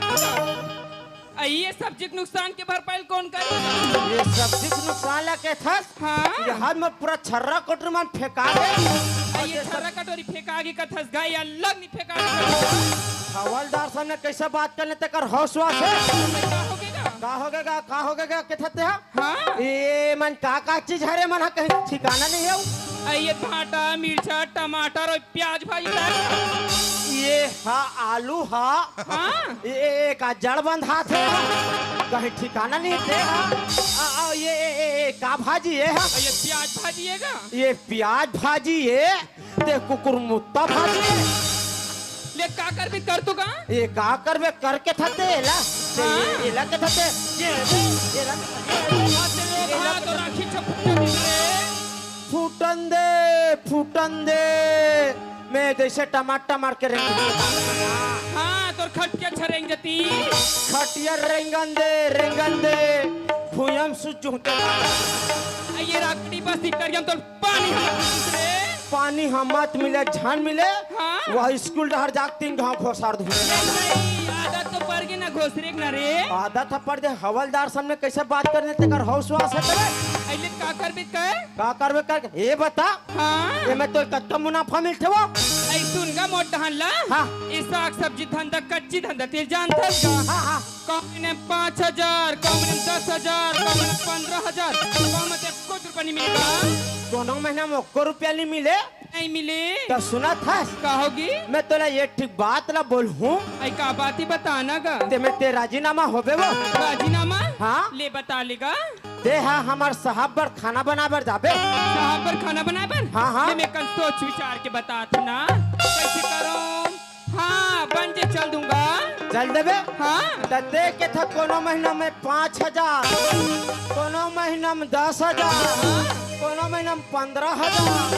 आ, ये सब्जी के नुकसान के भरपाई कौन करेगा? ये सब्जी के नुकसान ला के थस? हाँ। ये हाथ में पूरा छर्रा कटोरी मन फेंका दे। आ, ये छर्रा कटोरी फेंका के कथस गा, ये अलग नहीं फेंका के कथस। हवलदार सामने कैसे बात करने तेकर हौसला से? का हो गया? का हो गया? का हो गया? के थते हा? हाँ। ये मन का का चीज हरे मन हा कहीं ठिकाना नहीं है। आ, ये भाटा, मिर्चा, टमाटर और प्याज भाजी ला। ये हा आलू हा। हाँ। ये का जड़ बंधात हे। कहीं ठिकाना नहीं दे हा। आ, आ, ये, ये, ये, ये का भाजी ये हा? ये प्याज भाजी है का? ये प्याज भाजी ये, ते कुकुर मुत्ता भाजी ये। ले का करबे कर तो का? ये का करबे करके थते एला। ते हाँ। एला के थते। ये, ये, एला के थते। हाँ, ते लोग एला हाँ, के तो थते। राखी छप फूटन दे, फूटन दे। मैं जैसे टमाटर मार के रेंग। हाँ, तोर खटिया छरेंग जती। खटिया रेंगन दे, रेंगन दे। भुयम सुजू होते। आ, ये राकड़ी बस इतर गया, तोर पानी हम पीस रे। पानी हम मत मिले, झन मिले। हाँ। वह स्कूल डहर जाके तीन घाव घोसार धुए। नहीं, आदत तो पड़ गई ना घोसरे के ना रे। आदत ह पड़ दे, हवलदार सामने कैसे बात करने तेकर हौसला से करे। अइले का करबे कर? का करबे कर? ये बता। हाँ। ये में तो कत्ता मुनाफा मिलथे वो? ऐ सुन गा मोर डहन ला। हाँ। ये साग सब्जी धंधा कच्ची धंधा ते जानथस गा। हाँ, हाँ। कहूँ महीने में पाँच हजार, कहूँ महीने में दस हजार, कहूँ महीने में पन्द्रह हजार, कहूँ महीने में कुछ रुपया नहीं मिलेगा। कोनो महीना में एको रुपया नहीं मिले? नहीं मिले। तो सुनत हस? का होगी? मैं तोला ये ठीक बात ला बोलहूँ। ऐ का बात ही बताना गा? ते में ते राजीनामा होबे वो? राजीनामा? हाँ। ले बता लेगा। ते हा हमर साहब बर खाना बनाए बर जाबे? साहब बर खाना बनाए बर? हाँ, हाँ। मैं कन सोच विचार के बतात हूँ ना, कैसे करूँ? हाँ, बन जे चल दूंगा। चल देबे? हाँ। त दे के था कोनो महीना में पाँच हजार, कोनो महीना में दस हजार, कोनो महीना में पंद्रह हजार।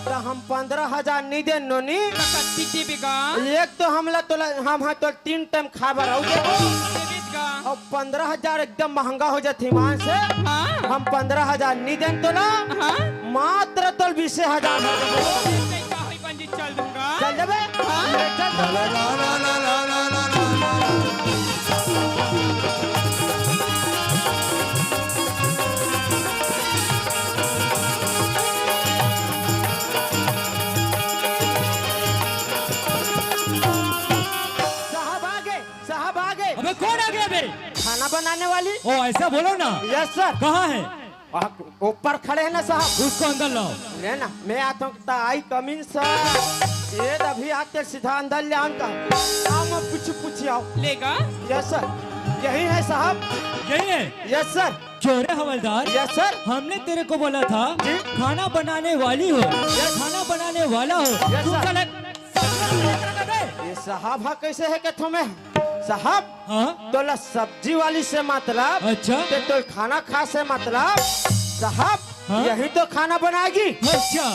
त हम पंद्रह हजार नहीं दे नोनी। त कत्ती देबे गा? एक तो हमला तोला, हम हा तो तीन टाइम खाए बर अउ देबो। देबे गा? अउ पंद्रह हजार एकदम महंगा हो जात ईमान से। हाँ। हम पंद्रह हजार नहीं देन तोला। हाँ। मात्र तोल बीसे हजार हो जाबो। नहीं, का होई पंडित, चल दूंगा। चल देबे? हाँ। चल देबे। साहब आ गए, साहब आ गए। अबे कौन आ गया बे? खाना बनाने वाली। ओ, ऐसा बोलो ना। Yes sir. कहाँ है? आ, ऊपर खड़े हैं ना साहब। उसको अंदर लाओ। ले ना, मैं आता हूँ। आई कम इन सर। ये अभी आते सीधा अंदर ले आऊंगा। आओ, मैं पूछी पूछी आओ। लेगा? यस सर, यही है साहब। यही है? Yes sir. क्यों रे हवलदार? Yes sir. हमने तेरे को बोला था जी। खाना बनाने वाली हो, यस। खाना बनाने वाला हो। यस तू सर। साला ये साहब हा कैसे है के थोमे? साहब, हाँ? तोला सब्जी वाली से मतलब, अच्छा। ते तोल खाना खा से मतलब, साहब, हाँ? यही तो खाना बनाएगी। अच्छा,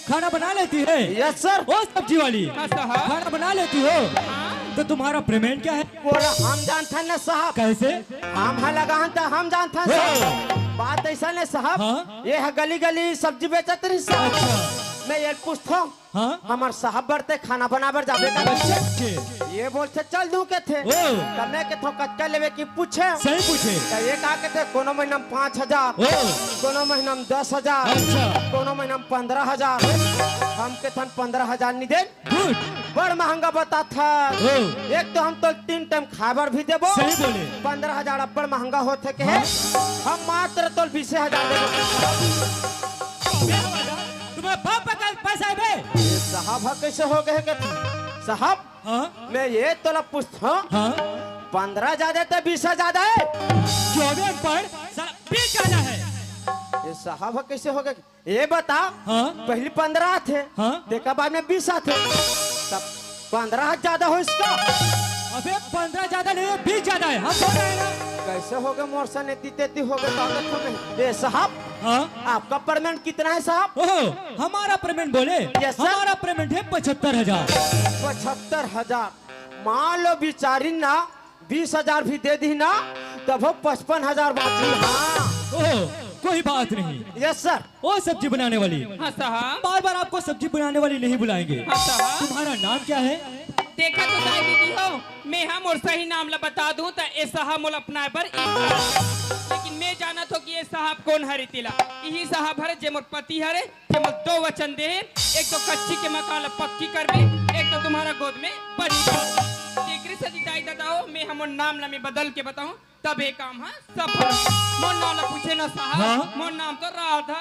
खाना बना लेती है? Yes sir. ओ सब्जी वाली, हाँ साहब। खाना बना लेती हो? हाँ। तो तुम्हारा पेमेंट क्या है? बोला हम जानथन ना साहब। कैसे? हम हा लगान त हम जानथन हाँ। साहब। बात ऐसा ने साहब, हाँ? ये हा गली गली सब्जी बेचत रही साहब। अच्छा। मैं ये पूछता हूँ, हाँ? हमर साहब बर ते खाना बनाबर जाबे का? अच्छा, अच्छे। ये बोलथे चल दूं के थे। ओ। त मैं के थो कतका लेवे की पूछे। सही पूछे। त ये का के थे कोनो महीना में पाँच हजार, ओ। कोनो महीना में दस हजार, अच्छा। कोनो महीना में पंद्रह हजार। हम के थन पंद्रह हजार नहीं देन। गुड। बड़ महंगा बता था। ओ। एक तो हम तो तीन टाइम खाबर भी देबो। सही बोले। पंद्रह हजार अब्बड़ महंगा होथे के। हाँ। हम मात्र तो बीसे हजार देबो। तुम्हें बाप का पैसा है बे? ये साहब हा कैसे हो गए के? साहब, हाँ? मैं ये तोला पूछता हूँ, हाँ? पंद्रह ज्यादा है तो बीस ज्यादा है? क्यों बे अनपढ़? साला बीस ज्यादा है। ये साहब हा कैसे हो गए? ये बता, हाँ? पहली पंद्रह आथे, हाँ? तेकर बाद में बीस आथे, तब पंद्रह ज्यादा हो इसका? अबे पंद्रह ज्यादा नहीं है, बीस ज्यादा है, हम बोल रहे हैं ना। कैसे हो गए मोर से नेती तेती हो गए ताकत में? ये साहब, हाँ? आपका पेमेंट कितना है साहब? ओहो, हमारा पेमेंट बोले? Yes sir. हमारा पेमेंट है पचहत्तर हजार। पचहत्तर हजार। मान लो बेचारी ना बीस हजार भी दे दी ना, तब हो पचपन हजार बाकी। हाँ। ओहो, कोई बात नहीं। Yes sir. ओ सब्जी बनाने वाली, हाँ साहब। बार बार आपको सब्जी बनाने वाली नहीं बुलाएंगे। हाँ साहब। तुम्हारा नाम क्या है? देखा तो दाई दीदी हो, मैं हा मोर सही नाम ला बता दूं त ए साहब मोला अपनाए बर एक, लेकिन मैं जानत हो कि ए साहब कौन हरे तेला। यही साहब हरे जे मोर पति हरे, जे मोर दो वचन दे हे, एक तो कच्ची के मकान ला पक्की करबे, एक तो तुम्हारा गोद में बच्ची। एकरे सदी दाई ददा हो, मैं हा मोर नाम ला मैं बदल के बताऊं, तब ए काम हा सफल। मोर नाम ला पूछे ना साहब, हाँ? मोर नाम तो राधा।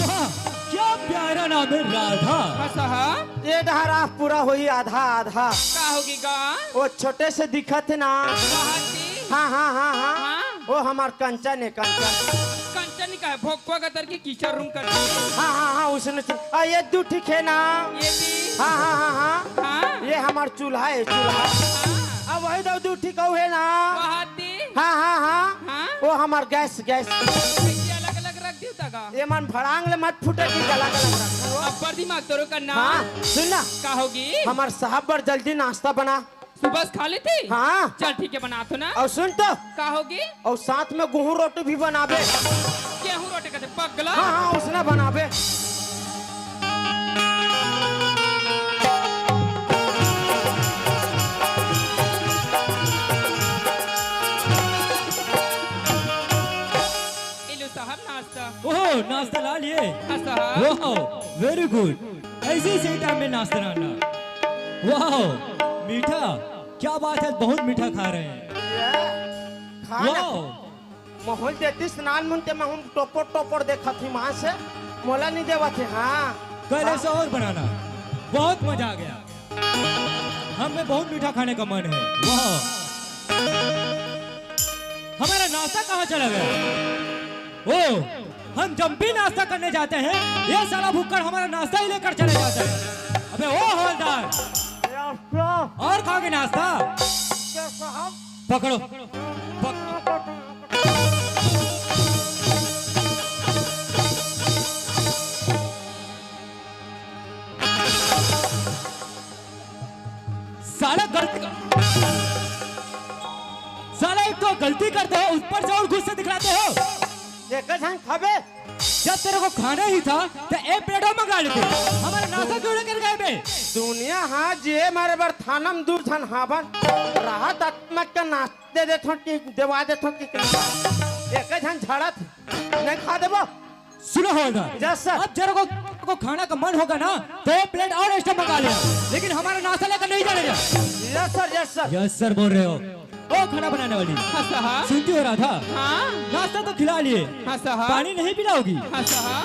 वाह, क्या प्यारा नाम है राधा। हाँ साहब। ये डहर आस पूरा होई आधा आधा। का होगी गा? वो छोटे से दिखत है ना। कहाँ की? हाँ, हाँ, हाँ, हाँ। हाँ। वो हमार कंचन है, कंचन। कंचन का है, भोकवा का तर के कीचड़ रूम कर दे। हाँ, हाँ, हाँ, उसने से, आ, ये दू ठीक है ना। ये भी। हाँ, हाँ, हाँ, हाँ। हाँ। ये हमार चूल्हा है, चूल्हा। हाँ। अब वही दो दू ठीक है ना। वहाँ दी। हाँ, हाँ, हाँ। हाँ। वो हमार गैस, गैस। कैसे अलग-अलग रख दियो तगा? ये मन भड़ांग ले मत फूटे कि गला, गला रख। अब्बर दिमाग तोरो करना। हाँ, सुन ना। का होगी? हमार साहब बर जल्दी नाश्ता बना। सुबह से खा लेती? हाँ। चल ठीक है, बना तो ना। और सुन तो। का होगी? और साथ में गेहूं रोटी भी बनाबे। गेहूं रोटी कहते पगला। हाँ, हाँ, उसने बनाबे। ये लो साहब नाश्ता। ओहो, नाश्ता ला लिए? हाँ साहब। वाह, वेरी गुड। ऐसे ही सही टाइम में नाश्ता लाना। वाह, मीठा, क्या बात है, बहुत मीठा खा रहे हैं। ये खाना वाह। माहौल देती स्नान मुन ते मैं हम टोपर टोपर देखत ही मां से, मोला नहीं देवत है। हाँ। कल ऐसा और बनाना, बहुत मजा आ गया। हमें बहुत मीठा खाने का मन है। वाह, हमारा नाश्ता कहाँ चला गया? ओ, हम जब भी नाश्ता करने जाते हैं, ये साला भुक्कड़ हमारा नाश्ता ही लेकर चले जाता है। अबे ओ हवलदार, और खाओगे नाश्ता? पकड़ो। पक- साला गलती कर, साला एक तो गलती करते हो, ऊपर से और गुस्से दिखलाते हो। एक झन खाबे। जब तेरे को खाना ही था तो एक प्लेट और मंगा लेते। हमारा नाश्ता क्यों लेकर गए बे? दुनिया हाँ जिए मारे बर थाना में दू झन हावन। राहत आत्मा का नाश्ता दे देथो कि देवा देथो कि एक झन झड़त नहीं खा देबो। सुनो हवलदार, यस सर। अब जरा को, को खाना का मन होगा ना तो एक प्लेट और एक्स्ट्रा मंगा लिया, लेकिन हमारा नाश्ता लेकर नहीं जाने का। Yes sir, yes sir. Yes sir बोल रहे हो। ओ खाना बनाने वाली, हाँ साहब। सुनती हो राधा? हाँ। नाश्ता तो खिला लिए, हाँ साहब। पानी नहीं पिलाओगी? हाँ साहब।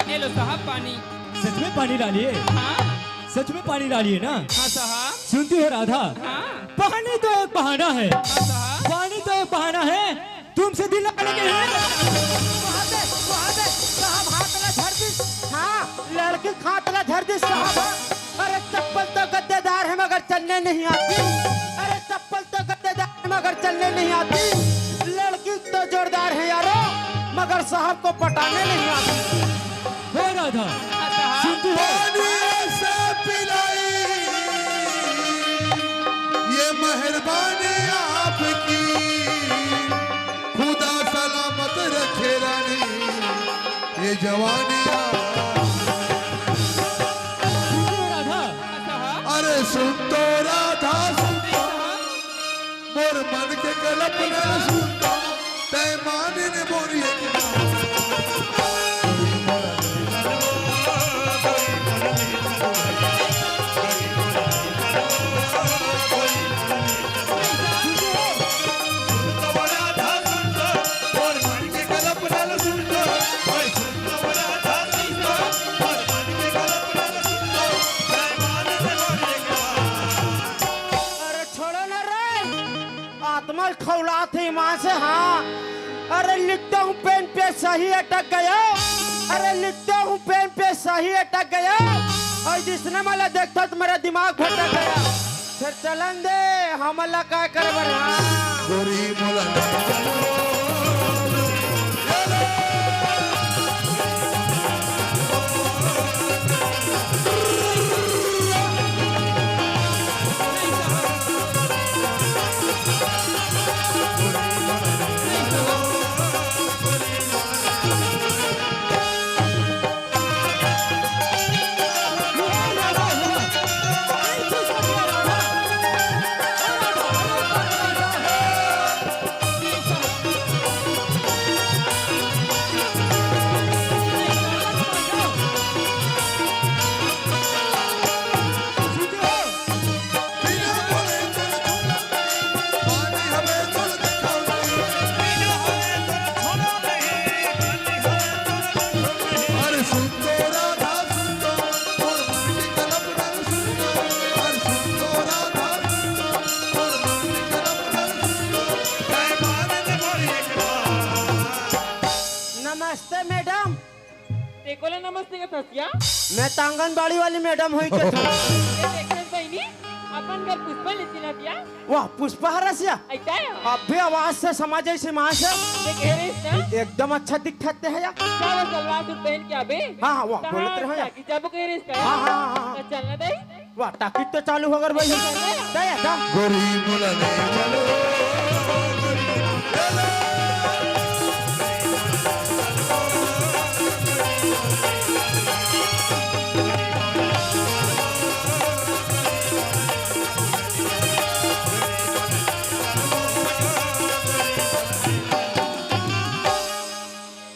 ये लो साहब पानी। सच में पानी ला लिए? हाँ। सच में पानी ला लिए ना? हाँ साहब। सुनती हो राधा? हाँ। पानी तो एक बहाना है। हाँ साहब। पानी तो एक बहाना है तुमसे दिल लगाने के लिए। वहाँ पे, वहाँ पे साहब हाथ ला धर दी। हाँ, लड़की हाथ ला धर दी साहब। अरे चप्पल तो गद्देदार है मगर चलने नहीं आती। अरे चप्पल तो गद्देदार है मगर चलने नहीं आती। लड़की तो जोरदार है यारो, मगर साहब को पटाने नहीं आती। हो राधा, सुनती हो? पानी ऐसा पिलाई, ये मेहरबानी आपकी। खुदा सलामत रखे रानी, ये जवानी आप। सुनती हो राधा? अरे सुन तो राधा, सुन तो। मोर मन के कल्पना सुन तो। तै मानिन मोर एक बात। अरे छोड़ो ना रे, आत्मा खौलात है ईमान से। हाँ, अरे लिखता हूँ पेन पे सही अटक गया। अरे लिखता हूँ पेन पे सही अटक गया। और जिसने मला देखता तो मेरा दिमाग भटक गया। फिर चलन दे, हमला काय करबर? हाँ। गोरी मोला ले चलो। नमस्ते मैडम। ते कोला नमस्ते का थसिया? मैं तो आंगनबाड़ी वाली मैडम होई के थों। ये देख बहिनी, अपन घर पुष्पा ले चिना दिया। वाह, पुष्पा हरसिया। ऐसा है? अबे आवाज से समझ आई सीमा से। ये कह रहे हैं ना? एकदम अच्छा दिखते हैं यार। क्या वो सलवार सूट पहन के अबे? हाँ, हाँ, वाह, कहाँ बोलत रहे हैं। जाके जब कह रहे हैं हाँ, हाँ, हाँ, हाँ। तो चलना दे। वाह, टाकी तो चालू हो गई भाई। दया, दा। गोरी मोला ले चलो।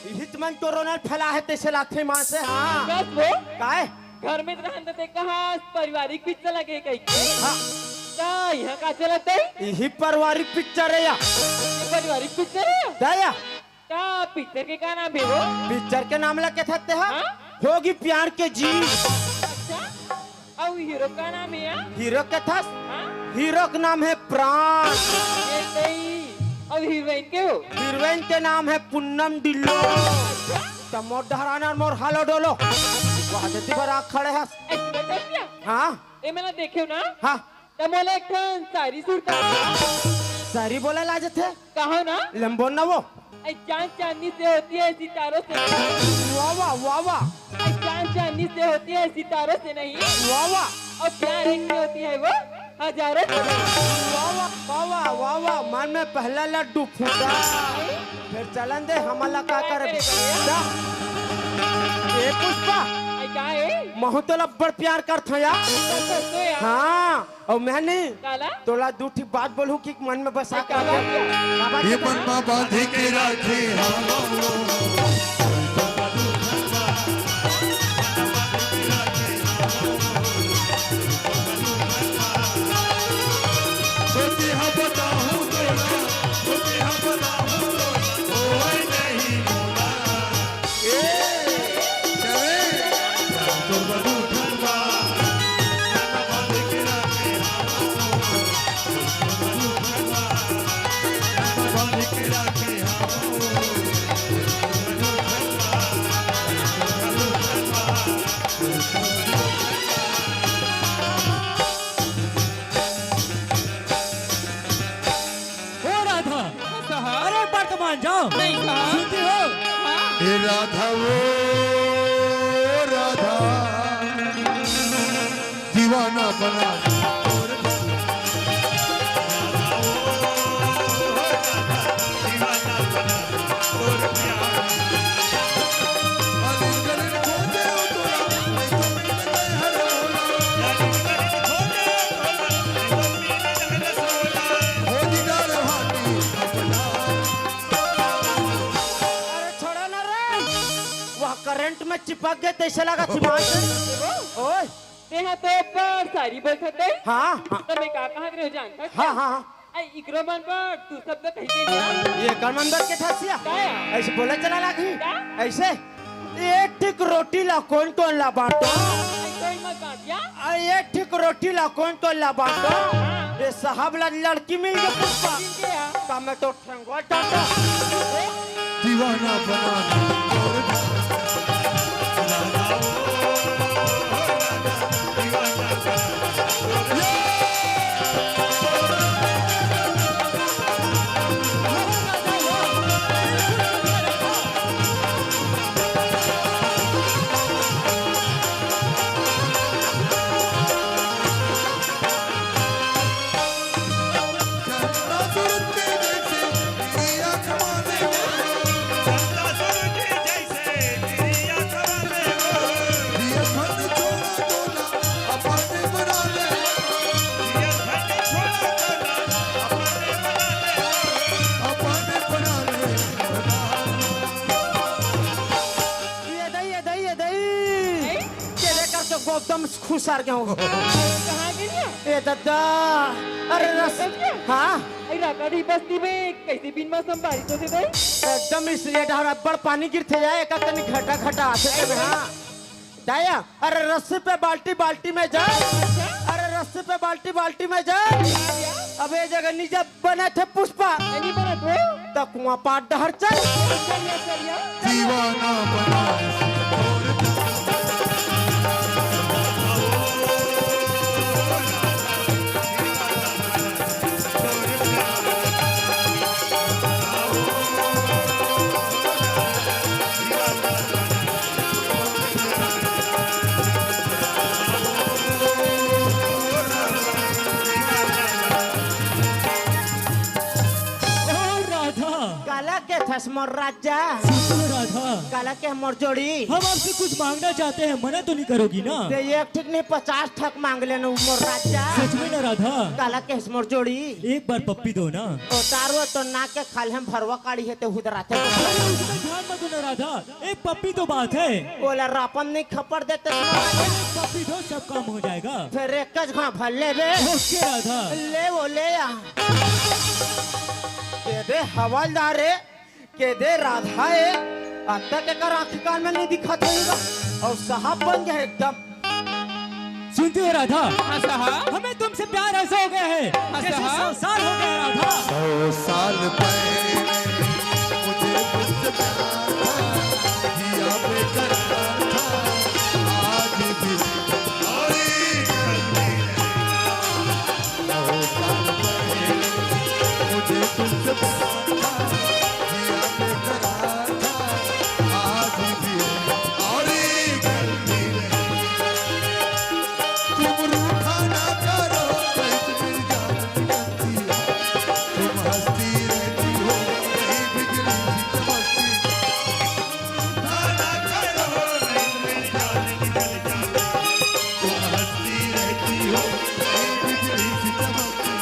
इहिच मन कोरोना फैला है, तैसे लाथे मां से, हाँ। बस वो। काय? घर में रहन त ते कहा पारिवारिक पिक्चर लगे कहीं के? हाँ। का यहाँ का चलत है? यही पारिवारिक पिक्चर है या? ये पारिवारिक पिक्चर है? दया। का पिक्चर के का नाम है वो? पिक्चर के नाम ला के थते हा? हाँ? होगी प्यार के जी। अच्छा। अउ हीरो का नाम है या? हीरो के थस? हाँ? हीरो के नाम हे प्राण। ए दई, अउ हीरोइन के हो? हीरोइन के नाम हे पूनम ढिल्लो। त मोर डहर आना अउ मोर हालो डोलो। वहाँ जति बर आग खड़े हस। ऐसे बता क्या? हाँ। ए, मैं ना देखे हो ना? हाँ। त मोला एक ठन शायरी सुरता। शायरी बोले ला जथे? कहो ना। ले बोल ना वो। ऐ चांद चांदनी से होती है, सितारों से नहीं। वाह, वाह, वाह, वाह। ऐ चांद चांदनी से होती है, सितारों से नहीं। वाह, वाह। और प्यार एक से होती है वो हजारों से नहीं। वाह, वाह, वाह, वाह, वाह, वाह। मन में पहला लड्डू फूटा। फिर चलन दे, हमला का करे? करे भैया? जा। ए पुष्पा। ऐ का है? महू तोला बड़ प्यार करथों यार। तो, तो, तो यार। हाँ। अउ मैं नहीं काला? तोला दू ठी बात बोलहूँ कि मन में बसा के काला? काबर ये के मन में बांधे के राखे हवं। सोचे हम बताहूँ तोला, सोचे हम बताहूँ तोला, ओए नहीं मोला। ए, चले। ओ राधा, हाँ साहब। अरे वर्तमान जाओ। नहीं साहब। सुनती हो? हाँ। ए राधा, ओ राधा, दीवाना बना। अरे छोड़ा ना रे, वह करंट में चिपक गए तैसे लगा चिपक गए। ओए। तेहा तो ऊपर सारी बोलत हते। हाँ, हाँ। तो मैं का कहा करे जानत हस? हाँ, हाँ, हाँ। आई इकरो मन पर तू शब्द कही के ना। ये कर मन पर के ठसिया? का? ऐसे बोले चला लागी। का? ऐसे। एक ठीक रोटी ला कोन कोन ला बांटो? आई कोई मत बांट क्या? आ, एक ठीक रोटी ला कोन कोन ला बांटो? हाँ। ये साहब ला लड़की मिल गई पुष्पा। मिल गया। का मैं तो ठेंगवा टाटा। दीवाना बना। ये दई, ये दई, ये दई। हैं? तेरे कर तो गौतम खुश हार गया हूँ। कहाँ गिर गया? ए दादा, अरे रस, बस गया? हाँ। अरे राकाडी बस्ती में कैसे बिन मौसम बारिश होथे दई? एकदम इस ये डहर अब्बड़ पानी गिरथे जाए, एका तनी घटा घटा आथे ते में, हाँ। दाया, अरे रस्सी पे बाल्टी, बाल्टी में जल। अच्छा। अरे रस्सी पे बाल्टी, बाल्टी में जल। हाँ भैया। अब ये जगह नी जब बने थे पुष्पा। नहीं बना तो? त कुआं पार डहर चल। चलिए, चलिए। दीवाना बना। ओ राधा। काला के थस मोर राजा? सुन तो राधा। काला के मोर जोड़ी? हम आपसे कुछ मांगना चाहते हैं, मना तो नहीं करोगी ना? ते एक ठीक नहीं, पचास ठक मांग लेना मोर राजा। सच में ना राधा? काला के हस मोर जोड़ी? एक बार पप्पी दो ना। ओ तारो तो ना के खाल हम भरवा काढ़ी है ते हुदराते। अरे उसमें ध्यान मत दो ना राधा, एक पप्पी तो बात है। ओला रापन नहीं खपड़ देते। अरे पप्पी दो, सब काम हो जाएगा। फिर एक ज घां भर ले बे। ओके राधा। ले वो ले आ। के दे हवलदार रे, के दे राधा ए, अब तक एकर आँखी कान में नहीं दिखत होई गा। अउ साहब बन गए एकदम। सुनती हो राधा? हाँ साहब। हमें तुमसे प्यार ऐसा हो गया है, हाँ जैसे साहब। सौ साल हो गया राधा। सौ साल पहले मुझे तुमसे प्यार था, जिया बेकरार था, आज भी। अरे, सौ साल पहले मुझे तुमसे प्यार था, जिया बेकरार था, आज भी। अरे, तुम रूठा ना करो, कैसे मेरी जान निकलती हो। तुम हंसती रहती हो, कहीं बिजली सी चमकती। रूठा ना करो, कैसे मेरी जान निकल जाती। तुम हंसती रहती हो, कहीं बिजली सी चमकती।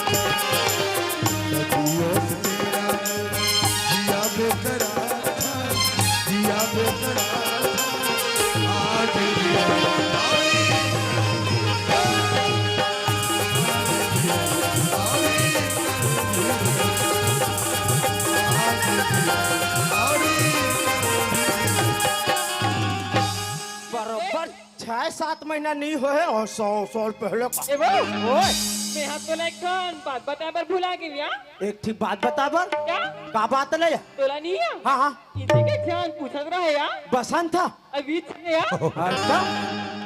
सदियों से तेरा जिया बेकरार था, जिया बेकरार था, आज भी। बरोबर छह सात महीना नहीं होए और सौ साल पहले का। ए वो, ओए। मैं हा तोला एक ठन बात बताए बर भुला गेंव यार। एक ठी बात बता बर। का? का बात ले? तोला नहीं है? हाँ, हाँ। इसे के ध्यान पूछत रहे यार। बसंत था। अभी छे यार। अच्छा,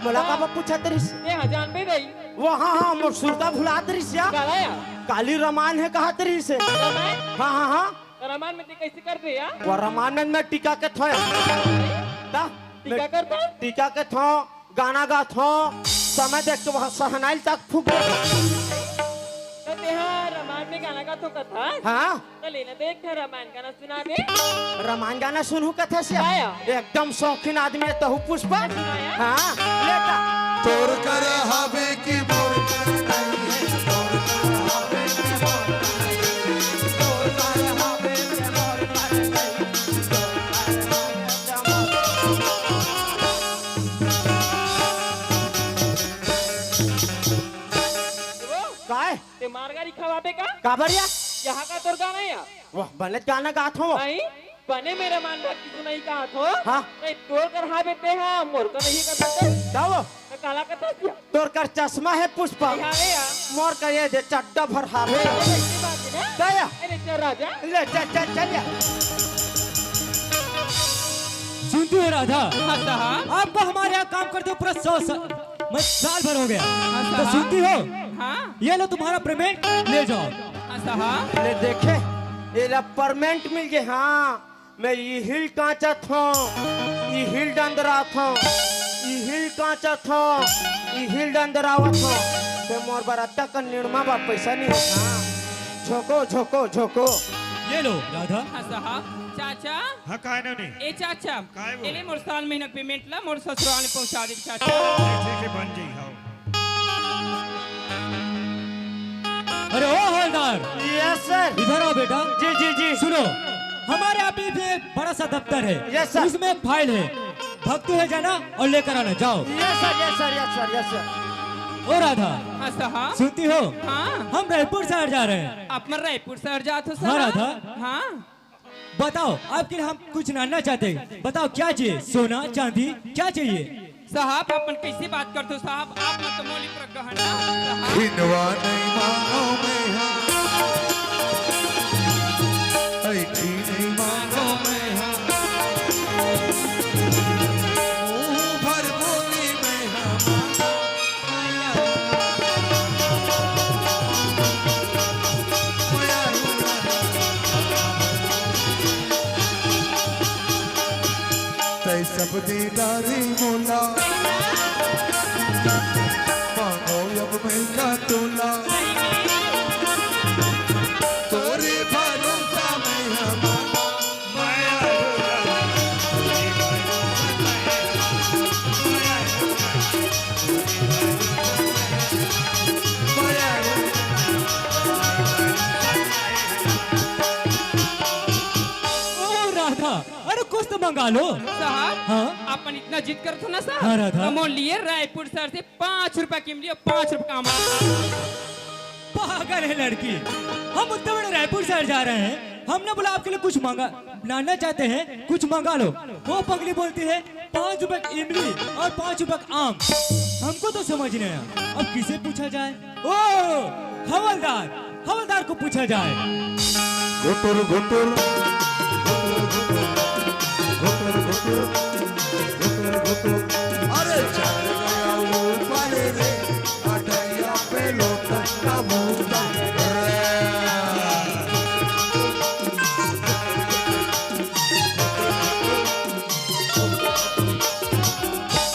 मोला का बात पूछत रहिस? ए हाँ, जानबे नहीं। वो हाँ, हाँ, मोर सुरता भुलात रहिस यार। काला यार? काली रमान हे कहत रहिस हे। रमान? हाँ, हाँ, हाँ। रमान में ते कैसे कर दे यार? वो रमानंद में टिका के थोए। ता? टिका कर दे? टिका के थो, गाना गा थो, समय देख के वहाँ सहनाइल तक फूक दे। तो ते हा रमान में गाना गा थो कथा? हाँ। तो लेना तो एक ठा रमान गाना सुना दे। रमान गाना सुनहू कथा से? आया। एकदम शौकीन आदमी है तहू पुष्पा। सुनाया? हाँ, लेता। तोर कर हावे की मोर कर नहीं है, तोर कर हावे की मोर कर नहीं है, तोर कर हावे की मोर कर नहीं है, तोर कर हावे की मोर कर नहीं है। काय? ते मार गारी खवाबे का? काबर या? यहाँ का तोर गाना या? वाह, बने गाना गात हो। नहीं, बने मेरे मान भक्ति सुनाई का हाथ हो। हाँ। नहीं, तोर कर हाँ बेटे हाँ, मोर कर नहीं कर सकते। का वो? मैं काला कथा क्या? तोर कर चश्मा है पुष्पा। यहाँ ले यार। मोर का ये दे चड्डा भर हावे। अरे, ऐसी बात है ना? दया। अरे, चल राजा। ले, चल, चल, चल या। सुनती हो राधा? हाँ साहब। आपको हमारे यहाँ काम करते हुए पूरा सौ साल, मैं साल भर हो गया। हाँ तो साहब। सुनती हो? हाँ। ये लो तुम्हारा पेमेंट, ले जाओ। हाँ साहब। ले देखे, एला पेमेंट मिल गए। हाँ, मैं इहिल कांचत हूँ, इहिल डंदरात हूँ, इहिल कांचत हूँ, इहिल डंदरावत हूँ। ते मोर बर अत्ता का निरमा बर पैसा नहीं होता। झोंको, झोंको, झोंको। ये लो राधा। हाँ साहब। चाचा। हाँ, काय नोनी? ए चाचा, काय वो? एले मोर साल महीना पेमेंट ला मोर ससुराल में पहुंचा दे चाचा। ठीक है, ठीक है, बन जाई, हाँ। अरे ओ हवलदार। Yes sir. इधर आओ बेटा। जी, जी, जी। सुनो, हमारे यहाँ भी एक बड़ा सा दफ्तर है। Yes sir. उसमें फाइल है, भक्तू है जाना और लेकर आना, जाओ। Yes sir, yes sir, yes sir, yes sir. ओ राधा। हाँ साहब। सुनती हो? हाँ। हम रायपुर शहर जा रहे हैं। आप मन रायपुर शहर जात हो साहब? हाँ राधा। हाँ। बताओ, आपके लिए हम कुछ लाना चाहते हैं। बताओ, क्या चाहिए? सोना, चांदी, क्या चाहिए? साहब, आप मन कैसे बात करते हो साहब? आप मन तो मोली पर गहना। खिनवा नहीं मांगो मैं हाँ, ऐठी नहीं मांगो मैं हाँ, मुंह भर बोली मैं हाँ मांगो। तै सब दे डारी मोला, मांगो अब मैं का तोला। तोरे भरोसा मैं हमारा। ओ राधा, अरे कुछ तो मंगा लो। साहब, हाँ? अपन इतना जिद करत हो ना साहब, हाँ, राधा। तो मोर लिए रायपुर शहर से पाँच रुपया किमली, पाँच रुपया का अमरूद। पागल है लड़की, हम उतने बड़े रायपुर शहर जा रहे हैं, हमने बोला आपके लिए कुछ मंगा, लाना चाहते हैं, कुछ मंगा लो। वो पगली बोलती है, पाँच रुपए की इमली और पाँच रुपए का आम। हमको तो समझ नहीं आया, अब किसे पूछा जाए? ओ, हवलदार, हवलदार को पूछा जाए। घुटुर घुटुर, घुटुर घुटुर, घुटुर घुटुर, घुटुर घुटुर। अरे चढ़ गया ऊपर रे, अटैया पे लोटन का भूत रे।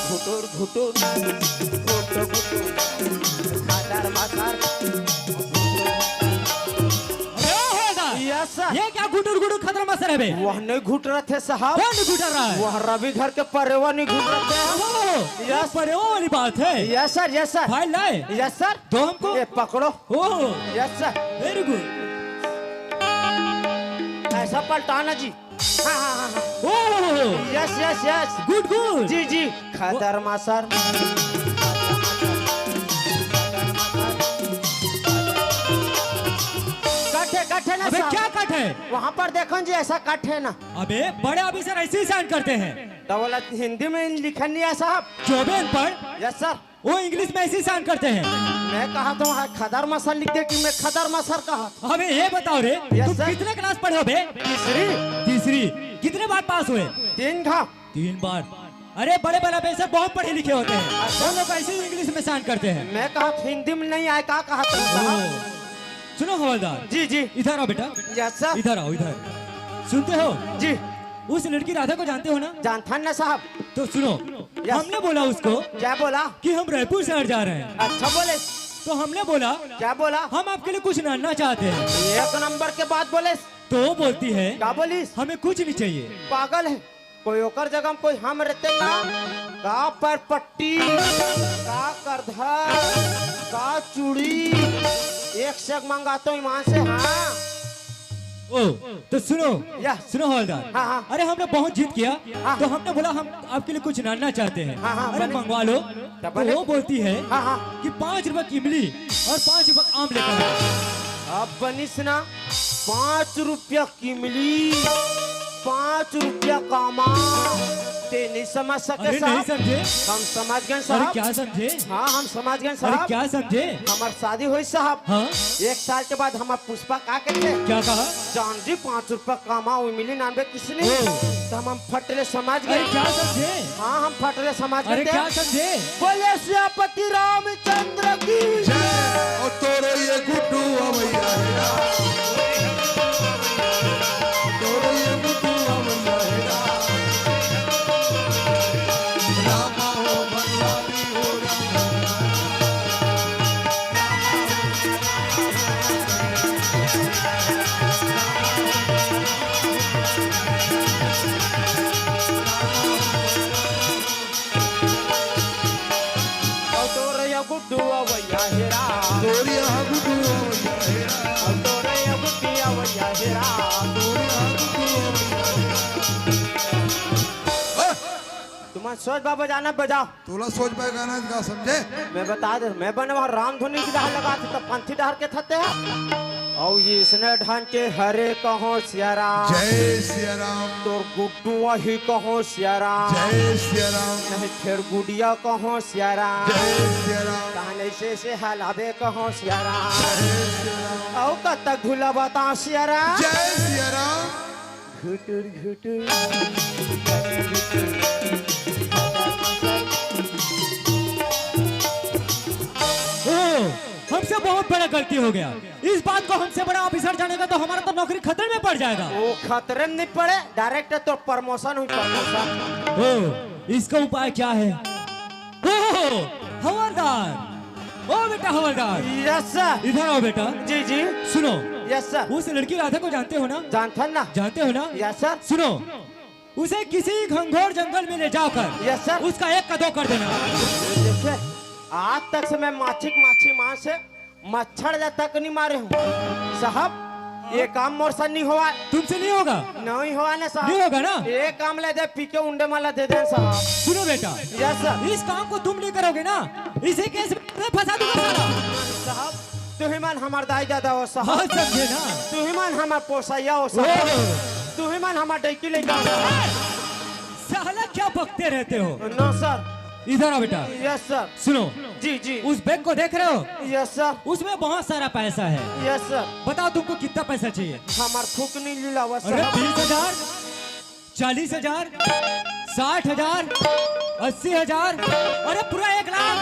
घुटुर घुटुर, घुटुर घुटुर, खादर मादर। अबे ओ हवलदार, यस सर। ये क्या गुटुर गुटुर खदर मसर है बे? वह नहीं घुट रहे थे साहब। कौन नहीं घुट रहा है? वह रवि घर के परेवा नहीं घुट रहे थे। ओहो, ये यस। परेवा वाली बात है। Yes sir, yes sir. File लाए? Yes sir. दो हमको। ये पकड़ो। ओहो। Yes sir. Very good. ऐसा पलटाना जी। हाँ, हाँ, हाँ, हाँ। ओहो। Yes, yes, yes. Good, good. जी, जी। खदर मासर। कट है, कट है ना अबे साहब। क्या कट है? वहाँ पर देखो जी, ऐसा कट है ना। अबे बड़े ऑफिसर ऐसे ही साइन करते हैं। तो बोला हिंदी में लिखा नहीं है साहब। जो भी अनपढ़। Yes sir. वो इंग्लिश में ऐसे ही साइन करते हैं। मैं कहा तो वहाँ खदर मसर लिख दे कि मैं खदर मसर कहा। अबे ये बताओ रे, यस तुम सर। कितने क्लास पढ़े हो बे? तीसरी। तीसरी। कितने बार पास हुए? तीन घा। तीन बार। अरे बड़े बड़े ऑफिसर बहुत पढ़े लिखे होते हैं, अच्छा। वो लोग ऐसे ही इंग्लिश में साइन करते हैं। मैं कहा हिंदी में नहीं आए, का कहा तुम साहब? ओह। सुनो हवलदार। जी, जी। इधर आओ बेटा। Yes sir. इधर आओ, इधर। सुनते हो? जी। उस लड़की राधा को जानते हो ना? जानता ना साहब। तो सुनो, यस। हमने बोला उसको क्या बोला? कि हम रायपुर शहर जा रहे हैं। अच्छा बोले। तो हमने बोला, क्या बोला? हम आपके लिए कुछ लाना चाहते हैं। एक नंबर के बात बोले। तो वो बोलती है, क्या बोलिस? हमें कुछ नहीं चाहिए। पागल है, कोई ओकर जगह में कोई हम रहते ना, का पर पट्टी, का करधर, का चूड़ी, एक से एक मंगाता हूँ ईमान से। हाँ। ओ, तो सुनो, या। सुनो हवलदार। हाँ, हाँ। अरे हमने बहुत जिद किया, हाँ। तो हमने बोला हम आपके लिए कुछ लाना चाहते हैं। हाँ, हाँ, अरे बने। मंगवा लो। तब तो बने। वो बोलती है हाँ, हाँ। कि पाँच रुपए की इमली और पाँच रुपए का आम लेकर आओ। अब बनिस ना, पाँच रुपया किमली, पाँच रुपया कामा। ते नहीं समझ सके अरे साहब। नहीं समझे। हम समझ गए अरे साहब। क्या समझे? हाँ, हम समझ गए अरे साहब। क्या समझे? हमार शादी हुई साहब। हाँ। एक साल के बाद हमार पुष्पा का कहते? क्या कहा? जान जी, पाँच रुपया कामा, वो मिली नाम बे किसने? ओ। तो हम, हम फटले समझ अरे गए। क्या समझे? हाँ, हम फटले समझ अरे गए। क्या समझे? बोले सियापति रामचंद्र की जय। और तोरे ये गुड्डू अवैया है। तोरे ये गुड्डू अवैया है। रामा हो भगवानी हो रामा। और तोरे या गुड्डू अवैया हेरा। तोरे या गुड्डू अवैया हेरा। और तोरे या गुड्डी अवैया हेरा। तोरे या गुड्डू अवैया हेरा। तुमन सोच बा बजाना बजाओ। तोला सोच बा गाना गा समझे? मैं बता दे, मैं बने वहाँ रामधुनी की डहर लगा थे, तब पंथी डहर के थते हैं। और इसने ढान के हरे कहो सिया राम। जय सिया राम। तोर गुड्डू वही कहो सिया राम। जय सिया राम। नहीं फेर गुडिया कहो सिया राम। जय सिया राम। तहन ऐसे ऐसे हलाबे कहो सिया राम। जय सिया राम। औ कतक घुला बता सिया राम। जय सिया राम। घुटुर घुटुर। ओ, हमसे बहुत बड़ा गलती हो गया। इस बात को हमसे बड़ा ऑफिसर जानेगा तो हमारा तो नौकरी खतरे में पड़ जाएगा। वो खतरे में नहीं पड़े, डायरेक्ट तो प्रमोशन हुई, प्रमोशन। ओ, इसका उपाय क्या है? ओ, हवलदार, ओ बेटा हवलदार, यस सर। इधर आओ बेटा। जी जी। सुनो, यस सर। उस लड़की राधा को जानते हो ना? जानता ना। जानते हो ना? Yes sir. सुनो, उसे किसी घनघोर जंगल में ले जाकर यस सर। उसका एक का दो कर देना। देखिए, आज तक से मैं माछी माछी मार से मच्छर ला तक नहीं मारे हूँ साहब। ये काम मोर से नहीं हुआ। तुमसे नहीं होगा। नहीं हुआ ना साहब। नहीं होगा ना? ये काम ले दे, पी के उंडे माला दे दे साहब। सुनो बेटा, यस सर। इस काम को तुम नहीं करोगे ना, इसी केस में फंसा दूंगा साला। साहब, तू ही मन हमार दाई दादा हो साहब। हाँ, समझे ना? तू ही मन हमार पोसैया हो साहब। ओ। तू ही मन हमार डैकी लेके आओ साहब। साला क्या बकते रहते हो? नो सर। इधर आओ बेटा। Yes sir. सुनो। जी जी। उस बैग को देख रहे हो? Yes sir. उसमें बहुत सारा पैसा है। Yes sir. बताओ तुमको कितना पैसा चाहिए? हमार थूक नहीं लीला हुआ अरे सर। बीस हजार, चालीस हजार, साठ हजार, अस्सी हजार, अरे पूरा एक लाख।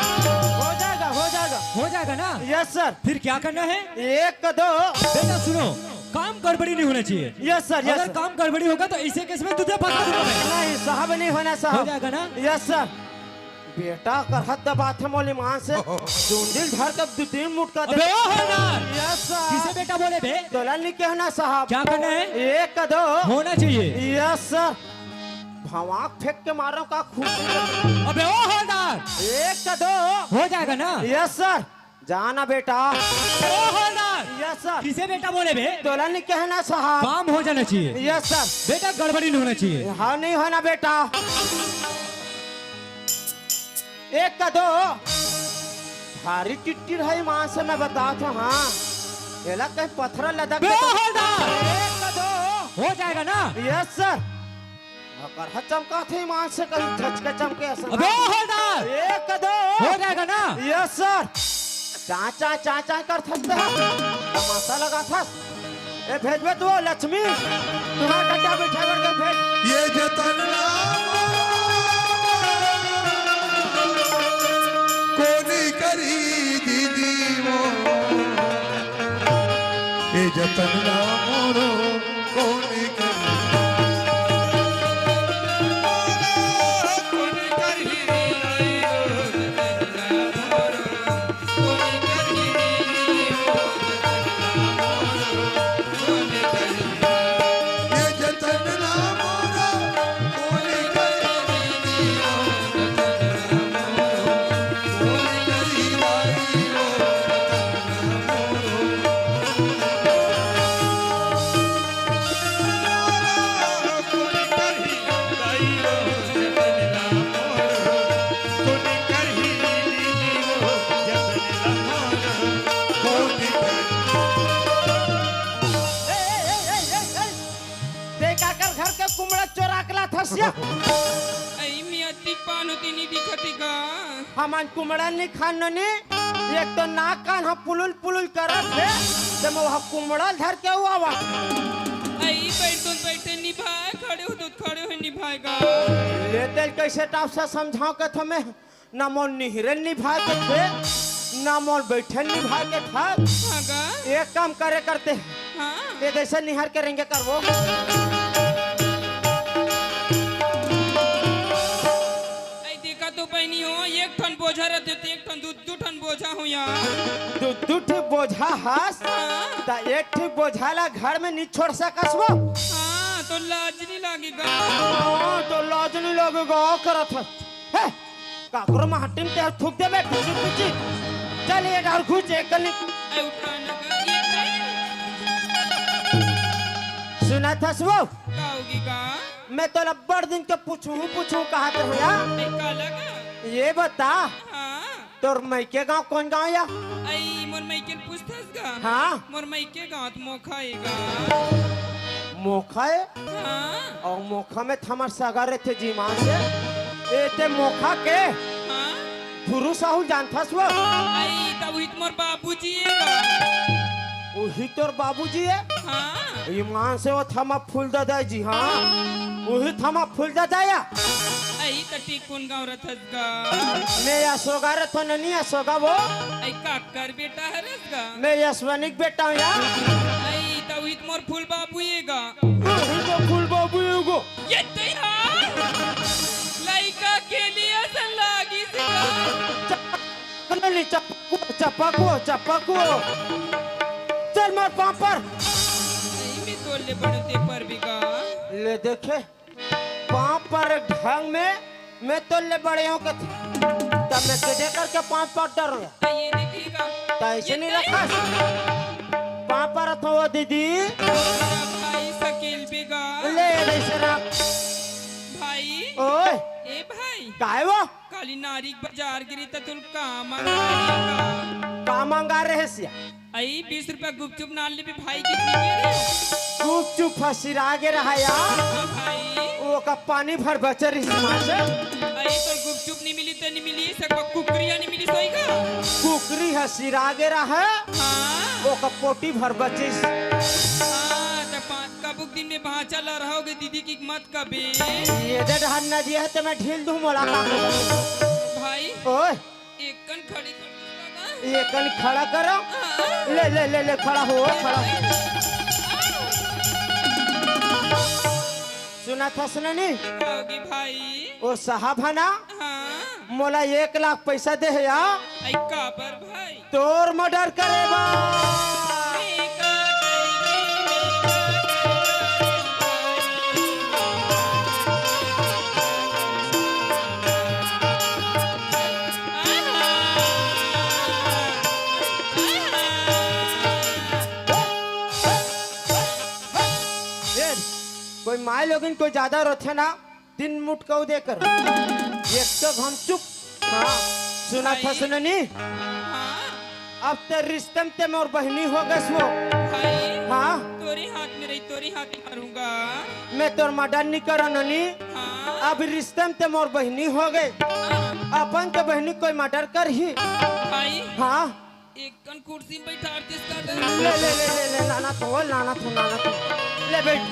हो जाएगा, हो जाएगा। हो जाएगा ना? Yes sir. फिर क्या करना है? एक दो। बेटा सुनो, काम गड़बड़ी नहीं होना चाहिए। यस सर, यस अगर सर। काम गड़बड़ी होगा तो ऐसे केस में तुझे फंसा दूंगा मैं। नहीं साहब, नहीं होना हो साहब। जाएगा ना? Yes sir. बेटा कर हद दबात है मोली मान से। चुंदिल धर के दो तीन मुटका दे। अबे ओ हवलदार! Yes sir. किसे बेटा बोले बे? तोला नहीं कहना साहब। क्या करना है? एक दो। होना चाहिए। Yes sir. भवाक फेंक के मारो का खुशी। अबे ओ हवलदार! एक दो। हो जाएगा ना? Yes sir. जाना बेटा। ओ हवलदार! Yes sir. किसे बेटा बोले बे? तोला नहीं कहना साहब। काम हो जाना चाहिए। Yes sir. बेटा गड़बड़ी नहीं होना चाहिए। हाँ, नहीं होना बेटा। एक का दो। भारी टिट्टी रही मां से मैं बता था, हाँ। एला कहीं पत्थर लदक बे के तो हवलदार! एक का दो। हो जाएगा ना? Yes sir. अगर ह चमका थे ईमान से कहीं झचके चमके ऐसा अबे ना। हवलदार! एक का दो। हो जाएगा ना? Yes sir. चाचा चाचा कर थकते हैं। तमाशा लगा था। ए भेजबे तू लक्ष्मी। तुम्हारा गड्ढा बिठा करके भेज। ये जतन ना कोनी करी दीदी वो। ये जतन ना मोरो कोनी करी। ए, ए, ए, ए, ए, ए, ते काकर घर के कुमड़ा चोरा के लाथस या? अई मियाँ, अतिक पान होती नहीं दिखती का? हमन कुमड़ा नहीं खान नी, एक तो नाक कान ह पुलुल पुलुल करत हे, ते मोह कुमड़ा धर के हुआ वा। अई बैठो बैठे निभाए, खड़े हो तो खड़े हो निभाएगा। ले तेल कैसे टाप से समझाओ के थमे? ना मोर निहरे निभाए के थे, ना मोर बैठे निभाए के था। हाँ गा? एक काम करे करते, हाँ। ये जैसे निहार के रेंगे करबो। ऐ देखा तो बहनी हो, एक ठन बोझा रहते तो एक ठन दू, दू ठन बोझा हो यार। दू, दू ठे बोझा हस, हाँ। त एक ठे बोझा ला घर में नहीं छोड़ सकस वो। हाँ, तो लाज नहीं लगेगा। हाँ, तो लाज नहीं लगेगा, करत हस। हे, काकरो माटी में तेल थूक देबे, टुची टुची। चल, ये डाल घुस, एक कली। ए, उठा ना कर, ये नहीं। सुना था सुबह? का होगी का? मैं तो बड़ दिन के पूछूं, पूछूं कहा थे भैया। ए, का लगा? ये बता, हाँ। तोर मइके गांव कौन गांव या? अई, मोर मइके पूछथस गा? हाँ। मोर मइके गांव त मोखा ए गा। मोखा ए? हाँ। अउ मोखा में त हमर सगा रहिथे जीमान से। ए ते मोखा के? हाँ। फुरू साहू ल जानथस वो? अई, त उही त मोर बाबूजी ए गा। उही तोर बाबूजी ए? हाँ। ईमान से वो थमा फूल दादा जी, हाँ। उही थमा फूल दादा या। अई त टिकुन गाँव रथस गा। मैं अशोका रथो ननी अशोका वो। अई काकर बेटा हरस गा। मैं यशवनी के बेटा हूँ या। अई त उही त मोर फूल बाबू ए गा। उही तो फूल बाबू ए गो। ये तो यार लइका के लिए असन लागिस गा। चपकुओ, चपकुओ, चपकुओ। चल मोर पाँव पर। अई में तोर ले बड़े ते परबे गा। ले देखे, पाँव पर ढंग में, मैं तोर ले बड़े हों कथे। त मैं सीधे करके पाँव पर डरो या। अई ये देखिएगा। त ऐसे ये नहीं तो रखस। पाँव पर अथो वो दीदी। भाई सकेल बेगा। ले ऐसे रख। भाई। ओए। ए भाई। काहे वो? काली नारी के बाजार गिरी त तुल का मंगा रही का? का मंगा रहे सिया? अई बीस रुपया गुपचुप नान लेबे भाई की पी के रे। गुपचुप फसिरा गे रहा या। हाँ भाई। ओकर पानी भर बचे रहिस माँ से। अरे, तोर गुपचुप नहीं मिली त नहीं मिली, सकवा कुकरी ह नहीं मिली सोई का? कुकरी ह सिरा गे रहे, हाँ। ओकर पोटी भर बचिस। हाँ, त पाँच कबुक दिन में भांचा ला रहोगे दीदी की मत कबे। ये दे ढान न दिया है त मैं ढील दूं मोला का। भाई। ओए। एक कन खड़ी कर दे दादा। एक कन खड़ा करो। हाँ। ले, ले, ले, ले, खड़ा हो, खड़ा हो। सुनत हस न नी? होगी भाई। ओ साहब ह ना, हाँ। मोला एक लाख पैसा दे हे या। आई काबर भाई? तोर मर्डर करे बर। ए, कोई माय लोगिन कोई ज्यादा रोथे ना, दिन मुटकऊ दे कर। एक तो हम चुप। हाँ, सुनत हस न नी? हाँ। अब ते रिश्ते में ते मोर बहिनी हो गस वो। भाई, हाँ। तोरे हाथ में रही, तोरे हाथ में मरूंगा। मैं तोर मर्डर नहीं करो न नी। हाँ। अब रिश्ते में ते मोर बहिनी हो गए। हाँ। अपन के बहिनी कोई मर्डर कर ही। भाई। हाँ। एक कन कुर्सी में बैठार दिस का दे। ले, ले, ले, ले, ले, लाना तो, लाना तो, लाना तो। ले बैठ।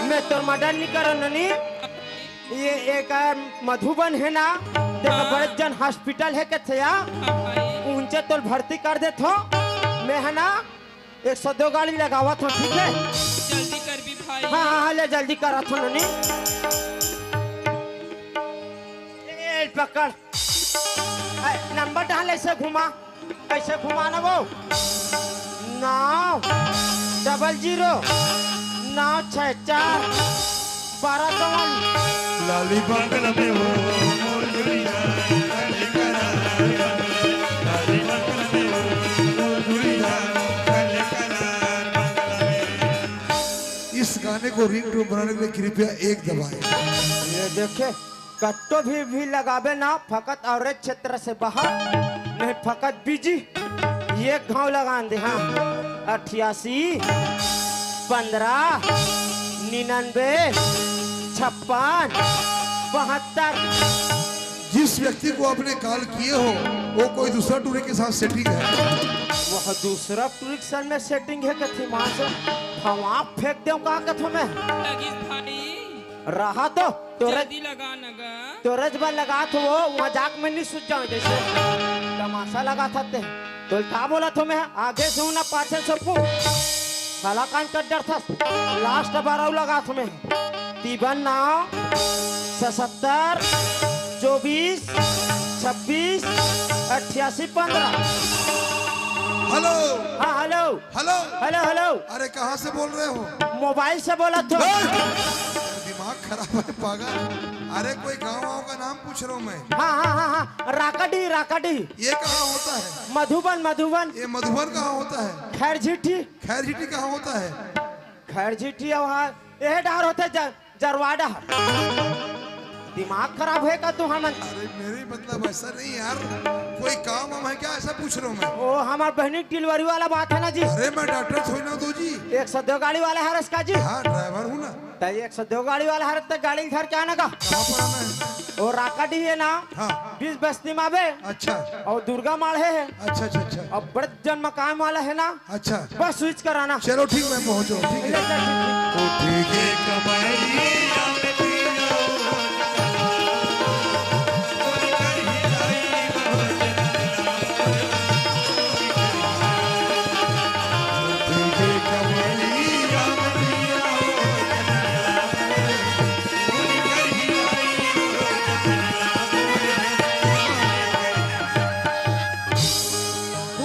मैं तोर मर्डर नहीं करो न नी। ये एक, आ, मधुबन है ना, देखो हाँ। बड़े जन हॉस्पिटल है कथे या? हाँ भाई। उनसे तोल भर्ती कर देथों। मैं है ना, एक सौ दो गाड़ी लगावत हों, ठीक है? जल्दी कर भी भाई। हाँ, हाँ, हाँ, ले जल्दी करत हों न नी। ए, पकड़। ए, नंबर डाल, ऐसे घुमा, ऐसे घुमा ना वो। नौ डबल ज़ीरो नौ छः चार बारह चौवन। लाली बंगल में हो मोर दुनिया, लाली बंगल में हो मोर दुनिया। इस गाने को रिंगटोन बनाने के लिए कृपया एक दबाएं। ये देखे, कट्टो भी, भी लगाबे ना, फकत औरत क्षेत्र से बाहर, नहीं फकत बिजी। ये घाव लगान दे, हाँ। अठियासी, पन्द्रह, निन्यानबे, छप्पन, बहत्तर। जिस व्यक्ति को आपने कॉल किए हो, वो कोई दूसरा टूरी के साथ सेटिंग है। वह दूसरा टूरी के साथ में सेटिंग है, कथी माँ से? हम आप फेंक दे, का कथो मैं? लगिस भाई। रहा तो तोरे जल्दी लगा न गा। तोरे जब लगात हो, वहाँ जाक में नहीं सुझ जाओ, जैसे तमाशा लगात हते। तो का बोलत हों मैं, आगे से हूँ ना, पाछे से पूछ। साला कान कट डरथस। लास्ट बारह लगात हों मैं। तिबन नौ, सतहत्तर, चौबीस, छब्बीस, अट्ठासी, पन्द्रह। हेलो। हाँ, हेलो। हेलो। Hello, hello. अरे, कहाँ से बोल रहे हो? मोबाइल से बोलत हों। ए! दिमाग खराब है पागल। अरे, कोई गाँव वाँव का नाम पूछ रहा हूँ मैं। हाँ, हाँ, हाँ, हाँ। राकाडी, राकाडी। ये कहाँ होता है? मधुबन, मधुबन। ये मधुबन कहाँ होता है? खैरझिट्टी। खैरझिट्टी कहाँ होता है? खैरझिट्टी वहाँ, यह डार होते ज-, जरवाडा। दिमाग खराब है का तू हमन? अरे मेरे मतलब ऐसा नहीं यार, कोई काम वाम है क्या, ऐसा पूछ रहा हूँ मैं। ओ, हमार बहनी डिलीवरी वाला बात है ना जी। अरे मैं डॉक्टर थोड़ी ना हूँ जी। एक सौ दो गाड़ी वाला हरस का जी? हाँ, ड्राइवर हूँ ना। त एक सौ दो गाड़ी वाला हरस त गाड़ी धर के आना का? कहाँ पर आना है? ओ राकाडी है ना? हाँ। बीस बस्ती में आबे। अच्छा। और दुर्गा माढ़े है। अच्छा, अच्छा, अच्छा। और बड़े जन मकान वाला है ना? अच्छा। बस स्विच कराना। चलो ठीक, मैं पहुंच रहा हूँ, ठीक है। ले, ले, ठीक, ठीक। उठ के कमरिया में पिया।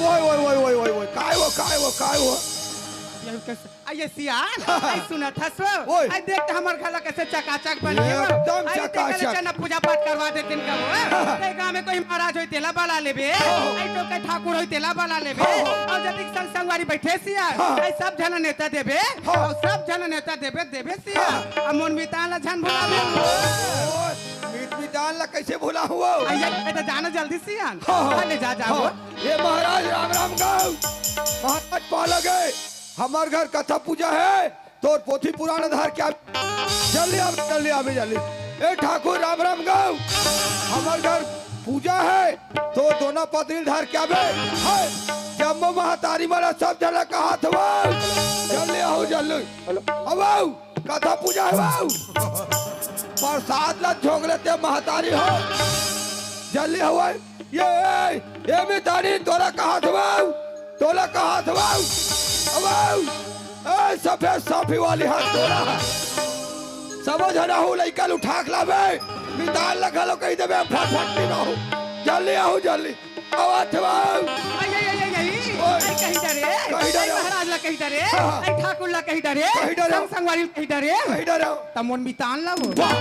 ओए, ओए, ओए, ओए, ओए, ओए, काय वो, काय वो, काय वो? ये कैसे? आ, ये सियान, आई सुनत हस वो? ओए। आई देख त हमर घर ला कैसे चकाचक बन गया वो। एकदम आई देख ले चकाचक। चना पूजा पाठ करवा देतिन का वो। ते गाँव में कोई महाराज होई तेला बला लेबे। हो। आई तो कोई ठाकुर होई तेला बला लेबे। हो। और जतिक संग संगवारी बैठे सियान, हाँ। आई सब झन नेता देबे। हाँ। और सब झन नेता देबे, देबे सियान। हाँ। अब मोर मितान ला झन भुलाबे। ओए, मीत मितान ला कैसे भुलाहूँ वो? आई, आई, आई तो जाना जल्दी सियान। हाँ, हाँ। हाँ, ले जा, जा हाँ। वो। ये महाराज राम राम गाँव, महाराज पालक है, हमर घर कथा पूजा है, तोर पोथी पुराण धर के आबे, जल्दी आबे, जल्दी आबे, जल्दी। ए ठाकुर, राम राम गव, हमर घर पूजा हे, तोर दोनों पत्नी धर के आबे। हे, जम्मो महतारी मन सब झन ला कहत हवं, जल्दी आव, जल्दी। हेलो। अब आव, कथा पूजा हे, आव। प्रसाद ला झोंक लेते महतारी हो, जल्दी आव। ये, ये, ये मितानी, तोला कहत हवं, तोला कहत हवं। अब आव। ए, सफेद साफी वाली हाथ तोला। सबो झन आहू, लइका ल उठा के लाबे। मितान ला घलो कहि देबे, फटफट नी रहू। जल्दी आव, जल्दी। आवत हवं। आई, आई, आई, आई, आई। ओए। आई, कहि डरे। कहि डरे। आई, महाराज ला कहि डरे। हाँ, हाँ। आई, ठाकुर ला कहि डरे। कहि डरे। संग संगवारी ला कहि डरे। कहि डरे। त मोर मितान ला वो। वाह,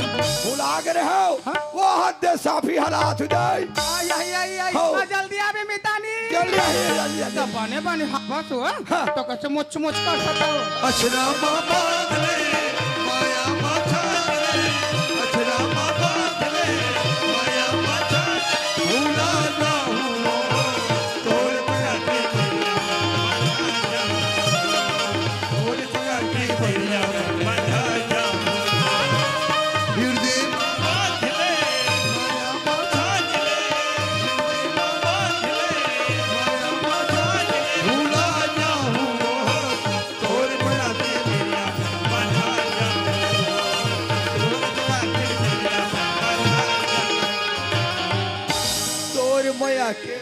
भुला गे रहेव। हाँ? वो हाथ दे साफी हालात हो जाए। आई, आई, आई, आई। हाँ। आ, जल्दी आबे मितानी। जल्दी आबे, जल्दी, जल्दी। त बने, बने, हाँ, बस हो। हाँ। त कइसे मोच, मोच करत हो? अछरा मा बांध ले, माया मा छांद ले, अछरा मा बांध ले, माया मा छांद, भुला ना हूँ। तोर मया के।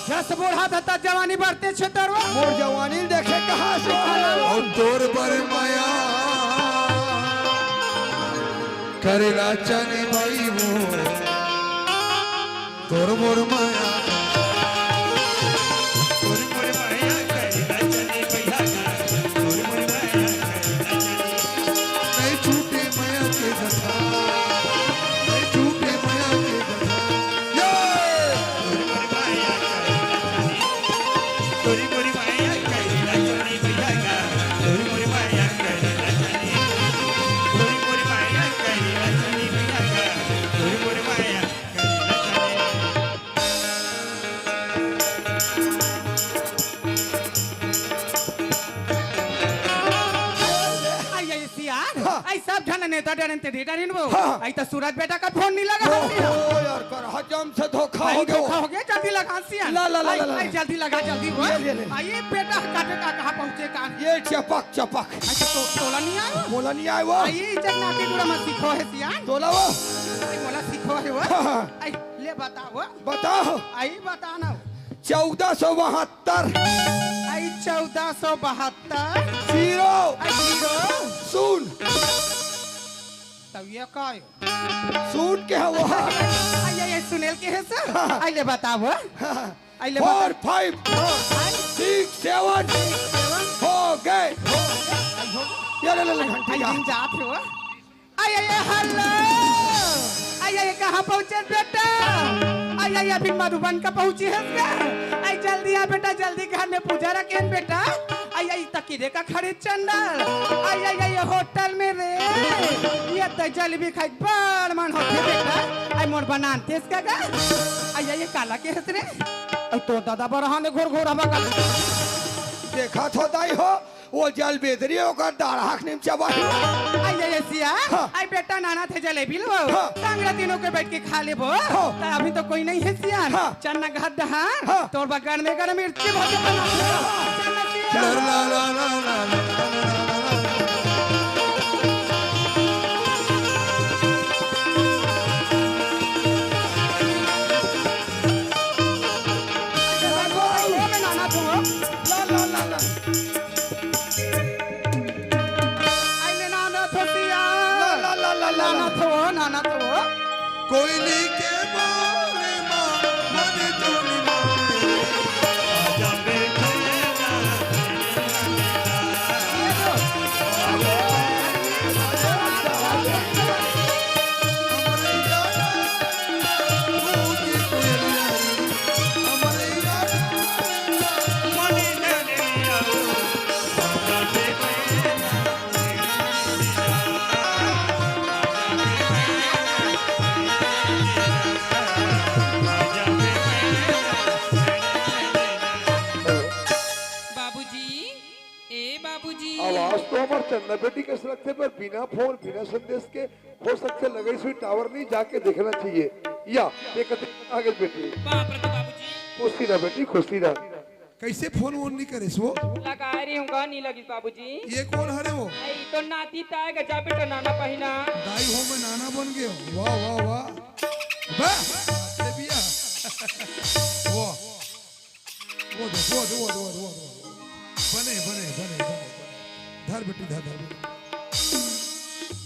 जस बूढ़ा त जवानी बढ़ते छे तोर। मोर जवानी देखे कहाँ से? अउ तोर बर मया करेला चने भाई वो। तोर मोर मया। तोर मोर मया करेला चने भैया का। तोर मोर मया करेला चने। नहीं छूटे मया के गठा। नहीं छूटे मया के गठा। ये! तोर मोर मया करेला चने। तोर मोर मया करेला चने भैया का। तोर मोर मया करेला चने। तोर मोर मया करेला चने भैया का। तोर मोर मया आई, आई, सियान, हाँ। आई सब झन नेता डरेन ते डरेन वो। हाँ। आई त सूरज बेटा का फोन नहीं लगा ओ, हंसी। ओ यार, कर हजम से धोखा आई हो गया। धोखा हो गया, जल्दी लगा सियान। ला, ला, ला, आई, ला, ला। आई, जल्दी लगा, जल्दी वो। ले, ले, ले। आई, ये बेटा का, का, कहाँ पहुँचे का? ये चपक, चपक। आई, तो, तोला नहीं आयो? मोला नहीं आयो वो। आई, जब नाती बुरा मत सीखो है सियान। तोला वो। आई, मोला सीखो है वो। हाँ, हाँ। आई, ले बताओ। बताओ। आई बता ना। चौदह सौ बहत्तर। आई चौदह सौ बहत्तर। जीरो। आई जीरो। शून्य। तब ये का है? शून्य के हवा। आई, आई, आई, सुनेल के है सर? हाँ। आई ले बताओ। हाँ। आई ले बता। Four five। Four five। Six seven। Six seven। हो गए। हो गए। आई हो गए। ये ले, ले, ले, आई, घंटी आई आ। दिन जात हो। आई, आई, आई, हेलो। आई, आई, कहाँ पहुँचे बेटा? आई, आई, अभी मधुबन का पहुँची है क्या? आई, जल्दी आ बेटा, जल्दी घर में पूजा रखे हैं बेटा। आई, आई, तकीरे का खरीद चंडल। आई, आई, आई, होटल में रे। ये तो जलेबी खाई बड़ मन होथे बेटा। आई, मोर बनान तेस का गा। आई, आई, काला के हस रे? आई, तो दादा बरहा ने घोर घोर हवा का। देखा थो दाई हो। वो जल बेदरी ओकर दाढ़ा के नीम चबाही। आई, आई, सिया, हाँ। आई बेटा नाना थे जलेबी लो। हाँ। संग तीनों के बैठ के खा लेबो। हाँ। त अभी तो कोई नहीं है सियान। हाँ। चन्ना घाट डहान। हाँ। तोर बगड़ में गड़ मिर्ची भर के बना। हाँ। चन्ना सिया। ला, ला, ला। ओ में नाना थो। ला, ला, ला, ला। आई ले नाना थो सिया। ला, ला, ला, ला, ला, ला। नाना थो, नाना थो। कोयली के बारे मा मन तो निमाने। आजा बेटा। आवाज तो हमर चंदा बेटी कस लगथे, पर बिना फोन, बिना संदेश के हो सकथे, लगइस होही टावर नहीं, जाके देखना चाहिए। या, ये कथे आगे बेटी। बाप रे बाबूजी। खुशी रह बेटी, खुशी रह। कइसे फोन वोन नहीं करेस वो? लगाए रहे हूँ, नहीं लगिस बाबूजी। ये कोन हरे वो? ए, ई तो नाती ताय गा, जा बेटा नाना पहिना। दाई हो, मैं नाना बन गयो। वाह, वाह, वाह। बा, ए बिया। वाह। वो दे, वो दे, वो दे, वो दे, वो दे, वो दे। बने, बने, बने, बने, बने। धर बेटी, धर, धर बेटी।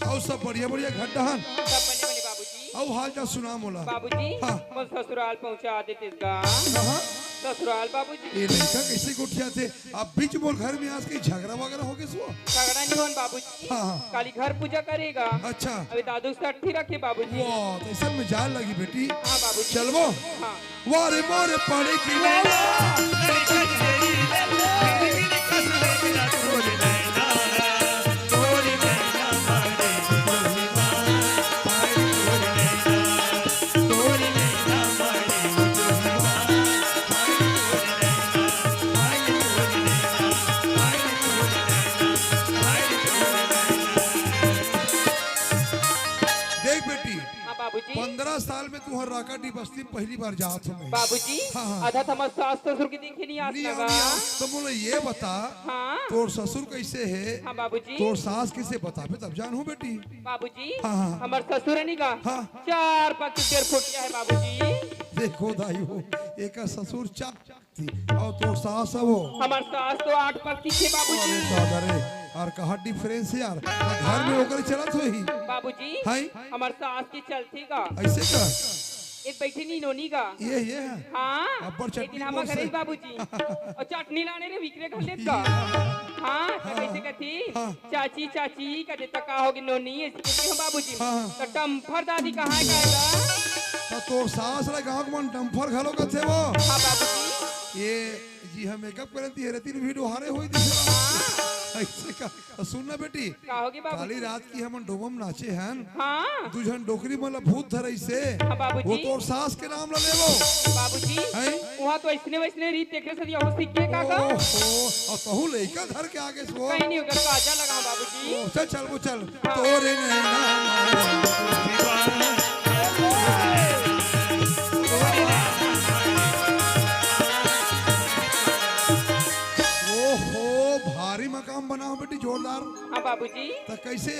अउ सब बढ़िया, बढ़िया घर डहन। सब बने, बने बाबूजी। अउ हाल चाल सुना मोला। बाबूजी, हाँ। मोर ससुराल पहुँचा देतेस गा। कहाँ? ससुराल बाबूजी। ये लइका कइसे गोठियाथे? अब बीच मोर घर में आज कहीं झगड़ा वगैरह हो गइस वो? झगड़ा नहीं होन बाबूजी। हाँ, हाँ। काली घर पूजा करे गा। अच्छा। अभी दादू सट्ठी रखे बाबूजी। वाह, तो अइसन में जाए लगी बेटी। हाँ बाबूजी। चलबो? हाँ। वाह रे मोरे पड़े की वाला। देख बेटी, हाँ बाबूजी। पंद्रह साल में तुहर राकाडी बस्ती में पहली बार जात हो मैं। बाबूजी, हाँ, हाँ। आधा तो हमर सास ससुर के देखे नहीं आस नहीं लगा। आनी आस, तो मोला ये बता, हाँ। तोर ससुर कइसे हे? हाँ बाबूजी। तोर सास कइसे बताबे तब जानहूँ बेटी। बाबूजी, हाँ, हाँ। हमर ससुर हे नहीं गा, हाँ। चार पग के डेढ़ फुटिया हे बाबूजी। देखो दाई हो, एकर ससुर चार पग के हे अउ तोर सास हे वो। हमर सास तो आठ पग के हे बाबूजी। अरे दादा रे, अउ कहाँ difference हे यार, घर में ओकरे चलत होही। बाबूजी, हाय। हमर सास के चलथे गा। अइसे का? एक बइठे नी नोनी गा। ये, ये। हाँ, अब्बड़ एक दिन चटनी हम बोल करे से। बाबूजी। अउ चटनी लाने रे विकरे घर लेत गा। हाँ, त हाँ, कइसे कथे? हाँ। चाची, चाची, कथे त का होगे नोनी, अइसे कथे हम बाबूजी। हाँ, हाँ। त डम्फर दादी कहाँ हे कहे गा? त तोर सास ला गाँव के मन डम्फर घलो कथे वो। हाँ बाबूजी। ये जी हम makeup करन ती हेरे तीन video हारे होई दिखे। हाँ। अइसे का? अउ सुन ना बेटी, का होगे बाबूजी? काली रात की हमन डोमम नाचे हन। हाँ। दू झन डोकरी मन ला भूत धरइसे। हाँ बाबूजी। वो तोर सास के नाम ला लेवो। बाबूजी, हैं? वहाँ तो अइसने वइसने रीत तेकरे से यहू सीख के का का? ओहो, अउ तहू लइका धर के आगे सो। कहीं नहीं होगा, काजा लगा बाबूजी। ओ, चल, चल, वो चल। हाँ। तोरे नैना ओहो, भारी मकान बना हो बेटी, जोरदार। हाँ बाबूजी। त कइसे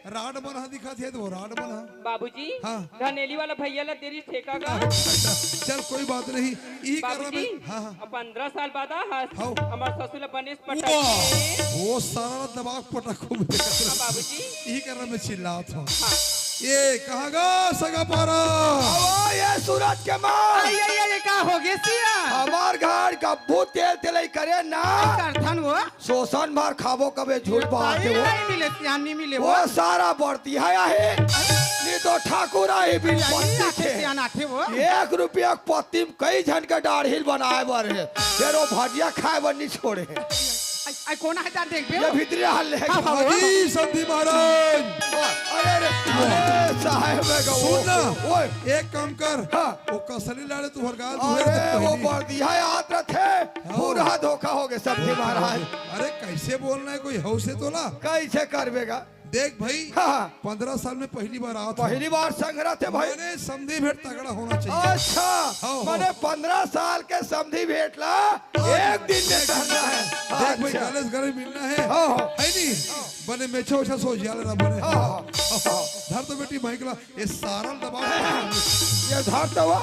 राड बना दिखत हे, त वो राड बना। बाबूजी, हाँ। धनेली वाला भैया ला देरी ठेका का। चल, कोई बात नहीं, इही कर रहा बाबूजी, मैं। हाँ, हाँ। अब पंद्रह साल बाद आ हस, हाँ। हमर ससुर ला बनेस पटक वाह, के। वो सारा दबाव पटक को मेरे। हाँ, बाबूजी। इही कर रहा मैं चिल्लात हूँ। हाँ। ये कहाँ गा सगा पारा? अवो ये सूरज के माँ। आई, आई, आई, का होगे सिया? हमर घर गब्बू तेल तेलई करे ना। करथन वो। शोषण भर खाबो कबे झूठ बात हे वो। नहीं मिले, सियान नहीं मिले वो। वो सारा बढ़ती हे आहे। नहीं तो ठाकुर आहे बिन आई, पत्ती आथे के। सियान आथे वो। एक रुपया के पत्ती में कई झन के डाढ़िल बनाए बर हे। फेर वो भजिया खाए बर नहीं छोड़े हे। आई, आई कोन हे जा देखबे ये वो। भीतरी हाल ले। हाँ, हाँ, हाँ। जी समधी महाराज। अरे, अरे, अरे, साहेब है का वो। सुन ना। ओए। एक काम कर। हाँ। वो कसली लाड़े तुहर गाल अरे, दुहे वो बर्दिया याद रथे। हाँ। पूरा धोखा होगे समधी महाराज। अरे, कइसे बोलना हे कोई हव से तोला? कइसे करबे गा? देख भाई, हाँ। पंद्रह साल में पहली बार आवत हूँ। पहली बार संग रथे भाई। माने समधी भेंट तगड़ा होना चाहिए। अच्छा, हाँ, हाँ। माने पंद्रह साल के समधी भेंट ला हाँ। एक दिन में करना हे। देख भाई, अच्छा। गले से गले मिलना हे। हाँ, हाँ। हे नहीं? बने मेछा ओछा सोझ जाले ना बने। हाँ, हाँ। धर तो बेटी माइक ला, ये सारा दबा। ये धर तो वो।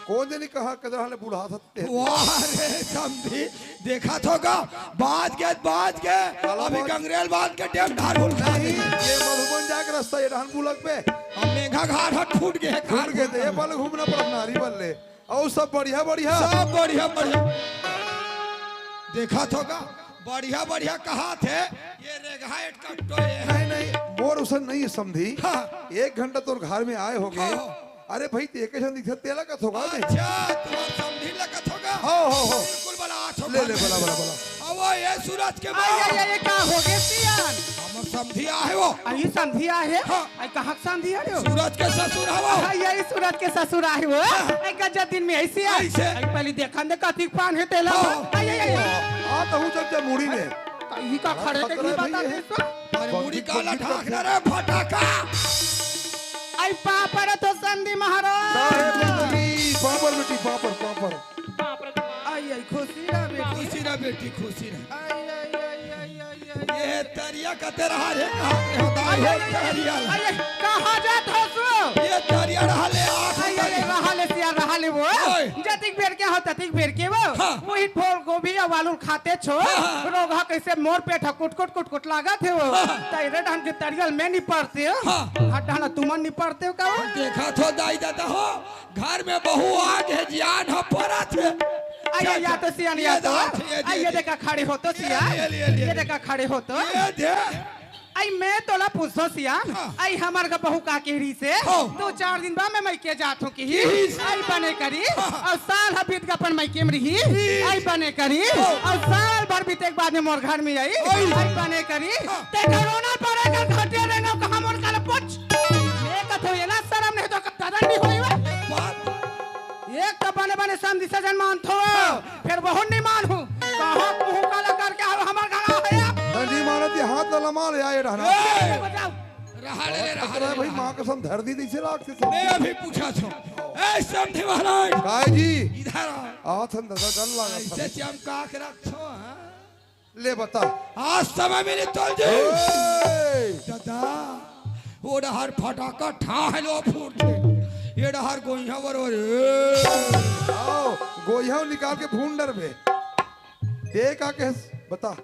कोन जनी कहाँ कदरा ले बुढ़ा सकते हैं? वाह रे समधी, देखा तो गा, बाज गे, बाज गे, काला अभी बाज। गंगरेल बांध के डेम धार भूल नहीं, ये मधुबन जाके रस्ता ये डहन बुलक पे। अब मेघा घाट हट फूट गए, फूट गए थे, ये पल घूमना पड़त नारी बल्ले। अउ सब बढ़िया, बढ़िया। सब बढ़िया, बढ़िया। देखा तो गा, बढ़िया, बढ़िया कहा थे। ये रेगहा एट कट्टो ये। नहीं, नहीं, मोर उसन नहीं हे समधी। हाँ। एक घंटा तोर घर में आए होगे। हाँ। अरे भाई, ते एक झन दिखत तेला कथो गा मैं। अच्छा, तुम्हार समधी ला कथो गा। हाँ, हाँ, हाँ। बिल्कुल बला, आ तो ले, ले, बला, बला, बला। ओ, ये सूरज के माँ। आई, आई, आई, का होगे सियान? हमर समधी आहे वो। आई समधी आहे? हाँ। आई कहाँ के समधी आहे वो? सूरज के ससुर हवो। आई, आई सूरज के ससुर आहे वो। हाँ। आई गजब दिन में आई सियान। आई से। आई पहली देखन दे कतिक पान हे तेला। हाँ। आई, आई, आई। आ तो हूँ जब जब मुड़ी में। आई का खड़े के खतरा नहीं भाई बता है। दे सो। अरे मुड़ी काला ढाक ना रे फटाका। आई पापड़ तो समधी महाराज। साहेब मंडली, पापड़ बेटी, पापड़, पापड़। आई, आई, खुशी रह बेटी। खुशी रह बेटी, खुशी रह। आई, आई, आई, आई, आई, आई। ये तरिया कते रहा रे, कहाँ के होता है, आई, ये आई, आई, तरिया ला। आई, आई, कहाँ जात हो सो? ये तरिया रहा ले, आँख आई, आई, उतारी। रहा ले सिया, रहा ले वो। ओए। जतिक बेर के हो, ततिक बेर के वो। हाँ। वही फूल गोभी और आलू खाते छो। हाँ, हाँ। रोगहा कैसे मोर पेट ह कुट, कुट, कुट, कुट लागत है वो। हाँ। तैरे ढंग के तरियल में नहीं पड़ते हो। हाँ। हट हना तुमन नहीं पड़ते हो का वो? देखा थो दाई दादा हो। घर में बहू आ के जियान ह परत हे। आई, आई, या तो सियान, ये या तो। दांत, ये आई, ये दे। देखा खड़े हो तो सियान। ये, ये, ये, ये ये। देखा खड़े हो तो। ये दे। आई, मैं तोला पूछो सियान। हाँ। आई, हमर का बहू का कह रही से। हाँ। दो चार दिन बाद मैं मइके जात हूँ कि कहिस। आई बने करी। हाँ। और साल ह बीत के अपन मइके में रही। कहिस। आई बने करी। हाँ। और साल भर बीते के बाद में मोर घर में आई। आई। आई बने करी। हाँ। ते कोरोना पड़े का घटिया रहना कहाँ मोर काला पोछ। मैं कथो ये ना शर्म नहीं तो दादा नहीं होई बा। बात। एक तो बने बने समधी सजन मानथो, हाँ। फिर बहुत नहीं मानहूँ। कहाँ मुँह काला करके आओ हमार घर आ गया। नहीं मानत ये हाथ ला लमा ले आए रहना। ए! बजाओ। रहा ले, रहा पकड़ा ले, भाई, रहा। माँ कसम धर दी, इसे लाग से सब। मैं अभी पूछा था। ए, समधी महाराज। काय जी? इधर आओ। आओ, थन दादा, डर लागा ऐसे था। चमका के रखो, हाँ? ले बता। आज समय मिली तोल जी। ओए! दादा, वो डहर फटाका ठाह लो फूट दे। ये डहर गोइहा बरोबर, ए। आओ, गोइहा निकाल के भून डरबे। दे का कहे, बता।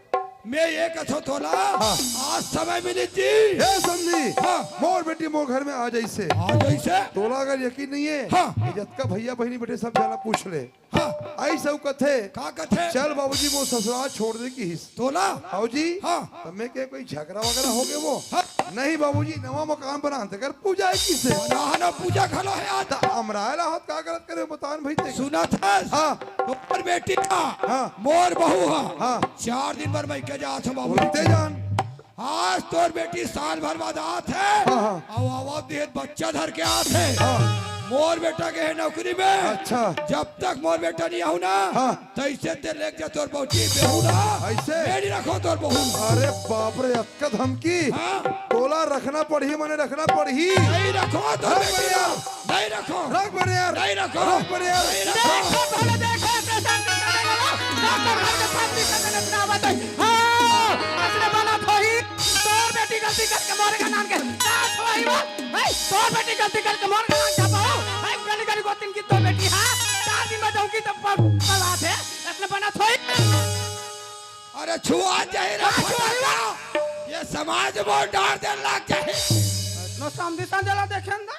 मैं ये कथो तोला, हाँ। आज समय मिली जी। हे समधी, हाँ। मोर बेटी मोर घर में आ जइसे। आ जइसे? तोला अगर यकीन नहीं है, हाँ। ये जतका भैया बहिनी बेटे सब जाना पूछ ले। हाँ। ऐसा उ कथे। का कथे? चल बाबूजी, वो ससुराल छोड़ दे किहिस। तोला? बाबूजी? हाँ। त मैं के कोई झगड़ा वगैरह हो गए वो? हाँ। नहीं बाबूजी, नवा मकान बनान ते कर पूजा है किसे? ना, ना, पूजा घलो है आज। त अमराय ला हाथ का गलत करे बतान भाई ते। सुना था? हाँ। तोर बेटी का? हाँ। मोर बहू हा। हाँ। चार दिन बर मइके जात हूँ बाबूजी। बोलते जान। आज तोर बेटी साल भर बाद आत हे। हाँ, हाँ। अउ आवत देत बच्चा धर के आत हे। हाँ। मोर बेटा गे हे नौकरी में। अच्छा। जब तक मोर बेटा नहीं आहू ना, हाँ। तइसे ते लेके जा तोर बहू जी बेहू ना। ऐसे? मैं नहीं रखो तोर बहू। अरे बाप रे, अतका धमकी। हाँ। तोला रखना पड़ही, मने रखना पड़ही। नहीं रखो तोर रख बेटी बेटा। ना। नहीं रखो। रख बने यार। नहीं रखो। रख बने यार। नहीं रखो। देखो, भले देखो, ऐसे शांति से नहीं बोलो। ना तो घर के शांति से नहीं सुनावत है। हाँ, असने बना थोही। तोर बेटी गलती करके मोरे का नाम के। ना थोही वो। भाई, तोर बेटी गलती करके मोरे का नाम छापा हो। भाई, गली गली गोतिन की तोर बेटी, हाँ। चार दिन में जाऊंगी तो पर, पर आते। असने बना थोही। अरे छुआ जाए रे हाँ, छुआ फटाका। ये समाज में डार दे लाग जाए। नो समधी संजला देखें ना।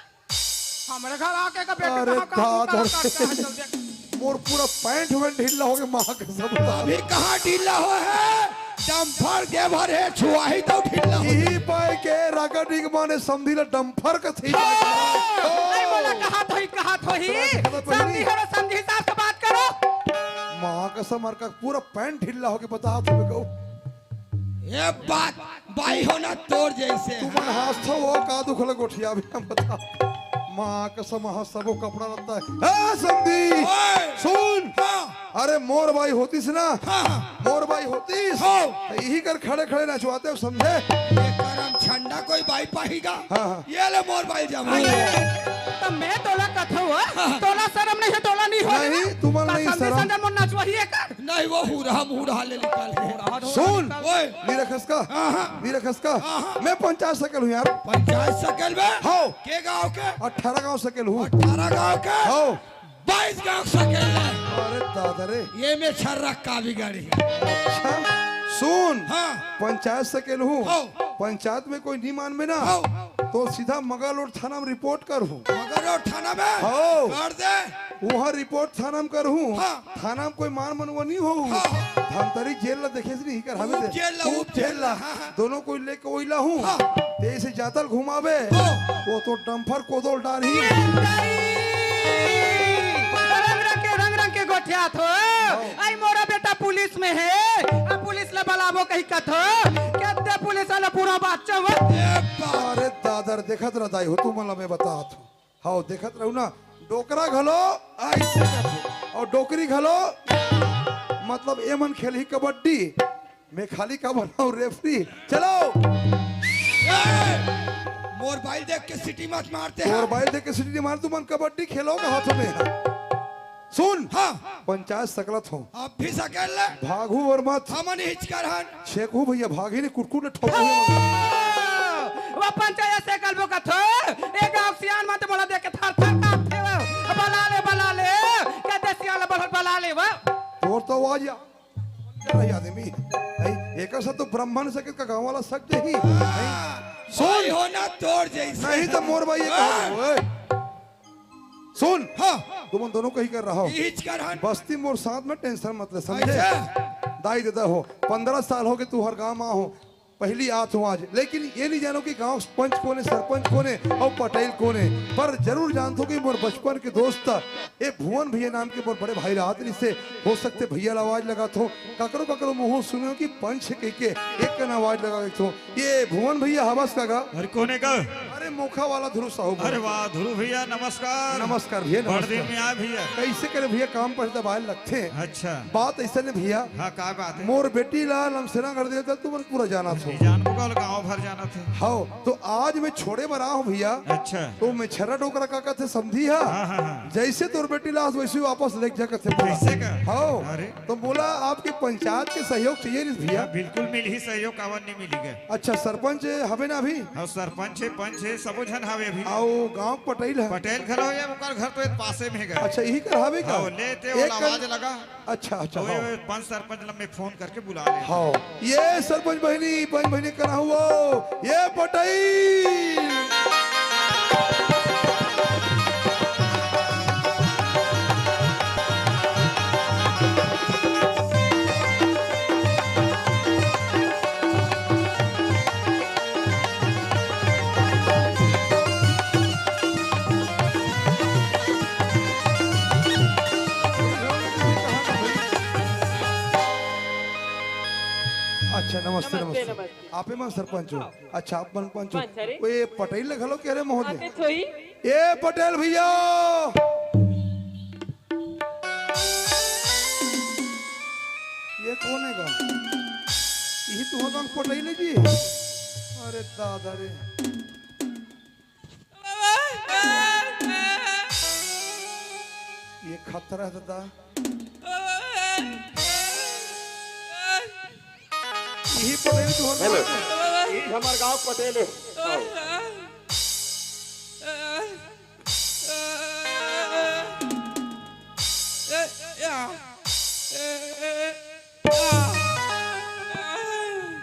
हमरे घर आके का बेटी अरे कहाँ का दादा मुंह रे। काला करता है, चल देख। मोर पूरा पैंट वैंट ढीला हो गया, माँ कसम। अभी कहाँ ढीला हो है? डंफर के भर है, छुआही तो ढीला हो। यही पाए के रागा डिग माने समधी ला डंफर का थी। नहीं बोला, कहाँ थोही, कहाँ थोही? समधी हो, समधी हिसाब से बात करो। माँ कसम, मार का पूरा पैंट ढीला हो के बता तुम्हें कहूँ। ये बात बाई हो ना तोर जइसे। तुमन हांसथव वो का दुख ल गोठियाबे हम बता। माँ कसम, हाँ, सबो कपड़ा लत्ता हे। ए, समधी! ओए! सुन! हाँ। अरे, मोर बाई होतिस ना? हाँ। मोर बाई होतिस? हो। त इही कर खड़े खड़े नचवाते हो, समझे? ये करम छंडा कोई बाई पाही गा? हाँ, हाँ। ये ले मोर बाई जमा। अरे, त मैं तोला कथो, हाँ। तोला शरम नहीं हे, तोला नहीं हो। नहीं, तुमन नहीं समधी शरम। संजन मोर नचवाही एकर। नहीं, वो हुरहा मुहरा ले निकाल के। सुन। ओए। नी रखस का? हाँ, हाँ। नी रखस का? हाँ, हाँ। मैं पंचायत सकल हूँ यार। पंचायत सकल में? हो। के गांव के? अठारह गांव सकल हूँ। अठारह गांव के? हो। बाईस गांव सकल है। अरे दादा रे। ये में छर्रा का बिगाड़ी। अच्छा। सुन। हाँ। पंचायत सकल हूँ। हो। पंचायत में कोई नहीं मान में ना। हो। तो सीधा मगलोड थाना में रिपोर्ट कर हूँ। मगलोड थाना में? हो। कर दे। वहाँ रिपोर्ट थाना में कर हूँ। हाँ। थाना में कोई मार मनुआ नहीं हो। हाँ, हाँ। धमतरी जेल ला देखे से नहीं कर हमें उप दे। जेल ला, उप उप जेल जेल ला। ला। हाँ, हाँ। दोनों कोई लेके ओइला हूँ। हाँ। ते इसे जातल घुमावे। हाँ। वो तो डंफर कोदोल डार ही। रंग रंग के, रंग रंग के बठियात हो। आई मोरा बेटा पुलिस में हे, अब पुलिस ला बलाबो कही कथो, केते पुलिस वाला पूरा बात चव। अरे दादा रे, देखत रह दाई हो, तू मन ला मैं बतात हो। हव, देखत रहू ना, डोकरा घलो अइसे करथे, अउ डोकरी घलो, मतलब, ए मन खेलही कबड्डी, मैं खाली का बनाऊं रेफरी। चलो। ए, मोर बाइल देख के सीटी मत मारते हैं। मोर बाइल देख के सीटी नहीं मार, तुमन कबड्डी खेलो का हाथ में। सुन, हाँ। पंचायत सकलत हो। अब भी सकेल ले। भागू और मत। हमन हिचकर हन। छेकू भैया, भागी नहीं, कुटकुट ठोकू। हाँ, वो पंचायत से कलबो का थो, ए गाँव सियान मत बोला, देख के थर थर कांपथे वो। बला ले, बला ले, कहते सियान ला बला, बला ले वो। तोर तो आवाज आ रही आदमी। नहीं, एकर से तो ब्राह्मण से के गाँव वाला सक जाही। नहीं, सुन। भाई हो ना तोर जैसे। नहीं तो मोर भाई ये कहा, ओए। सुन। हाँ। तुमन दोनों कही कर रहा हो। इच कर हन। बस्ती मोर साथ में, टेंशन मत ले, समझे? अच्छा। दाई ददा हो, पंद्रह साल हो गए तू हर गांव में हो, पहली आत हो आज, लेकिन ये नहीं जानो कि गांव पंच कोने, सरपंच कोने और पटेल कोने, पर जरूर जानथो कि मोर बचपन के दोस्त ए भुवन भैया नाम के मोर बड़े भाई रहत रिहिसे। हो सकथे भैया ला आवाज लगाथो, ककरो ककरो मुंह सुनो कि पंच कह के एक कन आवाज लगा देथो। ये भुवन भैया हवस का गा? अरे कोने का? अरे मोखा वाला ध्रुव साहू बोल। अरे वाह ध्रुव भैया, नमस्कार। नमस्कार भैया, बड़ दिन नमस्कार। में आए भैया। कैसे करे भैया, काम पर दबाए लगथे। अच्छा। बात ऐसा नहीं भैया। हाँ, का बात है? मोर बेटी ला लमसेना कर दे तो तुमन पूरा जाना थो। नहीं जानबो का, गाँव भर जाना थे। हाँ, तो आज मैं छोड़े बर आया हूँ भैया। अच्छा। तो मैं छर्रा डोकरा का कहथे समझी हा। हाँ, हाँ, हाँ। जैसे तोर बेटी ला आज वैसे ही वापस लेके जा कहथे बोला। कैसे का? हाँ। अरे। तो बोला आपके पंचायत के सहयोग चाहिए नहीं भैया? हाँ, बिल्कुल मिलही सहयोग, कावन नहीं मिली गे। अच्छा, सरपंच हवे ना अभी? हाँ, सरपंच है, पंच है, सबो झन हवे अभी। आओ, गांव पटेल है। पटेल घलो है, ओकर घर तो एक पासे में है। अच्छा, यही कर हवे का? हाँ, लेते एक ओला कर आवाज लगा। अच्छा, अच्छा, ओए, हाँ। ओए, पंच सरपंच ला मैं फोन करके बुला ले। हाँ, ये सरपंच बहिनी, पंच बहिनी करा हुआ, ये पटेल। अच्छा, नमस्ते, नमस्ते, नमस्ते। नमस्ते। आपे मन सरपंच हो? हाँ। अच्छा, आप मन पंच हो। पंच, अरे। ओए, पटेल ले घलो कह रहे महोदय। आते थोई। ए पटेल भैया, ये कोन हे गा? यही तो होगा पटेल जी। अरे दादा रे, ये खतरा है दादा। यही पटेल तो होगा। हेलो। यही हमार गांव पटेल है। आओ।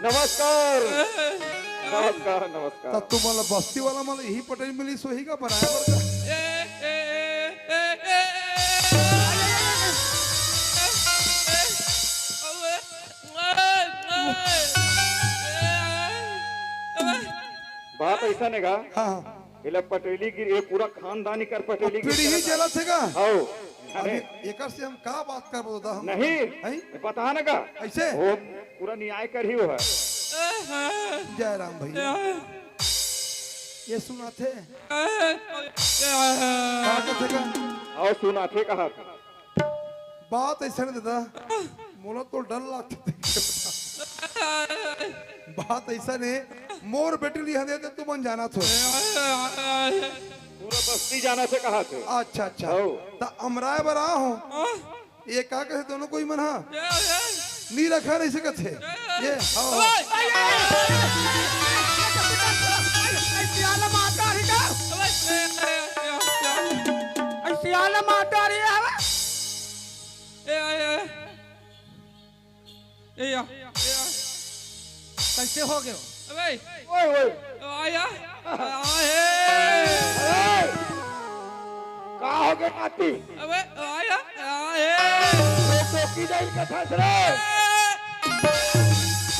नमस्कार। नमस्कार, नमस्कार। त तुमन ला बस्ती वाला मन ला यही पटेल मिलिस होही का बनाए बर का? बात ऐसा ने गा। हाँ, हाँ। एला पटेली गिर, ये पूरा खानदान एकर पटेली गिर पीढ़ी ही चलत हे। चलत हे का? हौ। अरे अरे, एकर से हम का बात करबो दादा हम? नहीं, हैं? बता ना का? ऐसे? वो पूरा न्याय करही वो है। जय राम भैया। ये सुनाथे? का कथे का? और सुनाथे कहा था? बात ऐसा नहीं दादा, मोला तो डर लगता। बात ऐसा नहीं, मोर बेटी लिहा दे तो तुमन जाना थो। पूरा बस्ती जाना से कहा थे। अच्छा, अच्छा। हौ। त अमराय बर आ हो। ये का कहे दोनों कोई मन हा? नी रखा नहीं सकत हे। ये, हाँ, हाँ। सियाला माता रही का? सियाला माता रही है। ए, ए, ए। ए, या, ए, या। कैसे हो गयो? अबे। ओए, ओए। आया। आए। अरे, का हो गए नाती? अबे, आया, आए। ए, टोकी जाइल कथा से रे।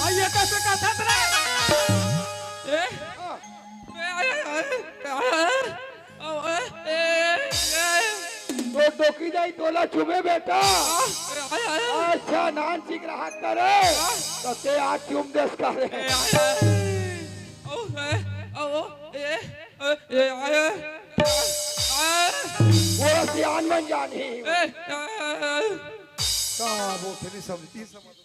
आइए, कैसे कथा से रे? ए? हाँ। ए, आया, आया, आया। ओ, ए, ए, ए। तो टोकी जाई तोला चुमे बेटा। अरे, आय, आय, आय। अच्छा, नान चिक रहा करे। हाँ। तो ते आज चुम देस करे। ए, आय, आय। ओ, ए, ओ, ओ, ए, ए, ए, आय, आय। आय। वो सियान मन जानी। ए, आय, आय, आय। का बोलथे नहीं समझती, समझ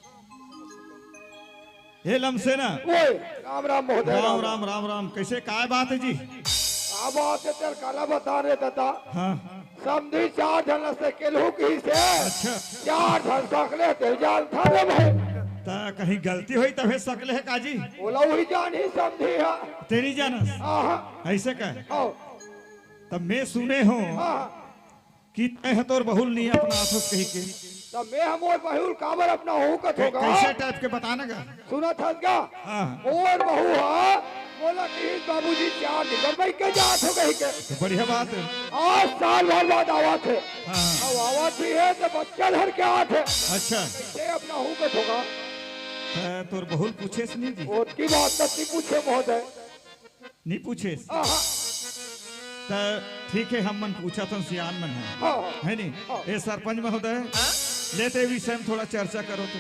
हे लमसेना। ओए, राम राम महोदय, राम राम राम। राम, राम राम। कैसे, काय बात है जी? का बात है तेरे, काला बता रे दादा। हाँ। समधी चार झन से केलहू कही से। अच्छा। चार झन सकले तेल जान था रे भाई। ता कहीं गलती होई तभे सकले है का जी? बोला वही जान ही समधी है। तेरी जानस? आहा। ऐसे का? आओ। तब मैं सुने हूँ। हाँ। कि तैं ह तोर बहू ल नी अपनाथस कहिके। त मैं ह मोर बहू ल काबर अपनाहूं कथों गा? कैसे टाइप के बता ना गा? सुनत हस गा? हाँ। मोर बहू ह मोला किहिस बाबूजी चार दिन बर मइके जात हों कहिके। तो बढ़िया बात है। आज साल भर बाद आवत हे। हाँ। अब आवत भी हे त बच्चा धर के आत हे। अच्छा। ते अपनाहूं कथों गा। त तोर बहू ल पूछेस नहीं जी? ओतकी बात त नी पूछे महोदय। नी पूछेस? आहा। त ठीक है, हम मन पूछत हन, सियान मन है। हाँ, हाँ। है नी? हाँ। ए सरपंच महोदय, हाँ? लेते विषय में थोड़ा चर्चा करो तो।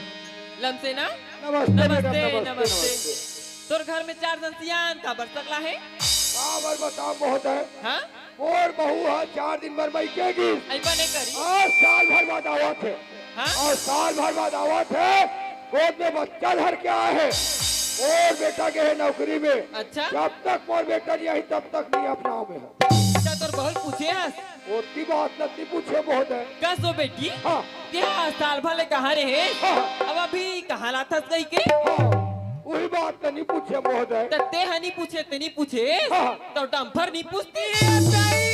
लमसेना? नमस्ते, नमस्ते, मैडम, नमस्ते, नमस्ते। नमस्ते। तोर घर में चार झन सियान काबर सकला हे? काबर बताओं महोदय? हाँ? मोर बहू ह चार दिन बर मइके गिस। अइबा नहीं करी। आज साल भर बाद आवत हे। हाँ? अउ साल भर बाद आवत हे, गोद में बच्चा धर के आए हे। मोर बेटा गे हे नौकरी में। अच्छा। जब तक मोर बेटा नहीं आही, तब तक नहीं अपनाहूं मैं। अच्छा, तोर बहू ल पूछे हस? ओतकी बात ल नी पूछे महोदय। कस ओ बेटी? हाँ। ते ह साल भर ले कहाँ रहे? हाँ। अब अभी कहाँ ल आथस कहिके? हाँ। वही बात ल नी पूछे महोदय। त ते ह नी पूछे, ते नी पूछे। हाँ। त डम्फर नी पूछती। ए दाई!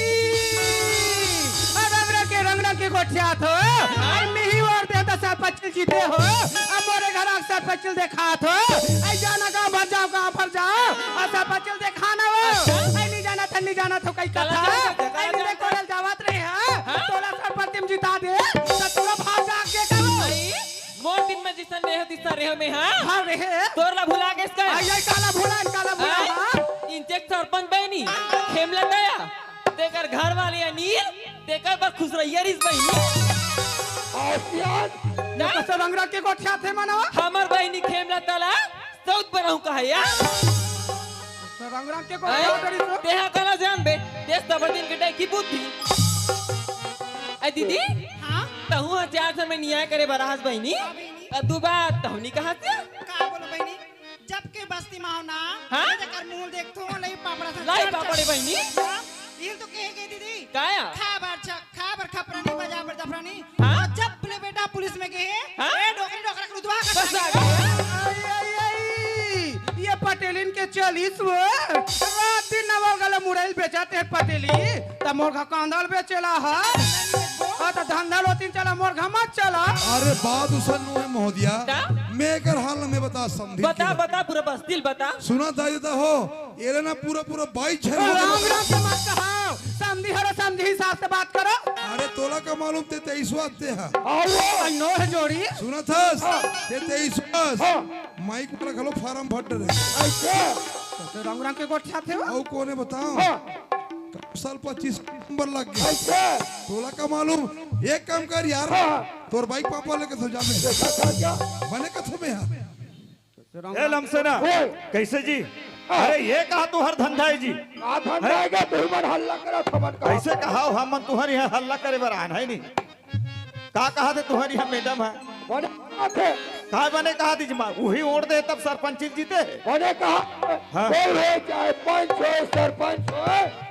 अरे रंग रंग के, रंग रंग के गोठियाथो। हाँ? अरे मिही ओर दे त सरपंच ल जीते हो। अब मोरे घर आके सरपंच ल देखाथो। अई जाना गाँव भर जाओ, गाँव भर जाओ। अउ सरपंच ल देखाना हो। अच्छा। अई नी जाना त नी जाना तो कई कथा। चला, चला, चला, अई चला, नी चला। कोरल जावत रहे, हाँ? हाँ? तोला सरपंच म जिता दे, त तोला भाग जाके करो। अई, मोर दिन में जिसन रहे हो, तिसन रहे हो मैं, हाँ? हाँ, रहे। तोर ला भुला गेस का? अई, अई, काला भुला, काला भुला, हाँ? हाँ? इंचेक सरपंच बहिनी, खेमला दया, तेकर घर वाले अनिल, तेकर बर खुश रहिया रिस बहिनी। आसियान। ना? ये कस रंग रंग के गोठियाथे मनवा? हमर बहिनी खेमला तला, सऊत बनाऊं कहा या? तो रंग रंग के गोठियाथे रिस। तेहा काला जान बे, देश तबर दिन के डाई की बुद्धि। ए दीदी, हाँ? तहूं ह चार झन में न्याय करे बर आहस बहिनी? हाँ बहिनी। त दू बात तहूं नी कहस या? का बोलो बहिनी? जब के बस्ती मा हो ना, हाँ? ये जेकर मुंह देखथो, लई पापड़ा सन लाई चढ़ पापड़े चढ़। बहिनी? हाँ? ये तो कहे गई दीदी। काया? खा बर छ-, खा बर खपरानी, बजा बर जफरानी। हाँ? अउ जब ले बेटा पुलिस में गे हे, हाँ? ए डोकरी डोकरा के रुतवा कर बस आ गए। आई, आई, आई, ये पटेलिन के चलिस वो। रात दिन नवा गला मुरइल बेचत हे पटेली। त मोर घर कांदा ल बेचेला ह। हाँ, त धंधा लोतिन चला, मोर घर मत चला। अरे, बात उसन नु हे महोदया। का? मैं एकर हाल में बता समधी बता, के। बता, पूरा बस्ती ल बता। सुना दाई त हो, एले ना पूरा, पूरा बाईस झन हो राम गए। राम के मत कहो, समधी हरो, समधी हिसाब से बात करो। अरे, तोला का मालूम ते तेईस वाते हा। आओ। आई नो है जोड़ी। सुनत हस? हाँ। ते तेईस वास। हाँ। माइक वाला घलो फार्म भर डरे। अच्छा। तो रंग रंग के गोठियाथे हो। अउ कोने बताओ? हाँ। साल पच्चीस नंबर लग गया। अच्छा। तोला का मालूम? एक काम कर यार, हाँ। तोर बाइक पापा लेके तो जाबे। देखा था क्या? बने कथो में यार। ए लमसेना, ओए। कैसे जी? हाँ। अरे ये कहा तुहर धंधा है जी? का धंधा हैं? है गा? तुही मन हल्ला करा, हमन का कैसे कहा हो? हमन तुहर यहाँ हल्ला करे बर आन है नहीं? का कहा थे तुहर यहाँ मैडम है? बने कहा थे। का बने कहा थे जी माँ? वही वोट दे तब सरपंच जीते है। बने कहा, हाँ। कोई हो चाहे पंच हो, सरपंच हो,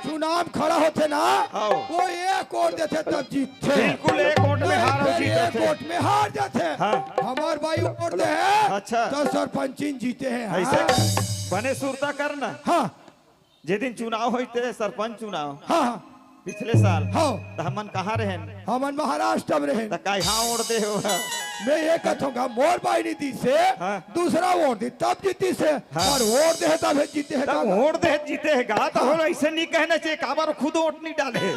चुनाव खड़ा होथे ना, हाँ। वो एक वोट देथे तब जीतथे। बिल्कुल एक वोट में नहीं, हार फिर जीते एक थे। वोट में हार जाथे। हाँ। हमार भाई वोट दे है, अच्छा। तो सरपंचिन जीते हैं। ऐसे हाँ। बने सुरता करना। हाँ। जे दिन चुनाव होई थे, सरपंच चुनाव। हाँ, हाँ। पिछले साल। हाँ। तो हमन कहाँ रहेन? हमन महाराष्ट्र में रहेन। तो काहे हाँ वोट दे हो? मैं ये कहूँगा, मोर बाई नी दी से, हाँ। दूसरा वोट दी, तब जीती से। हाँ। और वोट दे तब जीते हैं तब दादा। वोट दे जीते हैं गा, तो हाँ। हम ऐसे नहीं कहना चाहिए, काबर खुद वोट नहीं डाले है,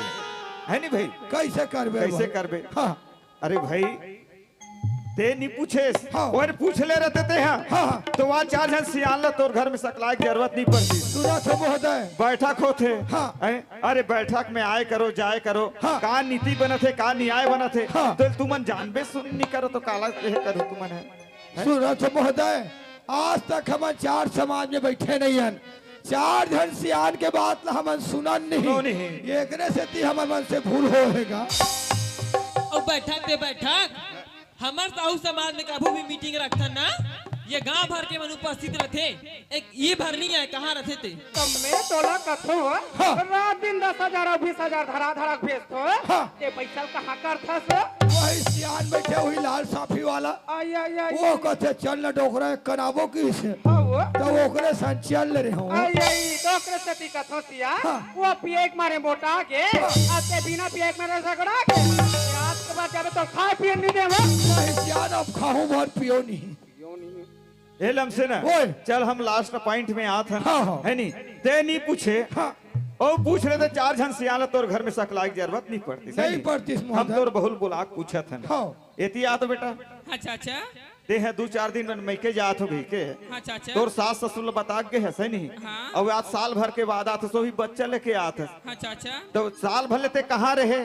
है नहीं भाई? कैसे करबे कैसे भाई? करबे? हाँ। अरे भाई, ते नी पूछेस। हाँ। ओहर पूछ ले रहते ते हा। हाँ, हाँ। तो वहाँ चार झन सियान ला तोर घर में सकलाय के जरूरत नी पड़तिस। सुनत हो महोदय। बैठक होथे। हाँ। हैं? अरे बैठक में आए करो, जाए करो। हाँ। का नीति बनत हे, का न्याय बनत हे। हाँ। तो तुमन जानबे सुन नी करो तो काला ये करो तुमन हे। हैं? सुनत हो महोदय, आज तक हमन चार समाज में बैठे नहीं हन। चार झन सियान के बात ला हमन सुनन नहीं। सुनो नहीं। एकरे सेती हमन मन से भूल होहे गा। अउ बैठक ते बैठक, हमर साहू समाज में कभू भी मीटिंग रखथन ना, ये गांव भर के मन उपस्थित रथे, एक ये भर नहीं आए, कहाँ रथे ते? त मैं तोला कथों, हाँ। रात दिन दस हजार अउ बीस हजार धरा धरा भेजथों, हाँ। ते पैसा ल कहाँ करथस? वही सियान बैठे, वही लाल साफी वाला। आई, आई, आई, वो आई। कथे, "चल न डोकरा, एक कनाबो किस।" हाँ, वो। त ओकरे संग चल रहे हो। आई, आई, त ओकरे सेती कथों सिया, हाँ। वो पिए के मारे मोटा के, हाँ। अब ते बिना पिए के मारे झगड़ा के। रात के बाद जाबे तो खाए पिए नहीं देवो। नहीं सियान, अब खाहूं भर पियो नहीं। ए लमसेना, ओए। चल हम लास्ट पॉइंट में आत हन, हाँ, हाँ। है नी? ते नी पूछे, हाँ। अउ पूछ ले त चार झन सियान ला तोर घर में सकलाय के जरूरत नी पड़तिस, है नहीं नी? पड़तिस, हम महोदय। तोर बहू ल बुला के पूछत हन। हाँ। एती आ तो बेटा। हाँ, चाचा। ते ह दू चार दिन में मइके जात हो कहिके। हाँ, चाचा। तोर सास ससुर ला बता के गे हस, है नी? हाँ। अउ आज साल भर के बाद आत हस, वही बच्चा लेके आत हस। हाँ, चाचा। तो साल भर ले ते कहाँ रहे?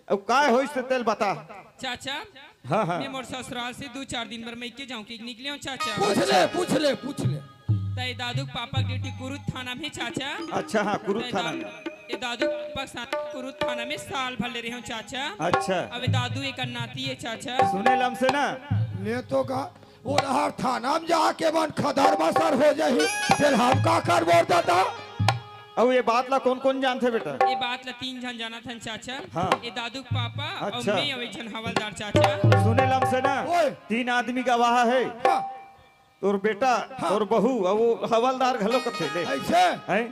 अउ काय होइस ते तेला बता। चाचा, हाँ, हाँ। मैं मोर ससुराल से दू चार दिन बर मइके जाऊं कि निकले हूं चाचा। पूछ ले, पूछ ले, पूछ ले। त ए दादू के पापा के ड्यूटी कुरुद थाना में चाचा। अच्छा, हाँ, कुरुद त ए थाना में। दादू, ए दादू के पापा के साथ कुरुद थाना में साल भर ले रहे हूं चाचा। अच्छा। अब ए दादू एक नाती है चाचा। सुने लमसेना। ले तो का, वो रहर थाना में जाके मन खदर मसर हो जाही, फिर हम का करबो दादा? अउ ये बात ला कौन कौन जानथे बेटा? ये बात ला तीन झन जानत हन चाचा। हाँ। ये दादू के पापा, अउ अच्छा। मैं, अउ एक झन हवलदार चाचा। सुने लमसेना, ओए। तीन आदमी गवाह है। हाँ। तोर बेटा, हाँ। तोर बहू, अउ वो हवलदार घलो कथे ले। ऐसे? हैं?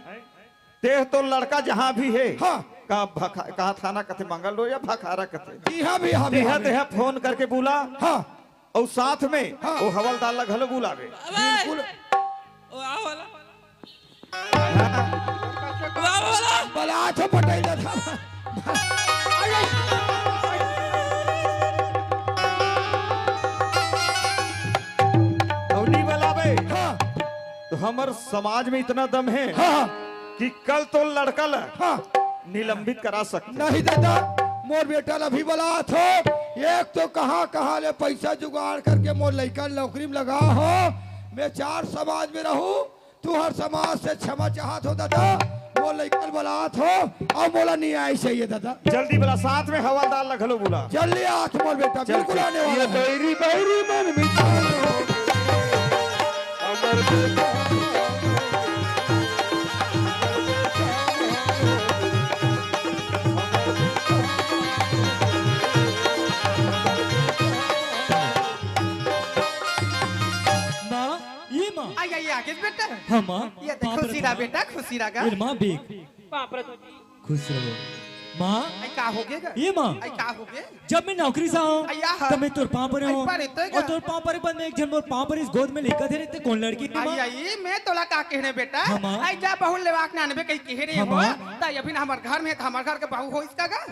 ते तो लड़का जहाँ भी है, हाँ। का भखा-, कहाँ थाना कथे, मंगल डोह या भखारा कथे? जी हाँ भी, हाँ भी, तेहा, हाँ भी। तेहा फोन करके बुला। हाँ। अउ साथ में हाँ। वो हवलदार ला घलो बुलावे। अबे! बिल्कुल। ओ, आओ वाला। हाँ। ओ, आओ वाला। बला तो पटेल दा था। अउ नी बलावे। हाँ। तो हमर समाज में इतना दम है हाँ। कि कल तो लड़का ला हाँ। निलंबित करा सकते। नहीं दादा, मोर बेटा ला भी बलात हो। एक तो कहाँ कहाँ ले पैसा जुगाड़ करके मोर लइका नौकरी में लगा हो। मैं चार समाज में रहूं, तुहर समाज से क्षमा चाहत हो दादा। मोर लइका ला बलात हो अउ मोला न्याय चाहिए दादा। जल्दी बला, साथ में हवलदार ला घलो बुला। जल्दी आत मोर बेटा, चल, बिल्कुल चल। आने वाला ये है। बैरी, बैरी मन मिटाओ। अमर बेटा। माँ, ये माँ। आई, आई, आ गेस बेटा। हाँ, माँ। ये देख, पाँव खुशी रहा परत बेटा, खुशी रहा। ये माँ, बेग। पाँव परत जी। खुश रहो। माँ। आई, का हो गया गा? ये माँ। आई, का हो गया? जब मैं नौकरी से आऊँ, आई, आहा। तब मैं तोर पाँव परे आई, हूँ। परे तो और गा। तोर पाँव परे के बाद में एक झन मोर पाँव परे इस गोद में लइका धरे, ते कौन लड़की है, माँ? आई, आई, मैं तोला का कहने बेटा? हाँ, माँ। आई, जा बहू लेवा के नानबे कहीं कहे रहे हाँ, हो। माँ। त अभी ना हमर घर में, त हमर घर के बहू हो इसका गा?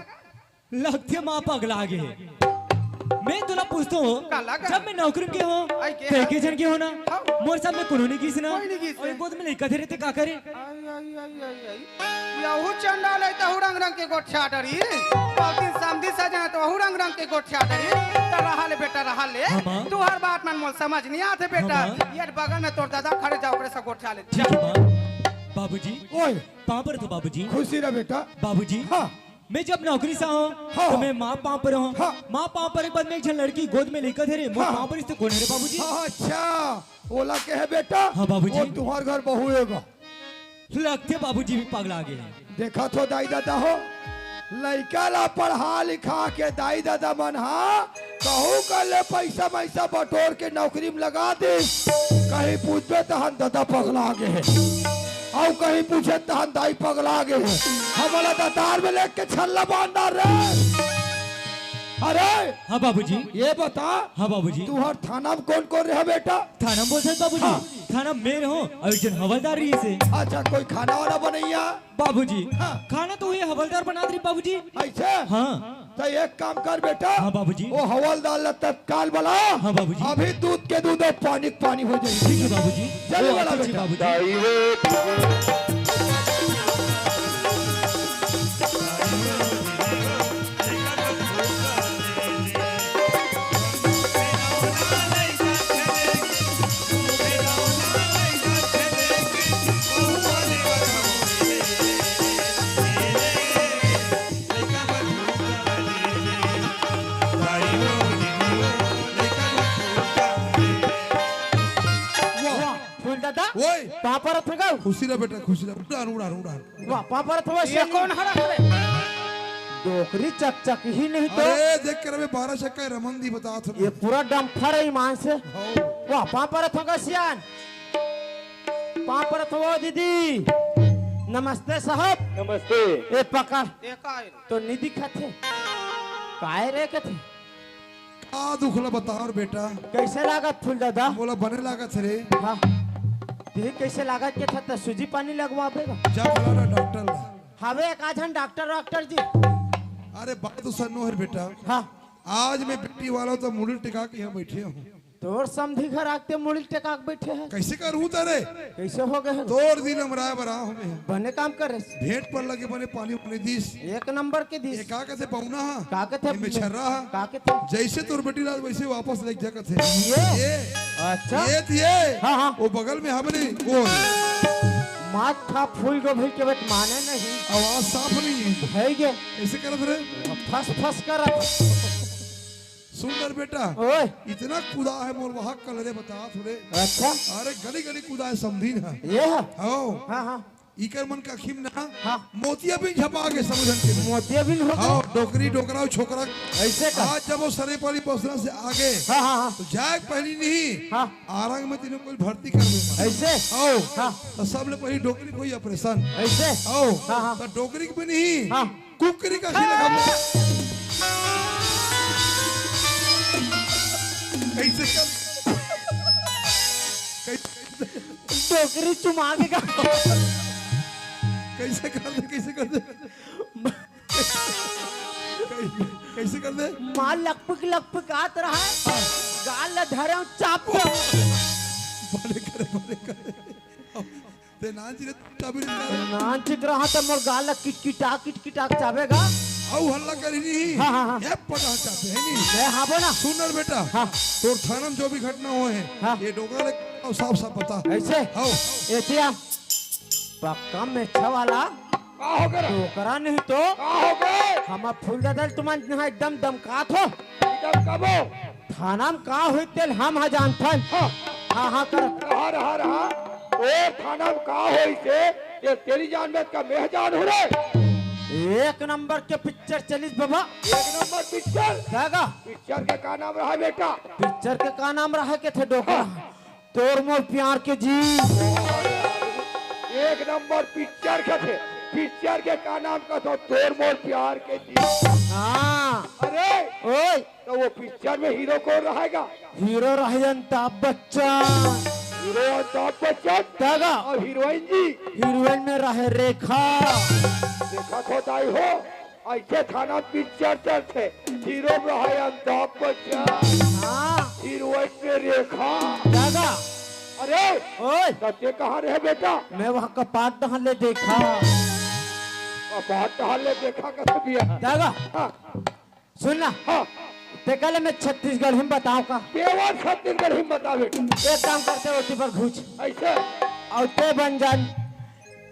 लगथे माँ पगला गे हे। मैं तोला पूछत हूँ, का लगा? जब मैं नौकरी में गे हूँ, आई के त एके झन गे हूँ ना? हाँ। मोर साथ में कोनो नहीं गिस ना? कोई नहीं गिस। और गोद में लइका धरे ते का करे? आई, आई, आई, आई, आई। यहू चंडाल है, तहू रंग रंग के गोठिया डरी। और दिन समधी सजना तो वहू रंग रंग के गोठिया डरी। त रहा ले बेटा, रहा ले। हाँ, माँ। तू हर बात मन मोल समझ नहीं आते बेटा। हाँ, माँ। ये बगल में तोर दादा खड़े, जाओ ओकरे से गोठिया ले। ठीक है, माँ। बाबूजी। ओए। पाँव परत हो बाबूजी। खुशी रह बेटा। बाबूजी। हाँ। मैं जब नौकरी से आऊँ, हाँ। त मैं माँ पाँव परे हूँ। हाँ। माँ पाँव परे के बाद में एक झन लड़की गोद में लइका धरे, मोर हाँ। पाँव परे इस ते कौन है रे बाबूजी? हाँ, अच्छा, ओला कहे बेटा। हाँ, बाबूजी। वो तुहर घर बहू हे गा। लगथे बाबूजी भी पगला गे हे। देखत हो दाई ददा हो, लइका ला पढ़ा लिखा के दाई ददा मन हा कहूँ कर ले पैसा वैसा बटोर के नौकरी में लगा दे। कहीं पूछबे तहन ददा पगला गे हे, अउ कहीं पूछे तहन दाई पगला गे हे। हमला दतार में लेके छल्ला बांध डार रे। अरे हाँ बाबूजी। ये बता, हाँ बाबूजी। तुहर थाना में कौन कौन रहे बेटा? थाना में बोल सकत बाबूजी। हाँ। थाना में मैं रहूं अउ एक झन हवलदार रहिसे। अच्छा, कोई खाना वाना बनइया? बाबूजी, हाँ। खाना तो ये हवलदार बनात रही बाबूजी। ऐसे? हाँ। त एक काम कर बेटा, हाँ बाबूजी। वो हवलदार ला तत्काल बला। हाँ बाबूजी। अभी दूध के दूध अउ पानी के पानी हो जाही। ठीक हे बाबूजी। चल वो बला आते थे बेटा। बाबूजी। वाह, फूल दादा। ओए। पाँव परत हँव गा। खुशी रह बेटा, खुशी रह। उड़ान, उड़ान, उड़ान। वाह, पाँव परत हँव ये सियान। कौन हरा हरे? डोकरी चकचक ही नहीं तो। अरे, देख के रहे, बारह चक्का रमन दी बतात हँव। ये पूरा डम्फर हे ईमान से। हाँ। वाह, पाँव परत हँव गा सियान। पाँव परत हँव दीदी। नमस्ते साहब। नमस्ते। ए पकड़। ये का हे? तो नहीं दिखत हे। काय रे कथे? का दुख ला बताओ रे बेटा? कैसे लागत फूल दादा? मोला बने लागत हे रे। हाँ। तुही कैसे लागत कथे त सूजी पानी लगवाबे गा? जा बुला ना डॉक्टर ला। हवे एक आध झन डॉक्टर, डॉक्टर जी। अरे बात तो सन्नो हे रे बेटा। हाँ। आज मैं बेटी वाला तो मुड़ी टिका के यहाँ बैठे हँव। तोर समधी घर आके मुड़ी टेका के बैठे हे। कैसे करहूँ तरे? कैसे हो गे? तोर दिल अमराय बरा हो गे। बने काम करे। भेंट पर लगे बने पानी उनी दिस। एक नंबर के दिस। ये का कथे पहुना हा? का कथे? ये में छर्रा हा? का कथे? जैसे तोर बेटी ला वैसे वापस लेके जा कथे। ये? ये? अच्छा। ये दिए। हाँ, हाँ। वो बगल में हमने वो माथा फूल गोभी के बेट माने नहीं। आवाज साफ नहीं है। है ये? कैसे करत रे? फस फस करत। सुन ना रे बेटा, ओए। इतना कुदा हे मोर वहाँ कलरे बता थोड़े। अच्छा। अरे गली गली कुदा हे समधिन हा। ये हा? हाँ। हाँ, हाँ। इकर मन का खिम ना। हाँ। मोतियाबिंद झपा के समझन के। मोतियाबिंद हो हाँ, गए। डोकरी डोकरा अउ छोकरा। ऐसे का? आज जब वो सरे पाली पसरा से आगे। हाँ, हाँ, हाँ। तो जाए पहली नहीं। हाँ। आरंग में तीनों कोई भर्ती कर दे। ऐसे? आओ। हाँ। तो सब ले पहली डोकरी कोई ऑपरेशन। ऐसे? आओ। हाँ, हाँ। तो डोकरी भी नहीं। हाँ। कुकरी का खिला हम। कैसे कर, कैसे, डोकरी चुमा के का? कैसे कर दे, कैसे कर दे? कैसे कर दे? माँ लकपक लकपक आत रहा है। हाँ। गाल ला धरे हँव चाप के। बने करे, बने करे। ते नान चिकरा चाबे रे। नान चिकरा हा त मोर गाल ला किटकिटा, किटकिटा के चाबे गा। अउ हल्ला करी नहीं। हाँ, हाँ, हाँ। ये पता चाहते हैं नहीं। मैं हाँ बोला। सुन ना रे बेटा। हाँ। तोर थाना में जो भी घटना होए हे, हाँ। ये डोकरा ले अउ साफ साफ बता। ऐसे? हाँ। एतिया पक्का मेछा वाला। का हो गे? डोकरा नहीं तो। का हो गे? हम फूल दादा तुमन यहाँ एकदम दमकात हो। एकदम कबो। थाना में का होई तेल हम हा जानथन। हाँ। हाँ, हाँ, कर। रहा, रहा, रहा। ओ थाना में का होई से, ये तेरी जान में का मैं जान हूँ रे। एक नंबर के पिक्चर चलिस बाबा। एक नंबर पिक्चर? जागा। पिक्चर के का नाम रहा बेटा? पिक्चर के का नाम रहा के थे डोकरा? हाँ। तोर मोर प्यार के जी। एक नंबर पिक्चर के थे। पिक्चर के का नाम का था? तोर मोर प्यार के जी। हाँ। अरे। ओए। तो वो पिक्चर में हीरो कौन रहेगा? हीरो रहे अमिताभ बच्चन। हीरो अमिताभ बच्चन? दादा। और हीरोइन जी? हीरोइन में रहे रेखा। रेखा तो दाई हो, ऐसे थाना पिक्चर चलते, हीरो रहे अमिताभ बच्चन। हाँ। हीरोइन में रेखा। दादा। अरे, ओए। तो ते कहाँ रहे बेटा? मैं वहाँ कपाट डहर ले देखा। कपाट डहर ले देखा कैसे दिया? दादा। हाँ। सुन ना। हाँ। ते कल मैं छत्तीसगढ़ी में बताऊँ का? केवल छत्तीसगढ़ी में बता बेटा। एक काम करते, ओटी पर घुच। ऐसे? और ते बन जान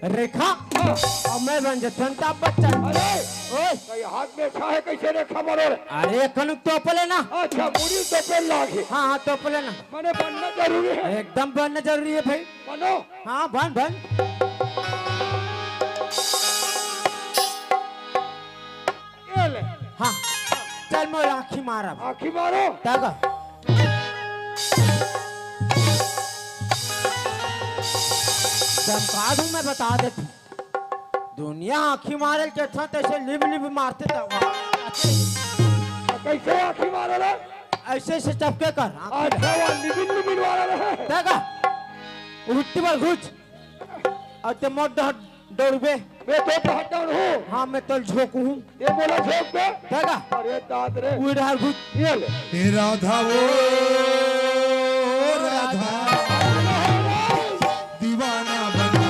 रेखा। हाँ। और मैं बन जाता अमिताभ बच्चन। अरे! ओए। तो ये हाथ में रेखा है, कैसे रेखा बनो रे? अरे, कनु तोप ले ना। अच्छा, मुड़ी तोपे लागे। हाँ, हाँ, तोप ले ना। मने बनना जरूरी है। एकदम बनना जरूरी है भाई। बनो। हाँ, बन, बन। ये ले। हाँ, चल मैं आँखी मारब। आँखी मारो। तब दमका दूँ मैं, बता देती। दुनिया आँखी मारे के था, तैसे लिब लिब मारते तब। कैसे आँखी मारे ला? ऐसे ऐसे चपके कर। अच्छा, वो लिबिन लिबिन वाला रहे। तब उल्टी बार घुच। और ते मोट डहर दौड़बे। मैं तो बहुत डर हूँ। हाँ, मैं तो झोंकू हूँ। ये बोला झोंक दे। देगा। अरे दाद रे। उड़ार भूत। ये ले। हे राधा ओ राधा, दीवाना बना।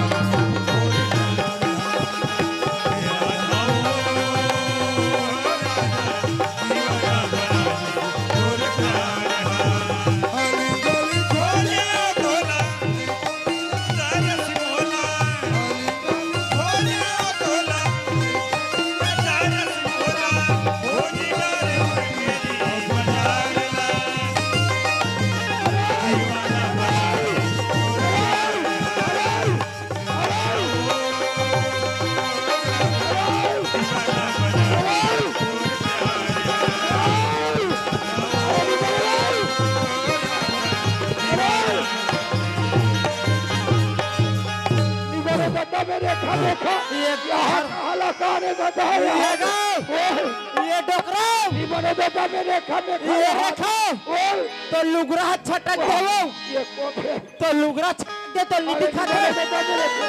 निबरो दादा में रेखा देखा। ये यहाँ कहाँ लगा रे दादा ये यहाँ? गा। ओए। ये डोकरा। निबरो दादा में रेखा देखा ये यहाँ। रेखा। ओए। तो लुगरा छटक गयो। ये कोठे। तो लुगरा छटक गयो तो निबी अरे खा निबरो दे। दादा में रेखा।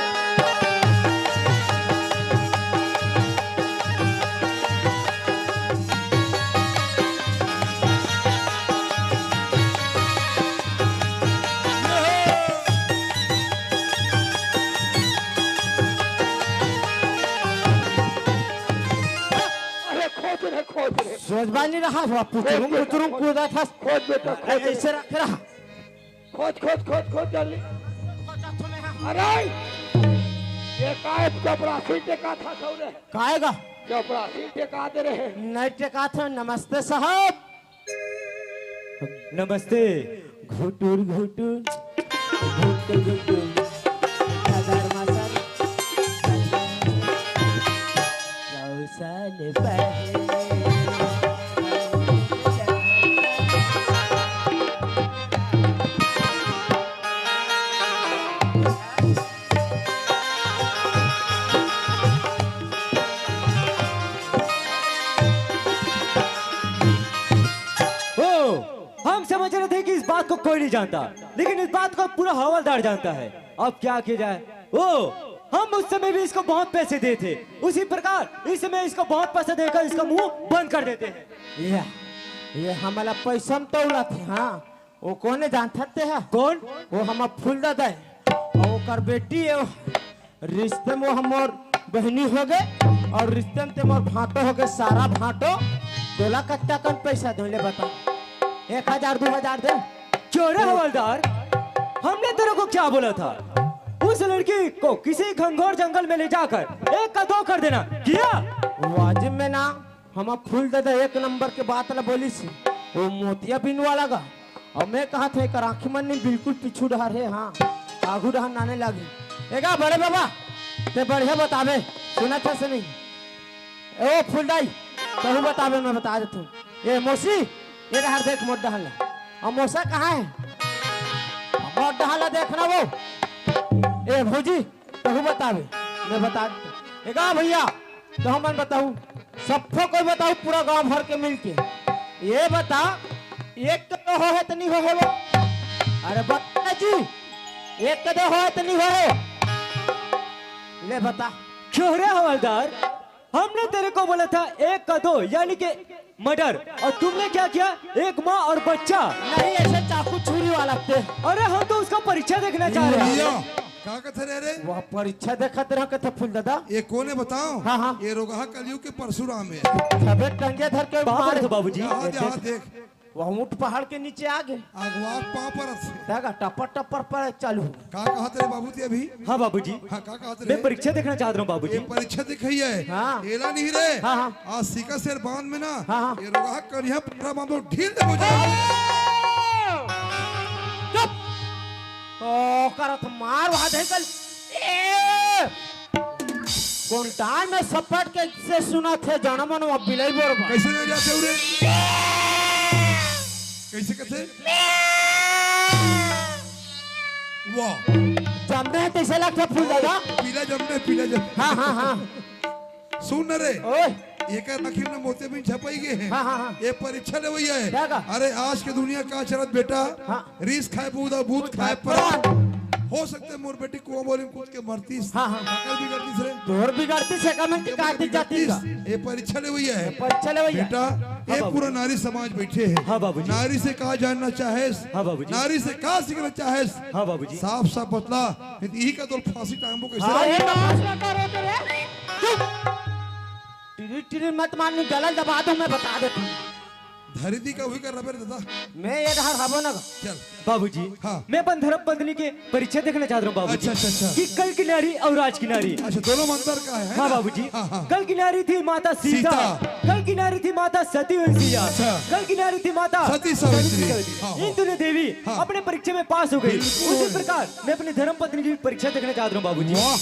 अरे खोज रे, खोज रे। सोचबा नहीं रहा, थोड़ा पुचरुम, खोज बेटा, पुचरुम खोज। कूदा था। खोज बेटा, खोज रे। ऐसे रख रहा। खोज, खोज, खोज, खोज जल्दी। अरे, ये काय चपरासी टेका था सौरे? काएगा? चपरासी टेका दे रहे। नहीं टेका था। नमस्ते साहब। नमस्ते। घुटुर घुटुर, घुटुर घुटुर, खदर मसल, सौ साल पहले। ओ, हम समझ रहे थे कि इस बात को कोई नहीं जानता, लेकिन इस बात को पूरा हवलदार जानता है। अब क्या किया जाए? ओ, हम उस समय भी इसको बहुत पैसे दिए थे, उसी प्रकार इस समय इसको बहुत पैसे देकर इसका मुंह बंद कर देते हैं। ये, ये हमला पैसा में तौला थे, हाँ? वो कोने जानथस ते हा? कौन? वो हमर फूल दादा हे। अउ ओकर बेटी हे। रिश्ते में वो हमर बहिनी होगे अउ रिश्ते में ते मोर भांटो होगे, सारा भांटो। तोला कत्ता कन पैसा देंव ले बता, एक हजार, दू हजार दे। क्यों रे हवलदार, हमने तेरे को क्या बोला था? उस लड़की को किसी घनघोर जंगल में ले जाकर एक का दो कर देना, किया? वाजिब में ना। हमर फूल दादा एक नंबर के बात ला बोलिस, वो मोतियाबिंद वाला गा। अउ मैं कहत हंव, एकर आँखी मन नी बिल्कुल पीछू डहर हे, हाँ, आगू डहर नाने लागी। ए गा बड़े बाबा, ते बढ़िया बताबे, सुनत हस नहीं? ए ओ फूलदाई, तहू बताबे, मैं बता देथंव। ए मौसी, ए डहर देख मोर डहर ला। अउ मौसा कहाँ हे? मोर डहर ला देखना वो। ए भौजी, तहू बताबे, मैं बता देथंव। ए गा भैया, तो हमन बताहू, सबको कोई बताहू, पूरा गांव भर के मिलके। ये बता, एक कदो हो हे त नहीं हो हे वो? अरे बता जी, एक कदो हो हे त नहीं हो हे? ले बता। क्यों रे हवलदार, हमने तेरे को बोला था एक का दो, यानी कि मर्डर, और तुमने क्या किया? एक माँ और बच्चा। नहीं, ऐसे चाकू छुरी वाला ते। अरे हम तो उसका परीक्षा देखना चाह रहे हैं। भैया, का कथे रे, रे? वह परीक्षा देखत रहा, कथे फूल दादा। ये कोने बताओ? हाँ, हाँ। ये रोगहा कलयुग के परशुराम हे। तबे टंगे धर के बाप मारे। रे बाबूजी। यहाँ, यहाँ देख। वह ऊंट पहाड़ के नीचे आ गे। अगवा पाँव परत हे। देखा, टपर टपर पर चालू हो। का कहत रे बाबू ते अभी? हाँ बाबूजी। हाँ, का कहत रे? मैं परीक्षा देखना चाहत रहा हूँ बाबूजी। ये परीक्षा दिखाई है। हाँ। एला नहीं रे। हाँ, हाँ। आज सीका शेर बांध में ना। हाँ, हाँ। ये रोगहा करिया पूरा बांध ढील दे हो जाए। चुप। तो करत मार वहां धइकल। ए! कोंटाल में सपट के से सुनत हे, जनमन वो बिलाई बोर बा। कैसे ले जाते हो रे? कैसे, कैसे? वाह। जमने हे तैसे लगथे फूल दादा। पीला जमने, पीला जमने। हाँ, हाँ, हाँ। सुन न रे। ओए। एकर आखिर में मोतियाबिंद छपाई गे हे। हाँ, हाँ, हाँ। ये परीक्षा लेवइया हे। का का? अरे आज के दुनिया का चलत बेटा। हाँ। रीस खाए बूंद अउ बूंद खाए प्राण। हो सकथे मोर बेटी कुआं बोरी में कूद के मरतिस। हाँ, हाँ। काकर बिगड़तिस रे? तोर बिगड़तिस हे का मन के कातिस जातिस का? ये परीक्षा लेवइया हे। परीक्षा लेवइया। बेटा, हाँ ये बाबू। पूरा नारी समाज बैठे हे। हाँ बाबूजी। नारी से का जानना चाहेस? हाँ बाबूजी। नारी से का सीखना चाहेस? हाँ बाबूजी। साफ साफ बतला, नहीं तो इही का तोर फांसी टांगबो कइसे हाँ, रे? ये बात ना करो तो रे। चुप। टिरी टिरी मत मार, नहीं गला दबा दूं, मैं बता देता हूँ। धरी दी का हुई कर रबे रे दादा। मैं ये डहर हबो ना। चल। बाबूजी, हाँ। मैं अपन धर्म पत्नी के परीक्षा देखना चाहता हूँ बाबूजी। अच्छा, अच्छा, अच्छा। कि कल की नारी और आज की नारी। अच्छा, दोनों में अंतर का है, है हाँ ना? बाबूजी। हाँ, हाँ। कल की नारी थी माता सीता। सीता। कल की नारी थी माता सती वंशिया। अच्छा। कल की नारी थी माता सती सावित्री। सावित्री। हाँ, हाँ। इन दोनों देवी हाँ। अपने परीक्षा में पास हो गई। बिल्कुल। उसी प्रकार मैं अपनी धर्म पत्नी की परीक्षा देखना चाहता हूँ बाबूजी। वाह।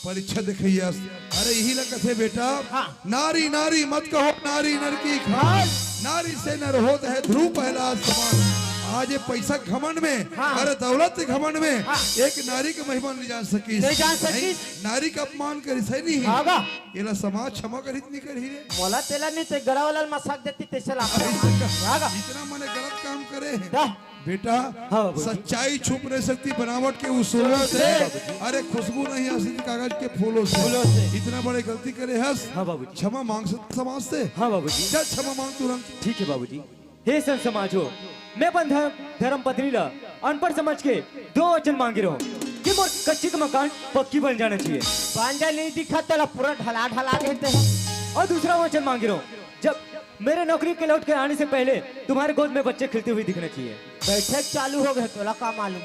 परीक्षा देखइया। अरे इही ला कथे बेटा, हाँ। नारी नारी मत कहो, नारी नर की खान। नारी से नर होत है ध्रुव पहला समान। आज ये पैसा घमंड में, हाँ। अरे दौलत के घमंड में हाँ। एक नारी के महिमा नहीं जान सकिस। नहीं जान सकिस। नहीं, नारी का अपमान करिस हे नहीं। हाँ गा। एला समाज क्षमा करित नहीं करही रे। मोला तेला नहीं ते गला वाला मसाक देती तइसे ला। ऐसे का? हाँ गा। इतना मने गलत काम करे हे। हाँ। बेटा, हाँ, बाबूजी। सच्चाई छुप नहीं सकती बनावट के उसूलों से। से। अरे, खुशबू नहीं आ सकती कागज के फूलों से। फूलों से। इतना बड़े गलती करे हस। हाँ, बाबूजी। क्षमा मांग सकते समाज से। हाँ, बाबूजी। चल, क्षमा मांग तुरंत। ठीक है, बाबूजी। हे संत समाज हो, मैं अपन धर्म, धर्म पत्नी ला अनपढ़ समझ के दो वचन मांगे रहो कि मोर कच्ची का मकान पक्की बन जाना चाहिए। बांजा नहीं दिखा तेला पूरा ढला ढला देते हैं। और दूसरा वचन मांगे रहो, जब मेरे नौकरी के लौट के आने से पहले तुम्हारे गोद में बच्चे खेलते हुए दिखना चाहिए। बैठक चालू हो गए, तोला का मालूम?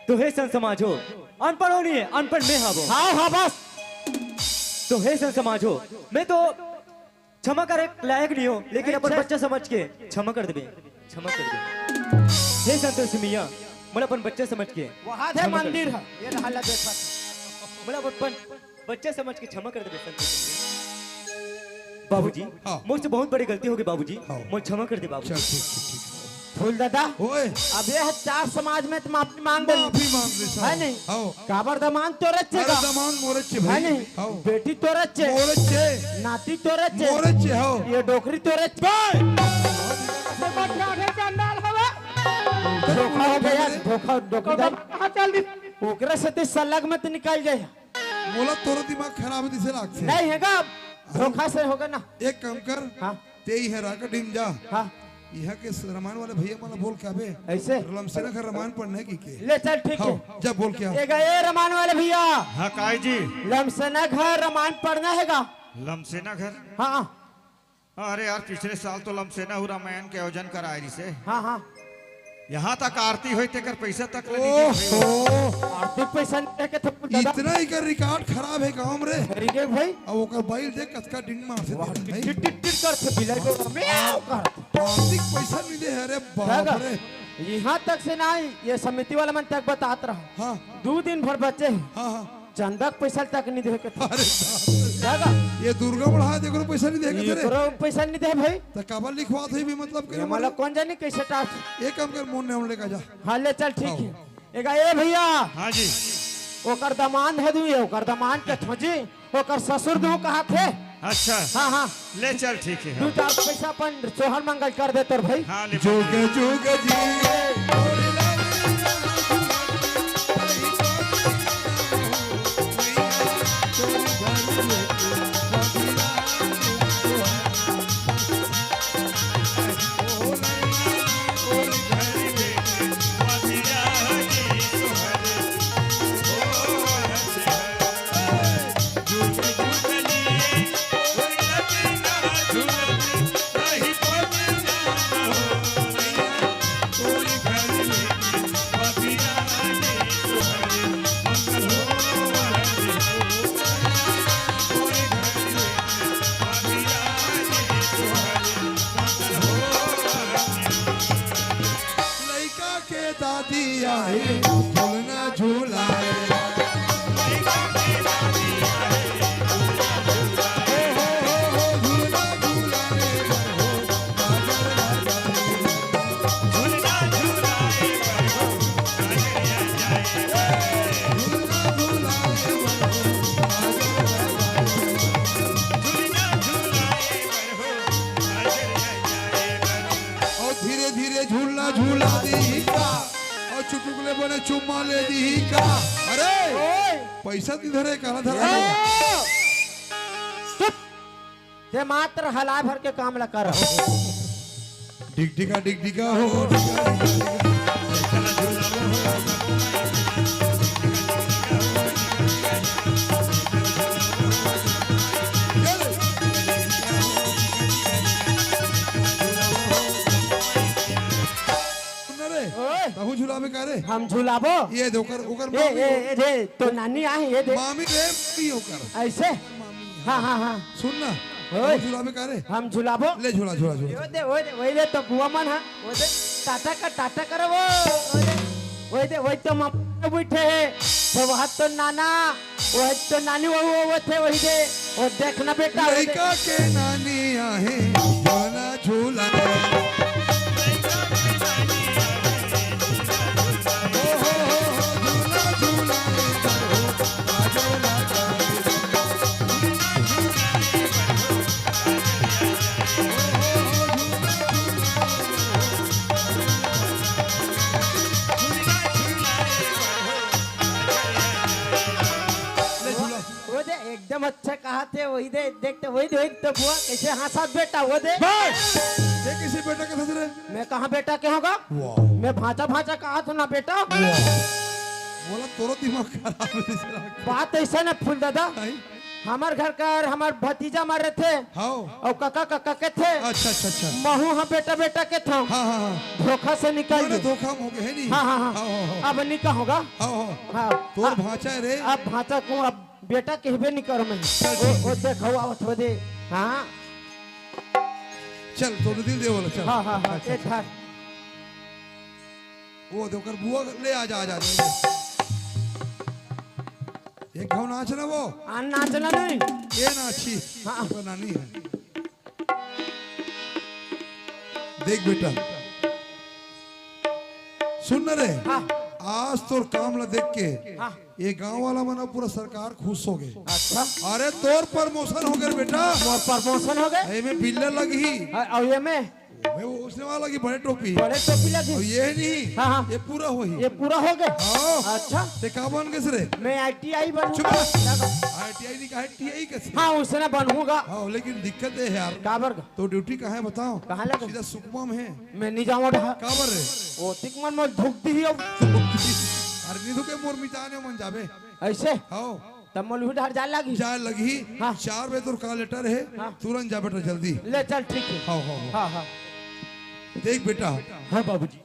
तो हे संत समाज हो, अनपढ़ हो नहीं है, अनपढ़ मैं हवो। हाँ, हाँ, बस। तो हे संत समाज हो, मैं तो क्षमा करे लायक नहीं हो, लेकिन अपन अच्छा। बच्चा समझ के क्षमा कर देबे, क्षमा कर देबे। हे संतोष मिया, मोला अपन बच्चा समझ के वहाँ थे क्षमा कर मंदिर देबे। है, ये रहा ला देखा। मोला अपन बच्चा समझ के क्षमा कर देबे संतोष मिया। बाबूजी, हाँ। मोर से बहुत बड़ी गलती हो गई बाबूजी, हाँ। मोर क्षमा कर दे बाबूजी। चल, ठीक, ठीक, ठीक। फूल दादा, ओए। अब ये चार समाज में तो माफी मांग दे। माफी मांग दे, है नहीं? हाँ। काबर दमान तो रच्चे अरे का? दमान मोरच हे है भाई। नहीं? हाँ। बेटी तो रच्चे। मोरच हे। नाती तो रच्चे। मोरच हे, हाँ। ये डोकरी तो रच्चे। बे! धोखा हो गया, धोखा, डोकरी दाई। कहाँ चल दी? ओकरा से ते सलग में तो निकल गए। मोला तोरो दिमाग खराब हे, दिसे लागथे। नहीं है का? धोखा से होगा ना। एक काम कर, हाँ। ते इहे राका डीम जा। हाँ। इहाँ के स-, रामायण वाले भैया मन ला बोल के आबे। ऐसे? लमसेना घर रामायण पढ़ना हे कि के? ले चल, ठीक हाँ, है। जा बोल के आ। ए गा, ए रामायण वाले भैया। हाँ, काय जी? लमसेना घर रामायण पढ़ना हे गा? लमसेना घर? हाँ। अरे यार, पिछले साल तो लमसेना हु रामायण के आयोजन कराए रिसे। हाँ, हाँ। यहाँ तक आरती होई, तेकर पैसा तक ले नहीं दे भाई। ओहो। आरती पैसा नहीं देके तो दादा। इतना ही का रिकॉर्ड खराब हे गांव में रे। अरे रे भाई। अब ओकर बाइल देख कतका डिंग मारथे वाह, देख, टिट, नहीं? टिट, टिट, टिट करथे, बिलाई को म्याऊ करथे। आरती पैसा नहीं दे, अरे बाप दादा, रे। यहाँ तक से नहीं, ये समिति वाला मन तक बतात रहा। हाँ। दू दिन भर बचे हे। हाँ, हाँ। चंदा के पैसा तक नहीं देहे के था। अरे बाप रे। दादा। ये दुर्गा बढ़ा दे, एकरो पैसा नहीं देहे के थे रे। एकरो पैसा नहीं देहे भाई। त काबर लिखवात हे भी मतलब के ये रे मतलब मोर? कौन जानी कैसे टास। एक काम कर, मोर नाम लेके जा। हाँ, ले चल, ठीक हाँ। है। एगा, ए भैया। हाँ जी। ओकर दमान है दू, ये ओकर दमान के थो जी, ओकर ससुर दू कहा थे। अच्छा। हाँ, हाँ। ले चल, ठीक है। दू चार पैसा अपन सोहर मंगल कर दे तोर भाई। हाँ, ले जुग जुग जी। पैसा नहीं धरे, काला धरा। ए! चुप। ते मात्र हलाए भर के काम ला कर। डिगडिगा, डिगडिगा हो, डिगडिगा, डिगडिगा। सुन रे, ओए। तहू झुलाबे का रे? हम झुलाबो। ये दे, ओकर, ओकर ए, मामी ए, हो। ए, दे, तो नानी आहे, ये दे। मामी रे, मामी ओकर। ऐसे? मामी। हाँ, हाँ, हाँ। सुन ना, ओए। तहू झुलाबे का रे? हम झुलाबो। ले झुला, झुला, झुला। ओए दे, ओए दे, वही दे तो बुआ मन हा। ओए दे, टाटा कर, टाटा कर वो। ओए दे, ओए दे, वही तो मामा बैठे है। तो वहाँ तो नाना, वही तो नानी वो, वो, वो थे वही दे। वो देखना बेटा, वो दे। लइका के नानी आहे, झूला झूला। ओ हो हो हो, झूला झूला। ले झूला। वो दे, एकदम अच्छा कहा थे, वही दे, देख तो वही दे, वही तो बुआ कैसे हंसा बेटा, वो दे। बस! ये किसी बेटा के साथ रे? मैं कहाँ बेटा के होगा? वाह। मैं भांचा भांचा कहा था ना बेटा। वाह। बोला तोरो दिमाग खराब है, दूसरा। बात ऐसा ना फूल दादा। नहीं। हमार घर का और हमार भतीजा मार रहे थे। हाँ। और काका काका के थे। अच्छा, अच्छा, अच्छा। महू हम बेटा बेटा के था। हाँ, हाँ, हाँ। धोखा से निकल अरे गए। धोखा में हो गए है नहीं। हाँ, हाँ, हाँ। हाँ, हाँ, हाँ। अब नहीं का होगा? हाँ, हाँ। हाँ। तोर अब, भांचा है रे। अब भांचा को अब बेटा कहबे नहीं करो मैं। चल, वो, ठीक वो है। देखो आवत हो दे। हाँ। चल, तो दिल दे बोला, चल। हाँ, हाँ, हाँ, अच्छा, एक अच्छा। हाथ। वो दे, ओकर बुआ ले आ जा, आ जा, आ जा। एक घाव नाच ना वो। आ, नाच ना नहीं। ये नाची। हाँ। वो नानी है। देख बेटा, सुन ना रे। हाँ। आज तोर काम ला देख के हाँ। ये गांव वाला मन पूरा सरकार खुश हो गए। अच्छा। अरे तोर प्रमोशन हो गए बेटा। मोर प्रमोशन हो गए? एमे बिल्ला लगी। हाँ, और ये में? मैं वो उसने वाला की बड़े टोपी। बड़े टोपी लगी। और ये नहीं। हाँ, हाँ। ये पूरा हो ही। ये पूरा हो गए? हाँ। अच्छा। ते का बन गए रे? मैं आईटीआई बनूंगा। चुप। आईटीआई नहीं कहा, टीआई कैसे? हाँ, उसने बनूंगा। हाँ, लेकिन दिक्कत है यार। काबर का? तो ड्यूटी कहाँ है बताओ? कहाँ लगे? सीधा सुकमा में है। मैं नहीं जाऊँ ढा। काबर रे? वो तिक मन में धुक दी हो। अरे नहीं धुके मोर मिताने मन जाबे। ऐसे? हाँ। तब मोल भी ढार जाए लगी। जाए लगी। हाँ। चार बजे तोर का लेटर है। हाँ। तुरंत जा बेटा जल्दी। ले चल ठीक है। हाँ, हाँ, हाँ। हाँ, हाँ। देख बेटा। हाँ बाबूजी।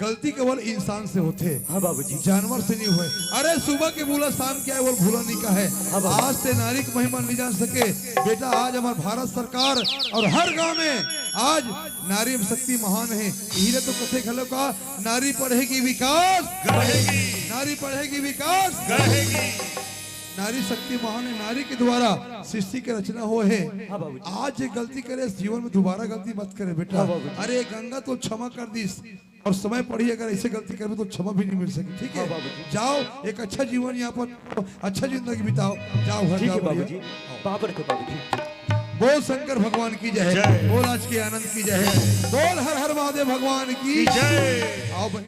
गलती केवल इंसान से होथे। हाँ बाबूजी। जानवर से नहीं होय। अरे सुबह के बोला शाम के आए, वो भूला नहीं का है। हाँ बाबूजी। आज ते नारी की महिमा नहीं जान सके। बेटा आज हमार भारत सरकार और हर गांव में आज नारी शक्ति महान है। यही ले तो कथे घलो का नारी पढ़ेगी विकास गढ़ेगी। नारी पढ़ेगी विकास गढ़ेगी। नारी शक्ति महान है, नारी के द्वारा सृष्टि के रचना हो है। हाँ बाबूजी। आज ये गलती करे, इस जीवन में दोबारा गलती मत करे बेटा। हाँ बाबूजी। अरे गंगा तो क्षमा कर दीस, और समय पड़ी अगर ऐसे गलती करबे तो क्षमा भी नहीं मिल सके, ठीक है? हाँ बाबूजी। जाओ, एक अच्छा जीवन यापन, अच्छा जिंदगी बिताओ, जाओ घर ठीक जाओ है बढ़िया। बाबूजी। बाबर के बाबूजी। बोल शंकर भगवान की जय, जय। बोल आज के आनंद की जय, बोल हर हर महादेव भगवान की जय। आओ बहन।